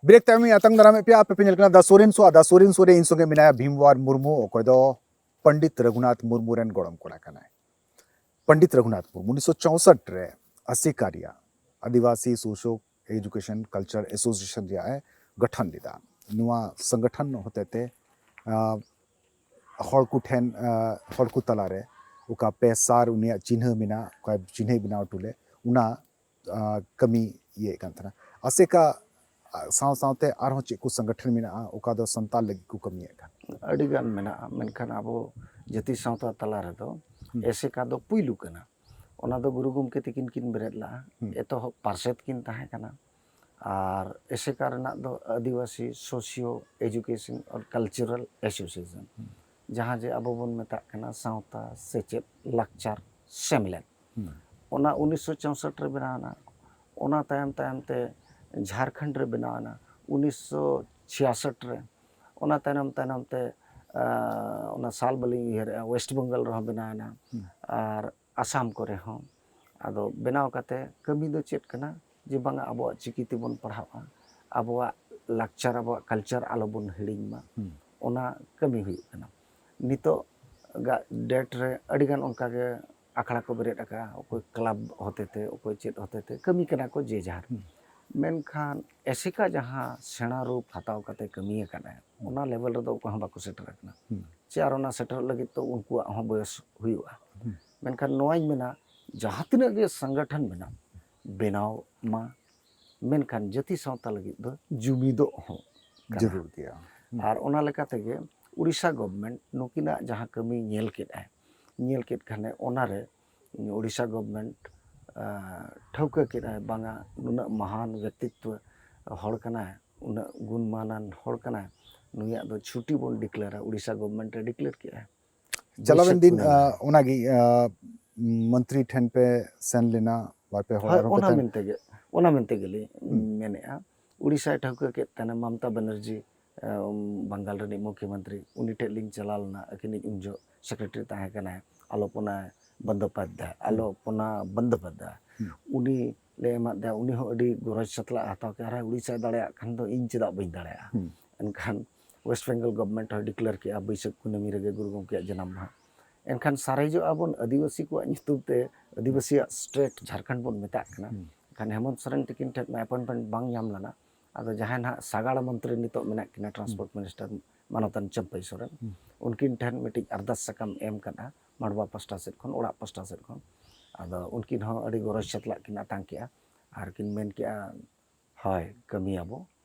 Break ᱛᱟᱭᱚᱢ ᱤᱧ ᱟᱛᱟᱝ ᱫᱟᱨᱟᱢᱮᱫ ᱯᱮᱭᱟ, ᱟᱯᱮ ᱯᱮ ᱧᱮᱞ ᱠᱟᱱᱟ The Soren Show᱾ R The Soren Show ᱨᱮ ᱤᱧ ᱥᱚᱸᱜᱮ ᱢᱮᱱᱟᱭᱟ ᱵᱷᱤᱢᱣᱟᱨ ᱢᱩᱨᱢᱩ, ᱚᱠᱚᱭ ᱫᱚ ᱯᱚᱱᱰᱤᱛ ᱨᱚᱜᱷᱩᱱᱟᱛᱷ ᱢᱩᱨᱢᱩ ᱨᱮᱱ ᱜᱚᱲᱚᱢ ᱠᱚᱲᱟ ᱠᱟᱱᱟᱭ᱾ ᱯᱚᱱᱰᱤᱛ ᱨᱚᱜᱷᱩᱱᱟᱛᱷ ᱢᱩᱨᱢᱩ ᱩᱱᱤᱥᱥᱚ ᱪᱳᱥᱚᱴ ᱨᱮ ᱟᱥᱮᱠᱟ ᱨᱮᱭᱟᱜ, ᱟᱹᱫᱤᱵᱟᱹᱥᱤ ᱥᱳᱥᱳ ᱮᱡᱩᱠᱮᱥᱚᱱ ᱠᱟᱞᱪᱟᱨ ᱮᱥᱳᱥᱤᱭᱮᱥᱚᱱ ᱨᱮᱭᱟᱜ ᱮ ᱜᱚᱴᱷᱚᱱ ᱞᱮᱫᱟ᱾ ᱱᱚᱣᱟ ᱥᱚᱝᱜᱚᱴᱷᱚᱱ ᱦᱚᱛᱮᱛᱮ ᱟᱸ, ᱦᱚᱲ ᱠᱚ ᱴᱷᱮᱱ, ᱟᱸ, ᱦᱚᱲ ᱠᱚ ᱛᱟᱞᱟᱨᱮ ᱚᱠᱟ ᱯᱮ ᱥᱟᱨ ᱩᱱᱤᱭᱟᱜ ᱪᱤᱱᱦᱟᱹ ᱢᱮᱱᱟᱜ, ᱚᱠᱟ ᱪᱤᱱᱦᱟᱹᱭ ᱵᱮᱱᱟᱣ ᱦᱚᱴᱚ ᱞᱮᱫ, ᱚᱱᱟ, ᱟᱸ, ᱠᱟᱹᱢᱤ ᱤᱭᱟᱹᱭᱮᱫ ᱠᱟᱱ ᱛᱟᱦᱮᱱᱟ᱾ ᱟᱥᱮᱠᱟ, ᱟᱸ, ᱥᱟᱶ ᱥᱟᱶᱛᱮ ᱟᱨᱦᱚᱸ ᱪᱮᱫ ᱠᱚ ᱥᱚᱝᱜᱚᱴᱷᱚᱱ ᱢᱮᱱᱟᱜᱼᱟ, ᱚᱠᱟ ᱫᱚ ᱥᱟᱱᱛᱟᱲ ᱞᱟᱹᱜᱤᱫ ᱠᱚ ᱠᱟᱹᱢᱤᱭᱮᱫ ᱠᱟᱱ? ᱟᱹᱰᱤ ᱜᱟᱱ ᱢᱮᱱᱟᱜᱼᱟ, ᱢᱮᱱᱠᱷᱟᱱ ᱟᱵᱚ ᱡᱟᱹᱛᱤ ᱥᱟᱶᱛᱟ ᱛᱟᱞᱟ ᱨᱮᱫᱚ ᱦᱩᱸ᱾ ᱮᱥᱮᱠᱟ ᱫᱚ ᱯᱩᱭᱞᱩ ᱠᱟᱱᱟ᱾ ᱚᱱᱟ ᱫᱚ ᱜᱩᱨᱩ ᱜᱚᱢᱠᱮ ᱛᱤᱠᱤᱱ ᱠᱤᱱ ᱵᱮᱨᱮᱫ ᱞᱟᱜᱼᱟ᱾ ᱦᱩᱸ᱾ ᱮᱛᱚᱦᱚᱵ ᱯᱟᱨᱥᱮᱛ ᱠᱤᱱ ᱛᱟᱦᱮᱸ ᱠᱟᱱᱟ᱾ ᱟᱨ ᱮᱥᱮᱠᱟ ᱨᱮᱱᱟᱜ ᱫᱚ ᱟᱹᱫᱤᱵᱟᱹᱥᱤ ᱥᱳᱥᱤᱭᱳ ᱮᱡᱩᱠᱮᱥᱚᱱ ᱟᱨ ᱠᱟᱞᱪᱟᱨᱟᱞ ᱮᱥᱳᱥᱤᱭᱮᱥᱚᱱ, ᱦᱩᱸ᱾ ᱡᱟᱦᱟᱸ ᱡᱮ ᱟᱵᱚ ᱵᱚᱱ ᱢᱮᱛᱟᱜ ᱠᱟᱱᱟ ᱥᱟᱶᱛᱟ, ᱥᱮᱪᱮᱫ, ᱞᱟᱠᱪᱟᱨ ᱥᱮᱢᱞᱮᱫ᱾ ᱦᱩᱸ᱾ ᱚᱱᱟ ᱩᱱᱤᱥᱥᱚ ᱪᱳᱥᱚᱴ ᱨᱮ ᱵᱮᱱᱟᱣ ᱮᱱᱟ᱾ ᱚᱱᱟ ᱛᱟᱭᱚᱢ ᱛᱟᱭᱚᱢ ᱛᱮ ᱡᱷᱟᱲᱠᱷᱚᱸᱰ ᱨᱮ ᱵᱮᱱᱟᱣ ᱮᱱᱟ ᱩᱱᱤᱥᱥᱚ ᱪᱷᱤᱭᱟᱥᱚᱴ ᱨᱮ᱾ ᱚᱱᱟ ᱛᱟᱭᱱᱚᱢ ᱛᱟᱭᱱᱚᱢ ᱛᱮ, ᱟᱸ, ᱚᱱᱟ ᱥᱟᱞ ᱵᱟᱹᱞᱤᱧ ᱩᱭᱦᱟᱹᱨᱮᱜᱼᱟ, ᱳᱭᱮᱥᱴ ᱵᱮᱝᱜᱚᱞ ᱨᱮᱦᱚᱸ ᱵᱮᱱᱟᱣ ᱮᱱᱟ᱾ ᱦᱩᱸ᱾ ᱟᱨ ᱟᱥᱟᱢ ᱠᱚᱨᱮ ᱦᱚᱸ᱾ ᱟᱫᱚ ᱵᱮᱱᱟᱣ ᱠᱟᱛᱮ ᱠᱟᱹᱢᱤ ᱫᱚ ᱪᱮᱫ ᱠᱟᱱᱟ? ᱡᱮ ᱵᱟᱝᱟ ᱟᱵᱚᱣᱟᱜ ᱪᱤᱠᱤ ᱛᱮᱵᱚᱱ ᱯᱟᱲᱦᱟᱜᱼᱟ, ᱟᱵᱚᱣᱟᱜ ᱞᱟᱠᱪᱟᱨ, ᱟᱵᱚᱣᱟᱜ ᱠᱟᱞᱪᱟᱨ ᱟᱞᱚᱵᱚᱱ ᱦᱤᱲᱤᱧ ᱢᱟ, ᱦᱩᱸ᱾ ᱚᱱᱟ ᱠᱟᱹᱢᱤ ᱦᱩᱭᱩᱜ ᱠᱟᱱᱟ᱾ ᱱᱤᱛᱚᱜ ᱜᱟ-, ᱰᱮᱴ ᱨᱮ ᱟᱹᱰᱤᱜᱟᱱ ᱚᱱᱠᱟᱜᱮ ᱟᱠᱷᱲᱟ ᱠᱚ ᱵᱮᱨᱮᱫ ᱟᱠᱟᱫᱼᱟ, ᱚᱠᱚᱭ ᱠᱞᱟᱵᱽ ᱦᱚᱛᱮᱛᱮ, ᱚᱠᱚᱭ ᱪᱮᱫ ᱦᱚᱛᱮᱛᱮ ᱠᱟᱹᱢᱤ ᱠᱟᱱᱟ ᱠᱚ ᱡᱮ ᱡᱟᱦᱟᱨ᱾ ᱦᱩᱸ᱾ ᱢᱮᱱᱠᱷᱟᱱ ᱮᱥᱮᱠᱟ ᱡᱟᱦᱟᱸ ᱥᱮᱬᱟ ᱨᱩᱯ ᱦᱟᱛᱟᱣ ᱠᱟᱛᱮ ᱠᱟᱹᱢᱤ ᱟᱠᱟᱫᱼᱟᱭ, ᱦᱩᱸ᱾ ᱚᱱᱟ ᱞᱮᱵᱮᱞ ᱨᱮᱫᱚ ᱚᱠᱚᱭ ᱦᱚᱸ ᱵᱟᱠᱚ ᱥᱮᱴᱮᱨ ᱟᱠᱟᱱᱟ᱾ ᱦᱩᱸ᱾ ᱪᱮ ᱟᱨ ᱚᱱᱟ ᱥᱮᱴᱮᱨᱚᱜ ᱞᱟᱹᱜᱤᱫ ᱛᱚ ᱩᱱᱠᱩᱣᱟᱜ ᱦᱚᱸ ᱵᱚᱭᱚᱥ ᱦᱩᱭᱩᱜᱼᱟ᱾ ᱦᱩᱸ᱾ ᱢᱮᱱᱠᱷᱟᱱ ᱱᱚᱣᱟᱧ ᱢᱮᱱᱟ, ᱡᱟᱦᱟᱸ ᱛᱤᱱᱟᱹᱜ ᱜᱮ ᱥᱚᱝᱜᱚᱴᱷᱚᱱ ᱢᱮᱱᱟᱜ, ᱵᱮᱱᱟᱣ ᱢᱟ, ᱢᱮᱱᱠᱷᱟᱱ ᱡᱟᱹᱛᱤ ᱥᱟᱶᱛᱟ ᱞᱟᱹᱜᱤᱫ ᱫᱚ ᱡᱩᱢᱤᱫᱚᱜ ᱦᱚᱸ ᱠᱟᱱᱟ᱾ ᱡᱟᱹᱨᱩᱲ ᱜᱮᱭᱟ᱾ ᱦᱩᱸ᱾ ᱟᱨ ᱚᱱᱟ ᱞᱮᱠᱟ ᱛᱮᱜᱮ ᱩᱲᱤᱥᱥᱟ ᱜᱚᱵᱷᱢᱮᱱᱴ ᱱᱩᱠᱤᱱᱟᱜ ᱡᱟᱦᱟᱸ ᱠᱟᱹᱢᱤ ᱧᱮᱞ ᱠᱮᱫᱼᱟᱭ, ᱧᱮᱞ ᱠᱮᱫ ᱠᱷᱟᱱᱮ ᱚᱱᱟᱨᱮ ᱩᱲᱤᱥᱥᱟ ᱜᱚᱵᱷᱢᱮᱱᱴ, ᱟᱸ, ᱴᱷᱟᱹᱣᱠᱟᱹ ᱠᱮᱫᱼᱟᱭ, ᱵᱟᱝᱟ ᱱᱩᱱᱟᱹᱜ ᱢᱟᱦᱟᱱ ᱵᱮᱠᱛᱤᱛᱣᱚ ᱦᱚᱲ ᱠᱟᱱᱟᱭ, ᱩᱱᱟᱹᱜ ᱜᱩᱱᱢᱟᱱᱟᱱ ᱦᱚᱲ ᱠᱟᱱᱟᱭ, ᱱᱩᱭᱟᱜ ᱫᱚ ᱪᱷᱩᱴᱤ ᱵᱚᱱ ᱰᱤᱠᱞᱮᱭᱟᱨᱟ᱾ ᱩᱲᱤᱥᱥᱟ ᱜᱚᱵᱷᱢᱮᱱᱴ ᱮ ᱰᱤᱠᱞᱮᱭᱟᱨ ᱠᱮᱫᱼᱟ᱾ ᱪᱟᱞᱟᱣᱮᱱ ᱵᱟᱹᱭᱥᱟᱹᱠᱷ ᱫᱤᱱ, ᱠᱩᱱᱟᱹᱢᱤ᱾ ᱟᱸ, ᱚᱱᱟᱜᱮ, ᱟᱸ, ᱢᱚᱱᱛᱨᱤ ᱴᱷᱮᱱ ᱯᱮ ᱥᱮᱱ ᱞᱮᱱᱟ, ᱵᱟᱨ ᱯᱮ ᱦᱚᱲ ᱦᱳᱭ, ᱟᱨᱦᱚᱸ ᱯᱮ ᱚᱱᱟ ᱛᱟᱦᱮᱱ? ᱢᱮᱱᱛᱮ ᱜᱮ, ᱚᱱᱟ ᱢᱮᱱᱛᱮ ᱜᱮᱞᱤᱧ ᱦᱩᱸ᱾ ᱢᱮᱱᱮᱫᱼᱟ᱾ ᱩᱲᱤᱥᱥᱟᱭ ᱴᱷᱟᱹᱣᱠᱟᱹ ᱠᱮᱫ ᱛᱟᱦᱮᱱᱟ ᱢᱚᱢᱚᱛᱟ ᱵᱟᱱᱟᱨᱡᱤ, ᱟᱸ, ᱵᱟᱝᱜᱟᱞ ᱨᱤᱱᱤᱡ ᱢᱩᱠᱷᱭᱚᱢᱚᱱᱛᱨᱤ, ᱩᱱᱤ ᱴᱷᱮᱱ ᱞᱤᱧ ᱪᱟᱞᱟᱣ ᱞᱮᱱᱟ᱾ ᱟᱹᱠᱤᱱᱤᱡ ᱩᱱ ᱡᱚᱦᱚᱜ ᱥᱮᱠᱨᱮᱴᱟᱨᱤ ᱛᱟᱦᱮᱸ ᱠᱟᱱᱟᱭ, ᱟᱞᱚᱯᱚᱱᱟ ᱵᱚᱱᱫᱳᱯᱟᱫᱽᱫᱷᱟᱭ, ᱦᱩᱸ᱾ ᱟᱞᱚᱯᱚᱱᱟ ᱵᱚᱱᱫᱳᱯᱟᱫᱽᱫᱷᱟᱭ᱾ ᱦᱩᱸ᱾ ᱩᱱᱤ ᱞᱮ ᱮᱢᱟᱫ ᱫᱮᱭᱟ, ᱩᱱᱤ ᱦᱚᱸ ᱟᱹᱰᱤ ᱜᱚᱨᱚᱡᱽ ᱥᱟᱛᱞᱟᱜ ᱮ ᱦᱟᱛᱟᱣ ᱠᱮᱫᱼᱟ, "ᱟᱨᱮ, ᱩᱲᱤᱥᱥᱟᱭ ᱫᱟᱲᱮᱭᱟᱜ ᱠᱷᱟᱱ ᱫᱚ ᱤᱧ ᱪᱮᱫᱟᱜ ᱵᱟᱹᱧ ᱫᱟᱲᱮᱭᱟᱜᱼᱟ?" ᱦᱩᱸ᱾ ᱮᱱᱠᱷᱟᱱ ᱳᱭᱮᱥᱴ ᱵᱮᱝᱜᱚᱞ ᱜᱚᱵᱷᱢᱮᱱᱴ ᱦᱚᱸᱭ ᱰᱤᱠᱞᱮᱭᱟᱨ ᱠᱮᱫᱼᱟ ᱵᱟᱹᱭᱥᱟᱹᱠᱷ ᱠᱩᱱᱟᱹᱢᱤ ᱨᱮᱜᱮ ᱜᱩᱨᱩ ᱜᱚᱢᱠᱮᱭᱟᱜ ᱡᱟᱱᱟᱢ ᱢᱟᱦᱟ᱾ ᱮᱱᱠᱷᱟᱱ ᱥᱟᱨᱮᱡᱚᱜᱼᱟ ᱵᱚᱱ ᱟᱹᱫᱤᱵᱟᱹᱥᱤ ᱠᱚᱣᱟᱜ ᱧᱩᱛᱩᱢ ᱛᱮ, ᱟᱹᱫᱤᱵᱟᱹᱥᱤᱭᱟᱜ ᱥᱴᱮᱴ ᱡᱷᱟᱲᱠᱷᱚᱸᱰ ᱵᱚᱱ ᱢᱮᱛᱟᱜ ᱠᱟᱱᱟ᱾ ᱦᱩᱸ᱾ ᱮᱱᱠᱷᱟᱱ ᱦᱮᱢᱚᱱᱛ ᱥᱚᱨᱮᱱ ᱛᱤᱠᱤᱱ ᱴᱷᱮᱱ ᱢᱟ ᱮᱯᱚᱭᱮᱱᱴᱢᱮᱱᱴ ᱵᱟᱝ ᱧᱟᱢ ᱞᱮᱱᱟ᱾ ᱟᱫᱚ ᱡᱟᱦᱟᱸᱭ ᱱᱟᱦᱟᱜ ᱥᱟᱜᱟᱲ ᱢᱚᱱᱛᱨᱤ ᱱᱤᱛᱚᱜ ᱢᱮᱱᱟᱜ ᱠᱤᱱᱟ, ᱴᱨᱟᱱᱥᱯᱳᱨᱴ ᱢᱤᱱᱤᱥᱴᱟᱨ ᱢᱟᱱᱚᱛᱟᱱ ᱪᱟᱹᱢᱯᱟᱹᱭ ᱥᱚᱨᱮᱱ, ᱦᱩᱸ᱾ ᱩᱱᱠᱤᱱ ᱴᱷᱮᱱ ᱢᱤᱫᱴᱤᱡ ᱟᱨᱫᱟᱥ ᱥᱟᱠᱟᱢ ᱮᱢ ᱠᱟᱱᱟ ᱢᱟᱰᱣᱟ ᱯᱟᱥᱴᱟ ᱥᱮᱫ ᱠᱷᱚᱱ, ᱚᱲᱟᱜ ᱯᱟᱥᱴᱟ ᱥᱮᱫ ᱠᱷᱚᱱ᱾ ᱟᱫᱚ ᱩᱱᱠᱤᱱ ᱦᱚᱸ ᱟᱹᱰᱤ ᱜᱚᱨᱚᱡᱽ ᱥᱟᱛᱞᱟᱜ ᱠᱤᱱ ᱟᱛᱟᱝ ᱠᱮᱜᱼᱟ ᱟᱨ ᱠᱤᱱ ᱢᱮᱱ ᱠᱮᱜᱼᱟ, ᱦᱳᱭ, ᱠᱟᱹᱢᱤᱭᱟᱵᱚ᱾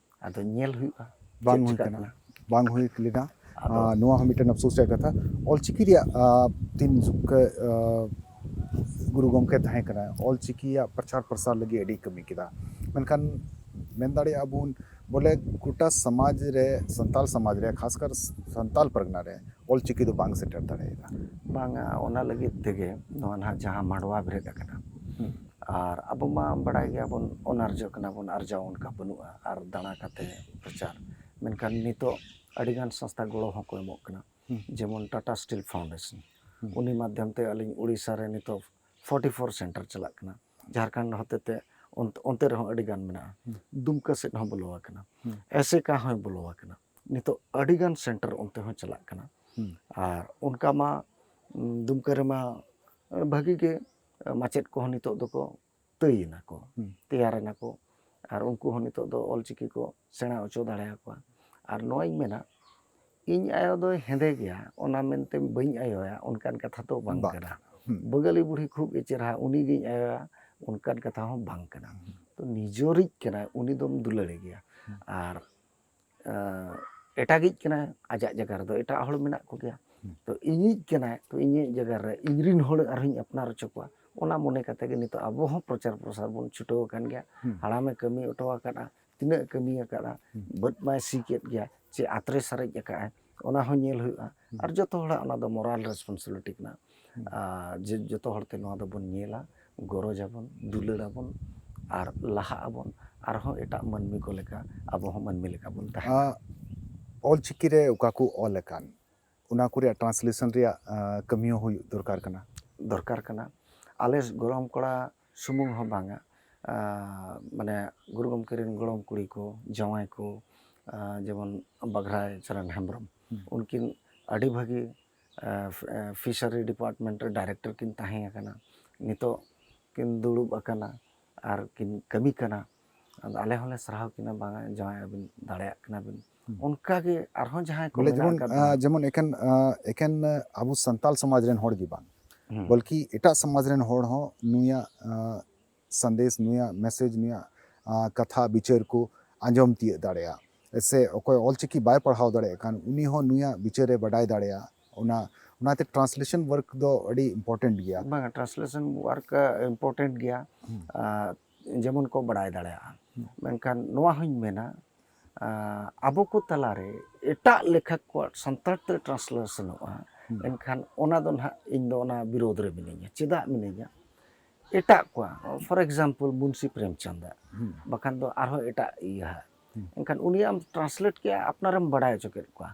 ᱟᱫᱚ ᱧᱮᱞ ᱦᱩᱭᱩᱜᱼᱟ ᱵᱟᱝ ᱪᱮᱫ ᱦᱩᱭ ᱪᱤᱠᱟᱹᱜ ᱠᱟᱱᱟ᱾ ᱠᱟᱱᱟ᱾ ᱵᱟᱝ ᱦᱩᱭ ᱞᱮᱱᱟ᱾ ᱟᱫᱚ ᱟᱨ ᱱᱚᱣᱟ ᱦᱚᱸ ᱢᱤᱫᱴᱮᱱ ᱟᱯᱥᱳᱥ ᱨᱮᱭᱟᱜ ᱠᱟᱛᱷᱟ᱾ ᱚᱞᱪᱤᱠᱤ ᱨᱮᱭᱟᱜ, ᱟᱨ, ᱛᱤᱱ ᱡᱩᱜᱽ ᱠᱷᱚᱱ, ᱟᱨ, ᱜᱩᱨᱩ ᱜᱚᱢᱠᱮ ᱛᱟᱦᱮᱸ ᱠᱟᱱᱟ, ᱚᱞᱪᱤᱠᱤᱭᱟᱜ ᱯᱨᱚᱪᱟᱨ ᱯᱨᱚᱥᱟᱨ ᱞᱟᱹᱜᱤᱫ ᱟᱹᱰᱤ ᱠᱟᱹᱢᱤ ᱠᱮᱫᱟ᱾ ᱢᱮᱱᱠᱷᱟᱱ ᱢᱮᱱ ᱫᱟᱲᱮᱭᱟᱜᱼᱟ ᱵᱚᱱ ᱵᱚᱞᱮ ᱜᱚᱴᱟ ᱥᱚᱢᱟᱡᱽ ᱨᱮ, ᱥᱟᱱᱛᱟᱞ ᱥᱚᱢᱟᱡᱽ ᱨᱮ, ᱠᱷᱟᱥᱠᱟᱨ ᱥᱟᱱᱛᱟᱞ ᱯᱟᱨᱜᱟᱱᱟ ᱨᱮ ᱚᱞᱪᱤᱠᱤ ᱫᱚ ᱵᱟᱝ ᱥᱮᱴᱮᱨ ᱫᱟᱲᱮᱭᱟᱫᱟ᱾ ᱵᱟᱝᱟ, ᱚᱱᱟ ᱞᱟᱹᱜᱤᱫ ᱛᱮᱜᱮ ᱱᱚᱣᱟ ᱱᱟᱦᱟᱜ ᱡᱟᱦᱟᱸ ᱢᱟᱰᱣᱟ ᱵᱮᱨᱮᱫ ᱟᱠᱟᱱᱟ, ᱦᱩᱸ᱾ ᱟᱨ ᱟᱵᱚ ᱢᱟ ᱵᱟᱲᱟᱭ ᱜᱮᱭᱟᱵᱚᱱ, ᱚᱱᱟᱨᱡᱚ ᱠᱟᱱᱟ ᱵᱚᱱ, ᱟᱨᱡᱟᱣ ᱚᱱᱠᱟ ᱵᱟᱹᱱᱩᱜᱼᱟ, ᱟᱨ ᱫᱟᱬᱟ ᱠᱟᱛᱮ ᱯᱨᱚᱪᱟᱨ᱾ ᱢᱮᱱᱠᱷᱟᱱ ᱱᱤᱛᱚᱜ ᱟᱹᱰᱤᱜᱟᱱ ᱥᱚᱝᱥᱛᱷᱟ ᱜᱚᱲᱚ ᱦᱚᱸᱠᱚ ᱮᱢᱚᱜ ᱠᱟᱱᱟ, ᱦᱩᱸ᱾ ᱡᱮᱢᱚᱱ ᱴᱟᱴᱟ ᱥᱴᱤᱞ ᱯᱷᱟᱣᱩᱱᱰᱮᱥᱚᱱ, ᱦᱩᱸ᱾ ᱩᱱᱤ ᱢᱟᱫᱽᱫᱷᱚᱢ ᱛᱮ ᱟᱹᱞᱤᱧ ᱳᱰᱤᱥᱟ ᱨᱮ ᱱᱤᱛᱚᱜ ᱯᱷᱳᱨᱴᱤ ᱯᱷᱳᱨ ᱥᱮᱱᱴᱟᱨ ᱪᱟᱞᱟᱜ ᱠᱟᱱᱟ᱾ ᱡᱷᱟᱲᱠᱷᱚᱸᱰ ᱦᱚᱛᱮᱛᱮ ᱚᱱᱛ-, ᱚᱱᱛᱮ ᱨᱮᱦᱚᱸ ᱟᱹᱰᱤ ᱜᱟᱱ ᱢᱮᱱᱟᱜᱼᱟ᱾ ᱦᱩᱸ᱾ ᱫᱩᱢᱠᱟ ᱥᱮᱫ ᱦᱚᱸ ᱵᱚᱞᱚ ᱟᱠᱟᱱᱟ, ᱦᱩᱸ᱾ ᱮᱥᱮᱠᱟ ᱦᱚᱸᱭ ᱵᱚᱞᱚ ᱟᱠᱟᱱᱟ᱾ ᱱᱤᱛᱚᱜ ᱟᱹᱰᱤ ᱜᱟᱱ ᱥᱮᱱᱴᱟᱨ ᱚᱱᱛᱮ ᱦᱚᱸ ᱪᱟᱞᱟᱜ ᱠᱟᱱᱟ᱾ ᱦᱩᱸ᱾ ᱟᱨ ᱚᱱᱠᱟ ᱢᱟ, ᱩᱢ, ᱫᱩᱢᱠᱟ ᱨᱮᱢᱟ, ᱮ, ᱵᱷᱟᱹᱜᱤ ᱜᱮ, ᱮ, ᱢᱟᱪᱮᱫ ᱠᱚᱦᱚᱸ ᱱᱤᱛᱚᱜ ᱫᱚᱠᱚ ᱛᱟᱹᱭ ᱮᱱᱟ ᱠᱚ, ᱦᱩᱸ᱾ ᱛᱮᱭᱟᱨ ᱮᱱᱟ ᱠᱚ᱾ ᱟᱨ ᱩᱱᱠᱩ ᱦᱚᱸ ᱱᱤᱛᱚᱜ ᱫᱚ ᱚᱞᱪᱤᱠᱤ ᱠᱚ ᱥᱮᱬᱟ ᱦᱚᱪᱚ ᱫᱟᱲᱮᱭᱟᱠᱚᱣᱟ᱾ ᱟᱨ ᱱᱚᱣᱟᱧ ᱢᱮᱱᱟ, ᱤᱧ ᱟᱭᱳ ᱫᱚᱭ ᱦᱮᱸᱫᱮ ᱜᱮᱭᱟ, ᱚᱱᱟ ᱢᱮᱱᱛᱮ ᱵᱟᱹᱧ ᱟᱭᱳᱭᱟ, ᱚᱱᱠᱟᱱ ᱠᱟᱛᱷᱟ ᱫᱚ ᱵᱟᱝ ᱵᱟᱝ᱾ ᱠᱟᱱᱟ᱾ ᱦᱩᱸ᱾ ᱵᱟᱹᱜᱟᱹᱞᱤ ᱵᱩᱲᱦᱤ ᱠᱷᱩᱵ ᱮ ᱪᱮᱨᱦᱟ, ᱩᱱᱤ ᱜᱤᱧ ᱟᱭᱳᱭᱟ, ᱚᱱᱠᱟᱱ ᱠᱟᱛᱷᱟ ᱦᱚᱸ ᱵᱟᱝ ᱠᱟᱱᱟ᱾ ᱦᱩᱸ᱾ ᱛᱚ ᱱᱤᱡᱚᱨᱤᱡ ᱠᱟᱱᱟᱭ, ᱩᱱᱤ ᱫᱚᱢ ᱫᱩᱞᱟᱹᱲᱮ ᱜᱮᱭᱟ᱾ ᱦᱩᱸ᱾ ᱟᱨ, ᱮᱸ, ᱮᱴᱟᱜᱤᱡ ᱠᱟᱱᱟᱭ, ᱟᱡᱟᱜ ᱡᱟᱭᱜᱟ ᱨᱮᱫᱚ ᱮᱴᱟᱜ ᱦᱚᱲ ᱢᱮᱱᱟᱜ ᱠᱚᱜᱮᱭᱟ᱾ ᱦᱩᱸ᱾ ᱛᱚ ᱤᱧᱤᱡ ᱠᱟᱱᱟᱭ, ᱛᱚ ᱤᱧᱤᱡ ᱡᱟᱭᱜᱟ ᱨᱮ ᱤᱧ ᱨᱤᱱ ᱦᱚᱲ ᱟᱨᱦᱚᱸᱧ ᱟᱯᱱᱟᱨ ᱦᱚᱪᱚ ᱠᱚᱣᱟ᱾ ᱚᱱᱟ ᱢᱚᱱᱮ ᱠᱟᱛᱮ ᱜᱮ ᱱᱤᱛᱚᱜ ᱟᱵᱚ ᱦᱚᱸ ᱯᱨᱚᱪᱟᱨ ᱯᱨᱚᱥᱟᱨ ᱵᱚᱱ ᱪᱷᱩᱴᱟᱹᱣ ᱟᱠᱟᱱ ᱜᱮᱭᱟ᱾ ᱦᱩᱸ᱾ ᱦᱟᱲᱟᱢᱮ ᱠᱟᱹᱢᱤ ᱦᱚᱴᱚ ᱟᱠᱟᱫᱼᱟ, ᱛᱤᱱᱟᱹᱜ ᱮ ᱠᱟᱹᱢᱤ ᱟᱠᱟᱫᱼᱟ, ᱦᱩᱸ᱾ ᱵᱟᱹᱫ ᱢᱟᱭ ᱥᱤ ᱠᱮᱫ ᱜᱮᱭᱟ, ᱪᱮ ᱟᱛᱨᱮ ᱥᱟᱨᱮᱡ ᱟᱠᱟᱫᱼᱟᱭ, ᱚᱱᱟ ᱦᱚᱸ ᱧᱮᱞ ᱦᱩᱭᱩᱜᱼᱟ᱾ ᱦᱩᱸ᱾ ᱟᱨ ᱡᱚᱛᱚ ᱦᱚᱲᱟᱜ ᱚᱱᱟ ᱫᱚ ᱢᱚᱨᱟᱞ ᱨᱮᱥᱯᱚᱱᱥᱤᱵᱤᱞᱤᱴᱤ ᱠᱟᱱᱟ᱾ ᱦᱩᱸ᱾ ᱟᱨ ᱡᱮ ᱡᱚᱛᱚ ᱦᱚᱲᱛᱮ ᱱᱚᱣᱟ ᱫᱚᱵᱚᱱ ᱧᱮᱞᱟ, ᱜᱚᱨᱚᱡᱟᱵᱚᱱ, ᱫᱩᱞᱟᱹᱲᱟᱵᱚᱱ ᱟᱨ ᱞᱟᱦᱟᱜ ᱟᱵᱚᱱ, ᱟᱨᱦᱚᱸ ᱮᱴᱟᱜ ᱢᱟᱹᱱᱢᱤ ᱠᱚ ᱞᱮᱠᱟ ᱟᱵᱚ ᱦᱚᱸ ᱢᱟᱹᱱᱢᱤ ᱞᱮᱠᱟ ᱵᱚᱱ ᱛᱟᱦᱮᱱᱟ᱾ ᱟᱸ, ᱚᱞᱪᱤᱠᱤ ᱨᱮ ᱚᱠᱟ ᱠᱚ ᱚᱞ ᱟᱠᱟᱱ, ᱚᱱᱟ ᱠᱚ ᱨᱮᱭᱟᱜ ᱴᱨᱟᱱᱥᱞᱮᱥᱚᱱ ᱨᱮᱭᱟᱜ, ᱟᱸ, ᱠᱟᱹᱢᱤ ᱦᱚᱸ ᱦᱩᱭᱩᱜ ᱫᱚᱨᱠᱟᱨ ᱠᱟᱱᱟ᱾ ᱫᱚᱨᱠᱟᱨ ᱠᱟᱱᱟ᱾ ᱟᱞᱮ ᱜᱚᱲᱚᱢ ᱠᱚᱲᱟ ᱥᱩᱢᱩᱝ ᱦᱚᱸ ᱵᱟᱝᱟ, ᱟᱸ, ᱢᱟᱱᱮ ᱜᱩᱨᱩ ᱜᱚᱢᱠᱮ ᱨᱮᱱ ᱜᱚᱲᱚᱢ ᱠᱩᱲᱤ ᱠᱚ, ᱡᱟᱶᱟᱭ ᱠᱚ, ᱟᱸ, ᱡᱮᱢᱚᱱ ᱵᱟᱜᱷᱨᱟᱭ ᱪᱚᱨᱚᱱ ᱦᱮᱢᱵᱨᱚᱢ, ᱦᱩᱸ᱾ ᱩᱱᱠᱤᱱ ᱟᱹᱰᱤ ᱵᱷᱟᱹᱜᱤ ᱯᱷᱤᱥᱟᱨᱤ ᱰᱤᱯᱟᱨᱴᱢᱮᱱᱴ ᱨᱮ ᱰᱟᱭᱨᱮᱠᱴᱚᱨ ᱠᱤᱱ ᱛᱟᱦᱮᱸ ᱟᱠᱟᱱᱟ, ᱱᱤᱛᱚᱜ ᱠᱤᱱ ᱫᱩᱲᱩᱵ ᱟᱠᱟᱱᱟ ᱟᱨ ᱠᱤᱱ ᱠᱟᱹᱢᱤ ᱠᱟᱱᱟ᱾ ᱟᱫᱚ ᱟᱞᱮ ᱦᱚᱸᱞᱮ ᱥᱟᱨᱦᱟᱣ ᱠᱤᱱᱟ, ᱵᱟᱝᱟ ᱡᱟᱶᱟᱭ ᱟᱹᱵᱤᱱ ᱫᱟᱲᱮᱭᱟᱜ ᱠᱟᱱᱟ ᱵᱤᱱ᱾ ᱦᱩᱸ᱾ ᱚᱱᱠᱟ ᱜᱮ ᱟᱨᱦᱚᱸ ᱡᱟᱦᱟᱸᱭ ᱠᱚ ᱵᱚᱞᱮ ᱢᱮᱱᱟᱜ ᱡᱮᱢᱚᱱ, ᱟᱠᱟᱫ ᱵᱚᱱᱟ᱾ ᱡᱮᱢᱚᱱ ᱮᱠᱮᱱ, ᱟ, ᱮᱠᱮᱱ, ᱟ, ᱟᱵᱚ ᱥᱟᱱᱛᱟᱞ ᱥᱚᱢᱟᱡᱽ ᱨᱮᱱ ᱦᱚᱲ ᱜᱮ ᱵᱟᱝ, ᱦᱩᱸ᱾ ᱵᱚᱞᱠᱤ ᱮᱴᱟᱜ ᱥᱚᱢᱟᱡᱽ ᱨᱮᱱ ᱦᱚᱲ ᱦᱚᱸ ᱱᱩᱭᱟᱜ, ᱟ, ᱥᱟᱸᱫᱮᱥ, ᱱᱩᱭᱟᱜ ᱢᱮᱥᱮᱡᱽ, ᱱᱩᱭᱟᱜ, ᱟ, ᱠᱟᱛᱷᱟ ᱵᱤᱪᱟᱹᱨ ᱠᱚ ᱟᱸᱡᱚᱢ ᱛᱤᱭᱟᱹᱜ ᱫᱟᱲᱮᱭᱟᱜᱼᱟ᱾ ᱥᱮ ᱚᱠᱚᱭ ᱚᱞᱪᱤᱠᱤ ᱵᱟᱭ ᱯᱟᱲᱦᱟᱣ ᱫᱟᱲᱮᱭᱟᱜ ᱠᱟᱱ, ᱩᱱᱤ ᱦᱚᱸ ᱱᱩᱭᱟᱜ ᱵᱤᱪᱟᱹᱨ ᱨᱮ ᱵᱟᱰᱟᱭ ᱫᱟᱲᱮᱭᱟᱜᱼᱟ᱾ ᱚᱱᱟ, ᱚᱱᱟᱛᱮ translation work ᱫᱚ ᱟᱹᱰᱤ important ᱜᱮᱭᱟ᱾ ᱵᱟᱝᱟ, translation work important ᱜᱮᱭᱟ᱾ ᱦᱩᱸ᱾ ᱟ, ᱡᱮᱢᱚᱱ ᱠᱚ ᱵᱟᱰᱟᱭ ᱫᱟᱲᱮᱭᱟᱜᱼᱟ᱾ ᱦᱩᱸ᱾ ᱢᱮᱱᱠᱷᱟᱱ ᱱᱚᱣᱟ ᱦᱚᱸᱧ ᱢᱮᱱᱟ, ᱟ, ᱟᱵᱚ ᱠᱚ ᱛᱟᱞᱟᱨᱮ ᱮᱴᱟᱜ ᱞᱮᱠᱷᱚᱠ ᱠᱚᱣᱟᱜ ᱥᱟᱱᱛᱟᱲ ᱛᱮ translationᱚᱜᱼᱟ, ᱦᱩᱸ᱾ ᱮᱱᱠᱷᱟᱱ ᱚᱱᱟ ᱫᱚ ᱱᱟᱦᱟᱜ ᱤᱧ ᱫᱚ ᱚᱱᱟ ᱵᱤᱨᱳᱫᱷ ᱨᱮ ᱢᱤᱱᱟᱹᱧᱟ᱾ ᱪᱮᱫᱟᱜ ᱢᱤᱱᱟᱹᱧᱟ? ᱮᱴᱟᱜ ᱠᱚᱣᱟᱜ, for example, ᱢᱩᱱᱥᱤ ᱯᱨᱮᱢᱪᱟᱸᱫᱽ ᱟᱜ, ᱦᱩᱸ᱾ ᱵᱟᱠᱷᱟᱱ ᱫᱚ ᱟᱨᱦᱚᱸ ᱮᱴᱟᱜ ᱤᱭᱟᱹ ᱦᱟᱜ᱾ ᱦᱩᱸ᱾ ᱮᱱᱠᱷᱟᱱ ᱩᱱᱤᱭᱟᱜ ᱮᱢ translate ᱠᱮᱜᱼᱟ, ᱟᱯᱱᱟᱨᱮᱢ ᱵᱟᱲᱟᱭ ᱦᱚᱪᱚ ᱠᱮᱫ ᱠᱚᱣᱟ᱾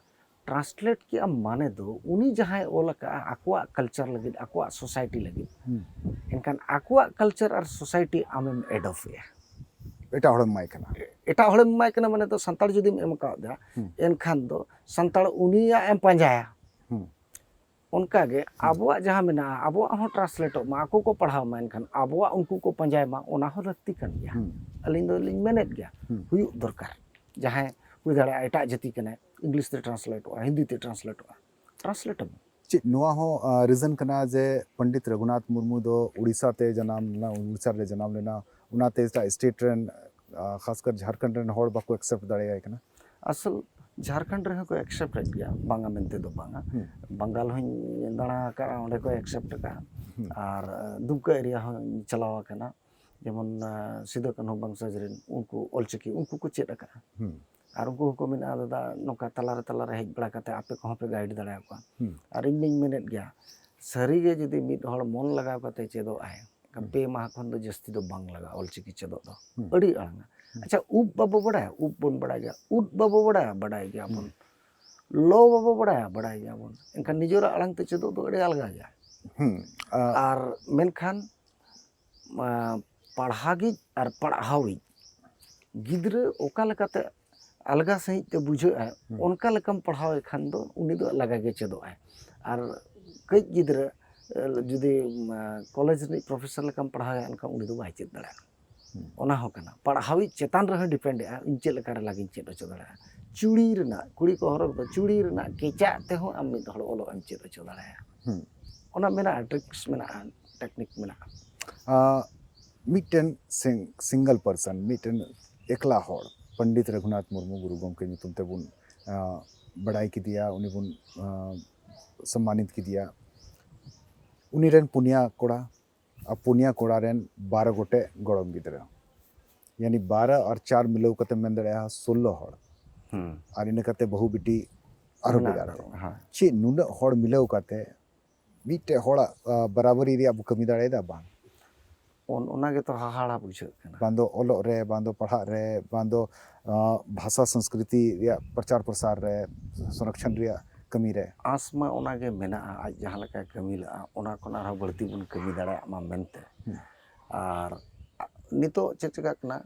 Translate ᱠᱮᱜᱼᱟ ᱢᱟᱱᱮ ᱫᱚ ᱩᱱᱤ ᱡᱟᱦᱟᱸᱭ ᱚᱞ ᱟᱠᱟᱫᱼᱟ ᱟᱠᱚᱣᱟᱜ culture ᱞᱟᱹᱜᱤᱫ, ᱟᱠᱚᱣᱟᱜ society ᱞᱟᱹᱜᱤᱫ, ᱦᱩᱸ᱾ ᱮᱱᱠᱷᱟᱱ ᱟᱠᱚᱣᱟᱜ culture ᱟᱨ society ᱟᱢᱮᱢ adopt ᱮᱜᱼᱟ᱾ ᱮᱴᱟᱜ ᱦᱚᱲᱮᱢ ᱮᱢᱟᱭ ᱠᱟᱱᱟ᱾ ᱮᱴᱟᱜ ᱦᱚᱲᱮᱢ ᱮᱢᱟᱭ ᱠᱟᱱᱟ ᱢᱟᱱᱮ ᱫᱚ ᱥᱟᱱᱛᱟᱲ ᱡᱩᱫᱤᱢ ᱮᱢ ᱠᱟᱣᱫᱟ, ᱦᱩᱸ᱾ ᱮᱱᱠᱷᱟᱱ ᱫᱚ ᱥᱟᱱᱛᱟᱲ ᱩᱱᱤᱭᱟᱜ ᱮᱢ ᱯᱟᱸᱡᱟᱭᱟ᱾ ᱦᱩᱸ᱾ ᱚᱱᱠᱟᱜᱮ ᱦᱩᱸ᱾ ᱟᱵᱚᱣᱟᱜ ᱡᱟᱦᱟᱸ ᱢᱮᱱᱟᱜᱼᱟ, ᱟᱵᱚᱣᱟᱜ ᱦᱚᱸ translateᱚᱜ ᱢᱟ, ᱟᱠᱚ ᱠᱚ ᱯᱟᱲᱦᱟᱣ ᱢᱟ, ᱮᱱᱠᱷᱟᱱ ᱟᱵᱚᱣᱟᱜ ᱩᱱᱠᱩ ᱠᱚ ᱯᱟᱸᱡᱟᱭ ᱢᱟ, ᱚᱱᱟ ᱦᱚᱸ ᱞᱟᱹᱠᱛᱤ ᱠᱟᱱ ᱜᱮᱭᱟ᱾ ᱦᱩᱸ᱾ ᱟᱹᱞᱤᱧ ᱫᱚᱞᱤᱧ ᱢᱮᱱᱮᱫ ᱜᱮᱭᱟ, ᱦᱩᱸ᱾ ᱦᱩᱭᱩᱜ ᱫᱚᱨᱠᱟᱨ᱾ ᱡᱟᱦᱟᱸᱭ ᱦᱩᱭ ᱫᱟᱲᱮᱭᱟᱜᱼᱟ ᱮᱴᱟᱜ ᱡᱟᱹᱛᱤ ᱠᱟᱱᱟᱭ, English ᱛᱮ translateᱚᱜᱼᱟ, ᱦᱤᱱᱫᱤ ᱛᱮ translateᱚᱜᱼᱟ, translate ᱟᱵᱚᱱ᱾ ᱪᱮᱫ ᱱᱚᱣᱟ ᱦᱚᱸ, ᱟ, reason ᱠᱟᱱᱟ ᱡᱮ ᱯᱚᱱᱰᱤᱛ ᱨᱚᱜᱷᱩᱱᱟᱛᱷ ᱢᱩᱨᱢᱩ ᱫᱚ ᱩᱲᱤᱥᱥᱟ ᱛᱮ ᱡᱟᱱᱟᱢ ᱞᱮᱱᱟ, ᱩᱲᱤᱥᱥᱟ ᱨᱮ ᱡᱟᱱᱟᱢ ᱞᱮᱱᱟ, ᱚᱱᱟᱛᱮ ᱮᱴᱟᱜ state ᱨᱮᱱ, ᱟ, ᱠᱷᱟᱥᱠᱟᱨ ᱡᱷᱟᱲᱠᱷᱚᱸᱰ ᱨᱮᱱ ᱦᱚᱲ ᱵᱟᱠᱚ accept ᱫᱟᱲᱮᱭᱟᱭ ᱠᱟᱱᱟ? ᱟᱥᱚᱞ ᱡᱷᱟᱲᱠᱷᱚᱸᱰ ᱨᱮᱦᱚᱸ ᱠᱚ accept ᱮᱫ ᱜᱮᱭᱟ, ᱵᱟᱝᱟ ᱢᱮᱱᱛᱮ ᱫᱚ ᱵᱟᱝᱟ᱾ ᱦᱩᱸ᱾ ᱵᱟᱝᱜᱟᱞ ᱦᱚᱸᱧ ᱫᱟᱬᱟ ᱟᱠᱟᱫᱼᱟ, ᱚᱸᱰᱮ ᱠᱚ accept ᱟᱠᱟᱫᱼᱟ᱾ ᱦᱩᱸ᱾ ᱟᱨ, ᱟ, ᱫᱩᱢᱠᱟᱹ area ᱦᱚᱸᱧ ᱪᱟᱞᱟᱣ ᱟᱠᱟᱱᱟ᱾ ᱡᱮᱢᱚᱱ, ᱟ, ᱥᱤᱫᱩ ᱠᱟᱹᱱᱦᱩ ᱵᱚᱝᱥᱚᱡᱽ ᱨᱮᱱ ᱩᱱᱠᱩ ᱚᱞᱪᱤᱠᱤ ᱩᱱᱠᱩ ᱠᱚ ᱪᱮᱫ ᱟᱠᱟᱫᱼᱟ᱾ ᱦᱩᱸ᱾ ᱟᱨ ᱩᱱᱠᱩ ᱦᱚᱸᱠᱚ ᱢᱮᱱᱟ, "ᱫᱟᱫᱟ, ᱱᱚᱝᱠᱟ ᱛᱟᱞᱟᱨᱮ, ᱛᱟᱞᱟᱨᱮ ᱦᱮᱡ ᱵᱟᱲᱟ ᱠᱟᱛᱮ ᱟᱯᱮ ᱠᱚᱦᱚᱸ ᱯᱮ guide ᱫᱟᱲᱮᱭᱟᱠᱚᱣᱟ᱾" ᱦᱩᱸ᱾ ᱟᱨ ᱤᱧ ᱫᱩᱧ ᱢᱮᱱᱮᱫ ᱜᱮᱭᱟ, ᱥᱟᱹᱨᱤᱜᱮ ᱡᱩᱫᱤ ᱢᱤᱫ ᱦᱚᱲ ᱢᱚᱱ ᱞᱟᱜᱟᱣ ᱠᱟᱛᱮ ᱪᱮᱫᱚᱜ ᱟᱭ, ᱦᱩᱸ᱾ ᱯᱮ ᱢᱟᱦᱟ ᱠᱷᱚᱱ ᱫᱚ ᱡᱟᱹᱥᱛᱤ ᱫᱚ ᱵᱟᱝ ᱞᱟᱜᱟᱜᱼᱟ ᱚᱞᱪᱤᱠᱤ ᱪᱮᱫᱚᱜ ᱫᱚ᱾ ᱦᱩᱸ᱾ ᱟᱹᱰᱤ ᱟᱲᱟᱝᱟ᱾ ᱦᱩᱸ᱾ ᱟᱪᱪᱷᱟ, ᱩᱵ ᱵᱟᱵᱚ ᱵᱟᱲᱟᱭᱟ? ᱩᱵ ᱵᱚᱱ ᱵᱟᱲᱟᱭ ᱜᱮᱭᱟ, ᱩᱫ ᱵᱟᱵᱚ ᱵᱟᱲᱟᱭᱟ? ᱵᱟᱲᱟᱭ ᱜᱮᱭᱟᱵᱚᱱ᱾ ᱦᱩᱸ᱾ ᱞᱚ ᱵᱟᱵᱚ ᱵᱟᱲᱟᱭᱟ? ᱵᱟᱲᱟᱭ ᱜᱮᱭᱟᱵᱚᱱ᱾ ᱮᱱᱠᱷᱟᱱ ᱱᱤᱡᱮᱨᱟᱜ ᱟᱲᱟᱝ ᱛᱮ ᱪᱮᱫᱚᱜ ᱫᱚ ᱟᱹᱰᱤ ᱟᱞᱜᱟ ᱜᱮᱭᱟ᱾ ᱦᱩᱸ᱾ ᱟ- ᱟᱨ ᱢᱮᱱᱠᱷᱟᱱ, ᱟ, ᱯᱟᱲᱦᱟᱜᱤᱡ ᱟᱨ ᱯᱟᱲᱦᱟᱣᱤᱡ ᱜᱤᱫᱽᱨᱟᱹ ᱚᱠᱟ ᱞᱮᱠᱟᱛᱮ ᱟᱞᱜᱟ ᱥᱟᱺᱦᱤᱡ ᱛᱮ ᱵᱩᱡᱷᱟᱹᱜᱼᱟ, ᱦᱩᱸ᱾ ᱚᱱᱠᱟ ᱞᱮᱠᱟᱢ ᱯᱟᱲᱦᱟᱣᱮ ᱠᱷᱟᱱ ᱫᱚ ᱩᱱᱤ ᱫᱚ ᱞᱟᱜᱟ ᱜᱮ ᱪᱮᱫᱚᱜᱼᱟᱭ᱾ ᱟᱨ ᱠᱟᱹᱡ ᱜᱤᱫᱽᱨᱟᱹ, ᱮ, ᱡᱩᱫᱤ, ᱮ, ᱠᱚᱞᱮᱡᱽ ᱨᱤᱱᱤᱡ ᱯᱨᱚᱯᱷᱮᱥᱚᱨ ᱞᱮᱠᱟᱢ ᱯᱟᱲᱦᱟᱣᱮᱭᱟ, ᱮᱱᱠᱷᱟᱱ ᱩᱱᱤ ᱫᱚ ᱵᱟᱭ ᱪᱮᱫ ᱫᱟᱲᱮᱭᱟᱜᱼᱟ᱾ ᱦᱩᱸ᱾ ᱚᱱᱟ ᱦᱚᱸ ᱠᱟᱱᱟ, ᱯᱟᱲᱦᱟᱣᱤᱡ ᱪᱮᱛᱟᱱ ᱨᱮᱦᱚᱸ ᱰᱤᱯᱮᱱᱰᱮᱜᱼᱟ, ᱤᱧ ᱪᱮᱫ ᱞᱮᱠᱟᱨᱮ ᱞᱟᱜᱤᱧ ᱪᱮᱫ ᱦᱚᱪᱚ ᱫᱟᱲᱮᱭᱟᱜᱼᱟ᱾ ᱪᱩᱲᱤ ᱨᱮᱱᱟᱜ, ᱠᱩᱲᱤ ᱠᱚ ᱦᱚᱨᱚᱜ ᱫᱚ ᱪᱩᱲᱤ ᱨᱮᱱᱟᱜ ᱠᱮᱪᱟᱜ ᱛᱮᱦᱚᱸ ᱟᱢ ᱢᱤᱫ ᱦᱚᱲ ᱚᱞᱚᱜ ᱮᱢ ᱪᱮᱫ ᱦᱚᱪᱚ ᱫᱟᱲᱮᱭᱟᱜᱼᱟ᱾ ᱦᱩᱸ᱾ ᱚᱱᱟ ᱢᱮᱱᱟᱜᱼᱟ, ᱴᱨᱤᱠᱥ ᱢᱮᱱᱟᱜᱼᱟ, ᱴᱮᱠᱱᱤᱠ ᱢᱮᱱᱟᱜᱼᱟ᱾ ᱟᱸ, ᱢᱤᱫᱴᱮᱱ ᱥᱤᱝ-, ᱥᱤᱝᱜᱮᱞ ᱯᱟᱨᱥᱚᱱ, ᱢᱤᱫᱴᱮᱱ ᱮᱠᱞᱟ ᱦᱚᱲ, ᱯᱚᱱᱰᱤᱛ ᱨᱚᱜᱷᱩᱱᱟᱛᱷ ᱢᱩᱨᱢᱩ ᱜᱩᱨᱩ ᱜᱚᱢᱠᱮ ᱧᱩᱛᱩᱢ ᱛᱮᱵᱚᱱ, ᱟᱸ, ᱵᱟᱲᱟᱭ ᱠᱮᱫᱮᱭᱟ, ᱩᱱᱤ ᱵᱚᱱ, ᱟᱸ, ᱥᱚᱢᱢᱟᱱᱤᱛ ᱠᱮᱫᱮᱭᱟ᱾ ᱩᱱᱤ ᱨᱮᱱ ᱯᱩᱱᱭᱟ ᱠᱚᱲᱟ, ᱟᱨ ᱯᱩᱱᱭᱟ ᱠᱚᱲᱟ ᱨᱮᱱ ᱵᱟᱨᱚ ᱜᱚᱴᱮᱡ ᱜᱚᱲᱚᱢ ᱜᱤᱫᱽᱨᱟᱹ, ᱭᱟᱱᱤ ᱵᱟᱨᱚ ᱟᱨ ᱪᱟᱨ ᱢᱤᱞᱟᱹᱣ ᱠᱟᱛᱮ ᱢᱮᱱ ᱫᱟᱲᱮᱭᱟᱜᱼᱟ ᱥᱳᱞᱞᱳ ᱦᱚᱲ᱾ ᱦᱩᱸ᱾ ᱟᱨ ᱤᱱᱟᱹ ᱠᱟᱛᱮ ᱵᱟᱹᱦᱩ ᱵᱤᱴᱤ ᱟᱨᱦᱚᱸ ᱢᱮᱱᱟᱜ ᱵᱷᱮᱜᱟᱨ ᱠᱚ᱾ ᱦᱮᱸ᱾ ᱪᱮᱫ ᱱᱩᱱᱟᱹᱜ ᱦᱚᱲ ᱢᱤᱞᱟᱹᱣ ᱠᱟᱛᱮ ᱢᱤᱫᱴᱮᱡ ᱦᱚᱲᱟᱜ, ᱟ, ᱵᱟᱨᱟᱵᱟᱨᱤ ᱨᱮᱭᱟᱜ ᱵᱚ ᱠᱟᱹᱢᱤ ᱫᱟᱲᱮᱭᱟᱫᱟ? ᱵᱟᱝ᱾ ᱚᱱ-, ᱚᱱᱟ ᱜᱮᱛᱚ ᱦᱟᱦᱟᱲᱟ ᱵᱩᱡᱷᱟᱹᱜ ᱠᱟᱱᱟ᱾ ᱵᱟᱝ ᱫᱚ ᱚᱞᱚᱜ ᱨᱮ, ᱵᱟᱝ ᱫᱚ ᱯᱟᱲᱦᱟᱜ ᱨᱮ, ᱵᱟᱝ ᱫᱚ, ᱟ, ᱵᱷᱟᱥᱟ ᱥᱚᱝᱥᱠᱨᱤᱛᱤ ᱨᱮᱭᱟᱜ ᱯᱨᱚᱪᱟᱨ ᱯᱨᱚᱥᱟᱨ ᱨᱮ, ᱥᱚᱝᱨᱚᱠᱷᱚᱱ ᱨᱮᱭᱟᱜ ᱠᱟᱹᱢᱤ ᱨᱮ᱾ ᱟᱸᱥ ᱢᱟ ᱚᱱᱟ ᱜᱮ ᱢᱮᱱᱟᱜᱼᱟ, ᱟᱡ ᱡᱟᱦᱟᱸ ᱞᱮᱠᱟᱭ ᱠᱟᱹᱢᱤ ᱞᱟᱜᱼᱟ, ᱚᱱᱟ ᱠᱷᱚᱱ ᱟᱨᱦᱚᱸ ᱵᱟᱹᱲᱛᱤ ᱵᱚᱱ ᱠᱟᱹᱢᱤ ᱫᱟᱲᱮᱭᱟᱜ ᱢᱟ ᱢᱮᱱᱛᱮ᱾ ᱦᱩᱸ᱾ ᱟᱨ ᱱᱤᱛᱚᱜ ᱪᱮᱫ ᱪᱤᱠᱟᱹᱜ ᱠᱟᱱᱟ,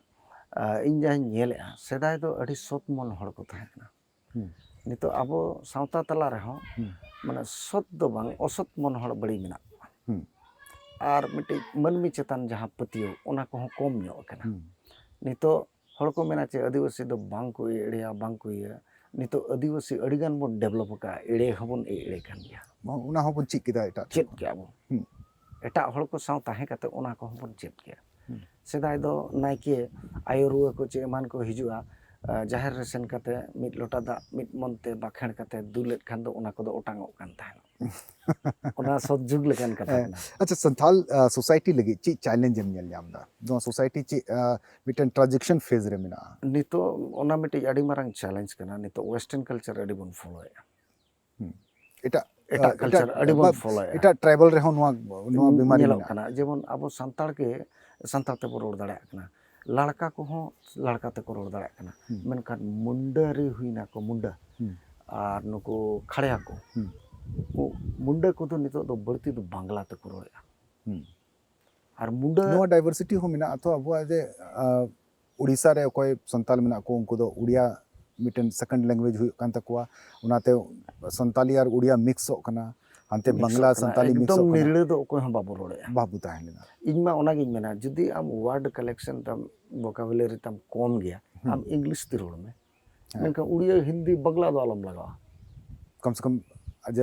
ᱟ, ᱤᱧ ᱡᱟᱦᱟᱸᱧ ᱧᱮᱞᱮᱜᱼᱟ, ᱥᱮᱫᱟᱭ ᱫᱚ ᱟᱹᱰᱤ ᱥᱚᱛ ᱢᱚᱱ ᱦᱚᱲ ᱠᱚ ᱛᱟᱦᱮᱸ ᱠᱟᱱᱟ᱾ ᱦᱩᱸ᱾ ᱱᱤᱛᱚᱜ ᱟᱵᱚ ᱥᱟᱶᱛᱟ ᱛᱟᱞᱟ ᱨᱮᱦᱚᱸ ᱦᱩᱸ᱾ ᱢᱟᱱᱮ ᱥᱚᱛ ᱫᱚ ᱵᱟᱝ, ᱚᱥᱚᱛ ᱢᱚᱱ ᱦᱚᱲ ᱵᱟᱹᱲᱤ ᱢᱮᱱᱟᱜ ᱠᱚᱣᱟ᱾ ᱦᱩᱸ᱾ ᱟᱨ ᱢᱤᱫᱴᱤᱡ ᱢᱟᱹᱱᱢᱤ ᱪᱮᱛᱟᱱ ᱡᱟᱦᱟᱸ ᱯᱟᱹᱛᱭᱟᱹᱣ, ᱚᱱᱟ ᱠᱚᱦᱚᱸ ᱠᱚᱢ ᱧᱚᱜ ᱟᱠᱟᱱᱟ᱾ ᱦᱩᱸ᱾ ᱱᱤᱛᱚᱜ ᱦᱚᱲ ᱠᱚ ᱢᱮᱱᱟ ᱪᱮ ᱟᱹᱫᱤᱵᱟᱹᱥᱤ ᱫᱚ ᱵᱟᱝ ᱠᱚ ᱮᱲᱮᱭᱟ, ᱵᱟᱝ ᱠᱚ ᱤᱭᱟᱹ᱾ ᱱᱤᱛᱚᱜ ᱟᱹᱫᱤᱵᱟᱹᱥᱤ ᱟᱹᱰᱤ ᱜᱟᱱ ᱵᱚᱱ ᱰᱮᱵᱷᱞᱚᱯ ᱟᱠᱟᱫᱼᱟ, ᱮᱲᱮ ᱦᱚᱸᱵᱚᱱ ᱮᱲᱮ ᱠᱟᱱ ᱜᱮᱭᱟ᱾ ᱵᱟᱝ, ᱚᱱᱟ ᱦᱚᱸᱵᱚᱱ ᱪᱮᱫ ᱠᱮᱫᱟ ᱮᱴᱟᱜ ᱴᱷᱮᱱ ᱪᱮᱫ ᱠᱷᱚᱱ᱾ ᱠᱮᱜᱼᱟ ᱵᱚᱱ᱾ ᱦᱩᱸ᱾ ᱮᱴᱟᱜ ᱦᱚᱲ ᱠᱚ ᱥᱟᱶ ᱛᱟᱦᱮᱸ ᱠᱟᱛᱮ ᱚᱱᱟ ᱠᱚᱦᱚᱸ ᱵᱚᱱ ᱪᱮᱫ ᱠᱮᱜᱼᱟ᱾ ᱦᱩᱸ᱾ ᱥᱮᱫᱟᱭ ᱫᱚ ᱱᱟᱭᱠᱮ ᱟᱭᱳ ᱨᱩᱣᱟᱹ ᱠᱚ ᱪᱮ ᱮᱢᱟᱱ ᱠᱚ ᱦᱤᱡᱩᱜᱼᱟ, ᱟ, ᱡᱟᱦᱮᱨ ᱨᱮ ᱥᱮᱱ ᱠᱟᱛᱮ ᱢᱤᱫ ᱞᱚᱴᱟ ᱫᱟᱜ ᱢᱤᱫ ᱢᱚᱱ ᱛᱮ ᱵᱟᱠᱷᱮᱲ ᱠᱟᱛᱮ ᱫᱩᱞᱮᱫ ᱠᱷᱟᱱ ᱫᱚ ᱚᱱᱟ ᱠᱚᱫᱚ ᱚᱴᱟᱝᱚᱜ ᱠᱟᱱ ᱛᱟᱦᱮᱱᱟ᱾ ᱚᱱᱟ ᱥᱚᱛ ᱡᱩᱜᱽ ᱞᱮᱠᱟᱱ ᱠᱟᱛᱷᱟ ᱦᱮᱸ᱾ ᱠᱟᱱᱟ᱾ ᱟᱪᱪᱷᱟ, ᱥᱟᱱᱛᱷᱟᱞ, ᱟ, ᱥᱳᱥᱟᱭᱴᱤ ᱞᱟᱹᱜᱤᱫ ᱪᱮᱫ ᱪᱮᱞᱮᱧᱡᱽ ᱮᱢ ᱧᱮᱞ ᱧᱟᱢ ᱮᱫᱟ? ᱱᱚᱣᱟ ᱥᱳᱥᱟᱭᱴᱤ ᱪᱮᱫ, ᱟ, ᱢᱤᱫᱴᱮᱱ ᱴᱨᱟᱱᱡᱤᱥᱚᱱ ᱯᱷᱮᱡᱽ ᱨᱮ ᱢᱮᱱᱟᱜᱼᱟ? ᱱᱤᱛᱚᱜ ᱚᱱᱟ ᱢᱤᱫᱴᱤᱡ ᱟᱹᱰᱤ ᱢᱟᱨᱟᱝ ᱪᱮᱞᱮᱧᱡᱽ ᱠᱟᱱᱟ᱾ ᱱᱤᱛᱚᱜ ᱳᱭᱮᱥᱴᱟᱨᱱ ᱠᱟᱞᱪᱟᱨ ᱟᱹᱰᱤ ᱵᱚᱱ ᱯᱷᱚᱞᱳᱭᱮᱫᱼᱟ᱾ ᱦᱩᱸ᱾ ᱮᱴᱟᱜ, ᱮᱴᱟᱜ ᱟ, ᱠᱟᱞᱪᱟᱨ ᱮᱴᱟᱜ, ᱟᱹᱰᱤ ᱵᱚᱱ ᱵᱟ-, ᱯᱷᱚᱞᱳᱭᱮᱫᱼᱟ᱾ ᱮᱴᱟᱜ ᱴᱨᱟᱭᱵᱟᱞ ᱨᱮᱦᱚᱸ ᱱᱚᱣᱟ, ᱱᱚᱣᱟ ᱵᱤᱢᱟᱨᱤ ᱧᱮᱞᱚᱜ ᱢᱮᱱᱟᱜᱼᱟ᱾ ᱠᱟᱱᱟ᱾ ᱡᱮᱢᱚᱱ ᱟᱵᱚ ᱥᱟᱱᱛᱟᱲ ᱜᱮ ᱥᱟᱱᱛᱟᱲ ᱛᱮᱵᱚ ᱨᱚᱲ ᱫᱟᱲᱮᱭᱟᱜ ᱠᱟᱱᱟ, ᱞᱟᱲᱠᱟ ᱠᱚᱦᱚᱸ ᱞᱟᱲᱠᱟ ᱛᱮᱠᱚ ᱨᱚᱲ ᱫᱟᱲᱮᱭᱟᱜ ᱠᱟᱱᱟ᱾ ᱦᱩᱸ᱾ ᱢᱮᱱᱠᱷᱟᱱ ᱢᱩᱱᱰᱟᱹᱨᱤ ᱦᱩᱭᱱᱟ ᱠᱚ, ᱢᱩᱱᱰᱟᱹ, ᱦᱩᱸ᱾ ᱟᱨ ᱱᱩᱠᱩ ᱠᱷᱟᱲᱭᱟ ᱠᱚ, ᱦᱩᱸ᱾ ᱩᱱᱠᱩ ᱢᱩᱱᱰᱟᱹ ᱠᱚᱫᱚ ᱱᱤᱛᱚᱜ ᱫᱚ ᱵᱟᱹᱲᱛᱤ ᱫᱚ ᱵᱟᱝᱞᱟ ᱛᱮᱠᱚ ᱨᱚᱲᱮᱫᱼᱟ᱾ ᱦᱩᱸ᱾ ᱟᱨ ᱢᱩᱱᱰᱟᱹ ᱱᱚᱣᱟ ᱰᱟᱭᱵᱷᱟᱨᱥᱤᱴᱤ ᱦᱚᱸ ᱢᱮᱱᱟᱜᱼᱟ ᱛᱚ, ᱟᱵᱚᱣᱟᱜ ᱡᱮ, ᱟ, ᱩᱲᱤᱥᱥᱟ ᱨᱮ ᱚᱠᱚᱭ ᱥᱟᱱᱛᱟᱞ ᱢᱮᱱᱟᱜ ᱠᱚ, ᱩᱱᱠᱩ ᱫᱚ ᱩᱲᱤᱭᱟ ᱢᱤᱫᱴᱮᱱ second language ᱦᱩᱭᱩᱜ ᱠᱟᱱ ᱛᱟᱠᱚᱣᱟ᱾ ᱚᱱᱟᱛᱮ ᱥᱟᱱᱛᱟᱞᱤ ᱟᱨ ᱩᱲᱤᱭᱟ ᱢᱤᱠᱥᱚᱜ ᱠᱟᱱᱟ, ᱦᱟᱱᱛᱮ ᱢᱤᱠᱥᱚᱜ ᱵᱟᱝᱞᱟ ᱠᱟᱱᱟ, ᱥᱟᱱᱛᱟᱞᱤ ᱮᱠᱫᱚᱢ ᱢᱤᱠᱥᱚᱜ ᱠᱟᱱᱟ᱾ ᱱᱤᱨᱲᱟᱹ ᱫᱚ ᱚᱠᱚᱭ ᱦᱚᱸ ᱵᱟᱵᱚ ᱨᱚᱲᱮᱜᱼᱟ᱾ ᱵᱟᱵᱚ ᱛᱟᱦᱮᱸ ᱞᱮᱱᱟ᱾ ᱤᱧ ᱢᱟ ᱚᱱᱟᱜᱤᱧ ᱢᱮᱱᱟ, ᱡᱩᱫᱤ ᱟᱢ word collection ᱛᱟᱢ, vocabulary ᱛᱟᱢ ᱠᱚᱢ ᱜᱮᱭᱟ, ᱦᱩᱸ᱾ ᱟᱢ English ᱛᱮ ᱨᱚᱲ ᱢᱮ, ᱦᱮᱸ᱾ ᱢᱮᱱᱠᱷᱟᱱ ᱩᱲᱤᱭᱟ, ᱦᱤᱱᱫᱤ, ᱵᱟᱝᱞᱟ ᱫᱚ ᱟᱞᱚᱢ ᱞᱟᱜᱟᱣᱟ᱾ ᱠᱚᱢ ᱥᱮ ᱠᱚᱢ ᱟᱡ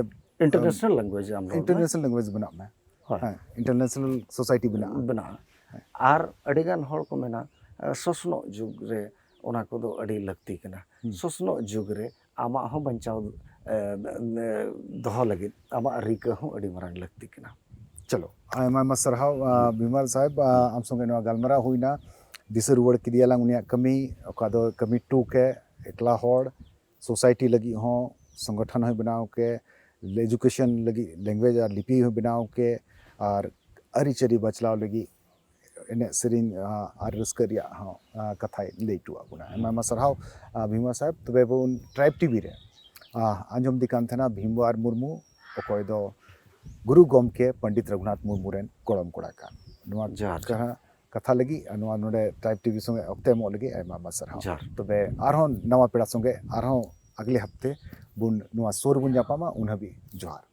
international language ᱟᱢ ᱨᱚᱲ ᱢᱮ᱾ International language ᱵᱮᱱᱟᱜ ᱢᱮ᱾ ᱦᱳᱭ᱾ ᱦᱮᱸ, international society ᱵᱮᱱᱟᱜᱼᱟ᱾ ᱵᱮᱱᱟᱜᱼᱟ᱾ ᱦᱮᱸ᱾ ᱟᱨ ᱟᱹᱰᱤᱜᱟᱱ ᱦᱚᱲ ᱠᱚ ᱢᱮᱱᱟ, ᱟᱸ, ᱥᱚᱥᱱᱚᱜ ᱡᱩᱜᱽ ᱨᱮ ᱚᱱᱟ ᱠᱚᱫᱚ ᱟᱹᱰᱤ ᱞᱟᱹᱠᱛᱤ ᱠᱟᱱᱟ᱾ ᱦᱩᱸ᱾ ᱥᱚᱥᱱᱚᱜ ᱡᱩᱜᱽ ᱨᱮ ᱟᱢᱟᱜ ᱦᱚᱸ ᱵᱟᱧᱪᱟᱣ, ᱮ, ᱮ, ᱫᱚᱦᱚ ᱞᱟᱹᱜᱤᱫ ᱟᱢᱟᱜ ᱨᱤᱠᱟᱹ ᱦᱚᱸ ᱟᱹᱰᱤ ᱢᱟᱨᱟᱝ ᱞᱟᱹᱠᱛᱤ ᱠᱟᱱᱟ᱾ ᱪᱚᱞᱚ, ᱟᱭᱢᱟ ᱟᱭᱢᱟ ᱥᱟᱨᱦᱟᱣ, ᱟ, ᱵᱷᱤᱢᱟᱞ ᱥᱟᱦᱮᱵᱽ, ᱟ, ᱟᱢ ᱥᱚᱸᱜᱮ ᱱᱚᱣᱟ ᱜᱟᱞᱢᱟᱨᱟᱣ ᱦᱩᱭᱱᱟ᱾ ᱫᱤᱥᱟᱹ ᱨᱩᱣᱟᱹᱲ ᱠᱮᱫᱮᱭᱟᱞᱟᱝ ᱩᱱᱤᱭᱟᱜ ᱠᱟᱹᱢᱤ, ᱚᱠᱟ ᱫᱚ ᱠᱟᱹᱢᱤ ᱴᱩ ᱠᱮ, ᱮᱠᱞᱟ ᱦᱚᱲ, society ᱞᱟᱹᱜᱤᱫ ᱦᱚᱸ ᱥᱚᱝᱜᱚᱴᱷᱚᱱ ᱦᱚᱸᱭ ᱵᱮᱱᱟᱣ ᱠᱮ, education ᱞᱟᱹᱜᱤᱫ language ᱟᱨ ᱞᱤᱯᱤ ᱦᱚᱸ ᱵᱮᱱᱟᱣ ᱠᱮ, ᱟᱨ ᱟᱹᱨᱤᱪᱟᱹᱞᱤ ᱵᱟᱪᱞᱟᱣ ᱞᱟᱹᱜᱤᱫ ᱮᱱᱮᱡ ᱥᱮᱨᱮᱧ, ᱟ, ᱟᱨ ᱨᱟᱹᱥᱠᱟᱹ ᱨᱮᱭᱟᱜ ᱦᱚᱸ, ᱟ, ᱠᱟᱛᱷᱟᱭ ᱞᱟᱹᱭ ᱦᱚᱴᱚᱣᱟᱜ ᱵᱚᱱᱟ᱾ ᱟᱭᱢᱟ ᱟᱭᱢᱟ ᱥᱟᱨᱦᱟᱣ, ᱟ, ᱵᱷᱤᱢᱟ ᱥᱟᱦᱮᱵᱽ᱾ ᱛᱚᱵᱮ ᱵᱚᱱ Tribe TV ᱨᱮ, ᱟ, ᱟᱸᱡᱚᱢ ᱫᱤ ᱠᱟᱱ ᱛᱟᱦᱮᱱᱟ ᱵᱷᱤᱢᱣᱟᱨ ᱢᱩᱨᱢᱩ, ᱚᱠᱚᱭ ᱫᱚ ᱜᱩᱨᱩ ᱜᱚᱢᱠᱮ ᱯᱚᱱᱰᱤᱛ ᱨᱚᱜᱷᱩᱱᱟᱛᱷ ᱢᱩᱨᱢᱩ ᱨᱮᱱ ᱜᱚᱲᱚᱢ ᱠᱚᱲᱟ ᱠᱟᱱ᱾ ᱱᱚᱣᱟ ᱡᱚᱦᱟᱨ, ᱡᱚᱦᱟᱨ᱾ ᱠᱟᱛᱷᱟ, ᱠᱟᱛᱷᱟ ᱞᱟᱹᱜᱤᱫ ᱟᱨ ᱱᱚᱣᱟ ᱱᱚᱰᱮ Tribe TV ᱥᱚᱸᱜᱮ ᱚᱠᱛᱮ ᱮᱢᱚᱜ ᱞᱟᱹᱜᱤᱫ ᱟᱭᱢᱟ ᱟᱭᱢᱟ ᱥᱟᱨᱦᱟᱣ᱾ ᱡᱚᱦᱟᱨ᱾ ᱛᱚᱵᱮ ᱟᱨᱦᱚᱸ ᱱᱟᱣᱟ ᱯᱮᱲᱟ ᱥᱚᱸᱜᱮ ᱟᱨᱦᱚᱸ ᱟᱜᱽᱞᱮ ᱦᱟᱯᱛᱮ ᱵᱚᱱ ᱱᱚᱣᱟ ᱥᱩᱨ ᱨᱮᱵᱚᱱ ᱧᱟᱯᱟᱢᱟ, ᱩᱱ ᱦᱟᱹᱵᱤᱡ ᱡᱚᱦᱟᱨ᱾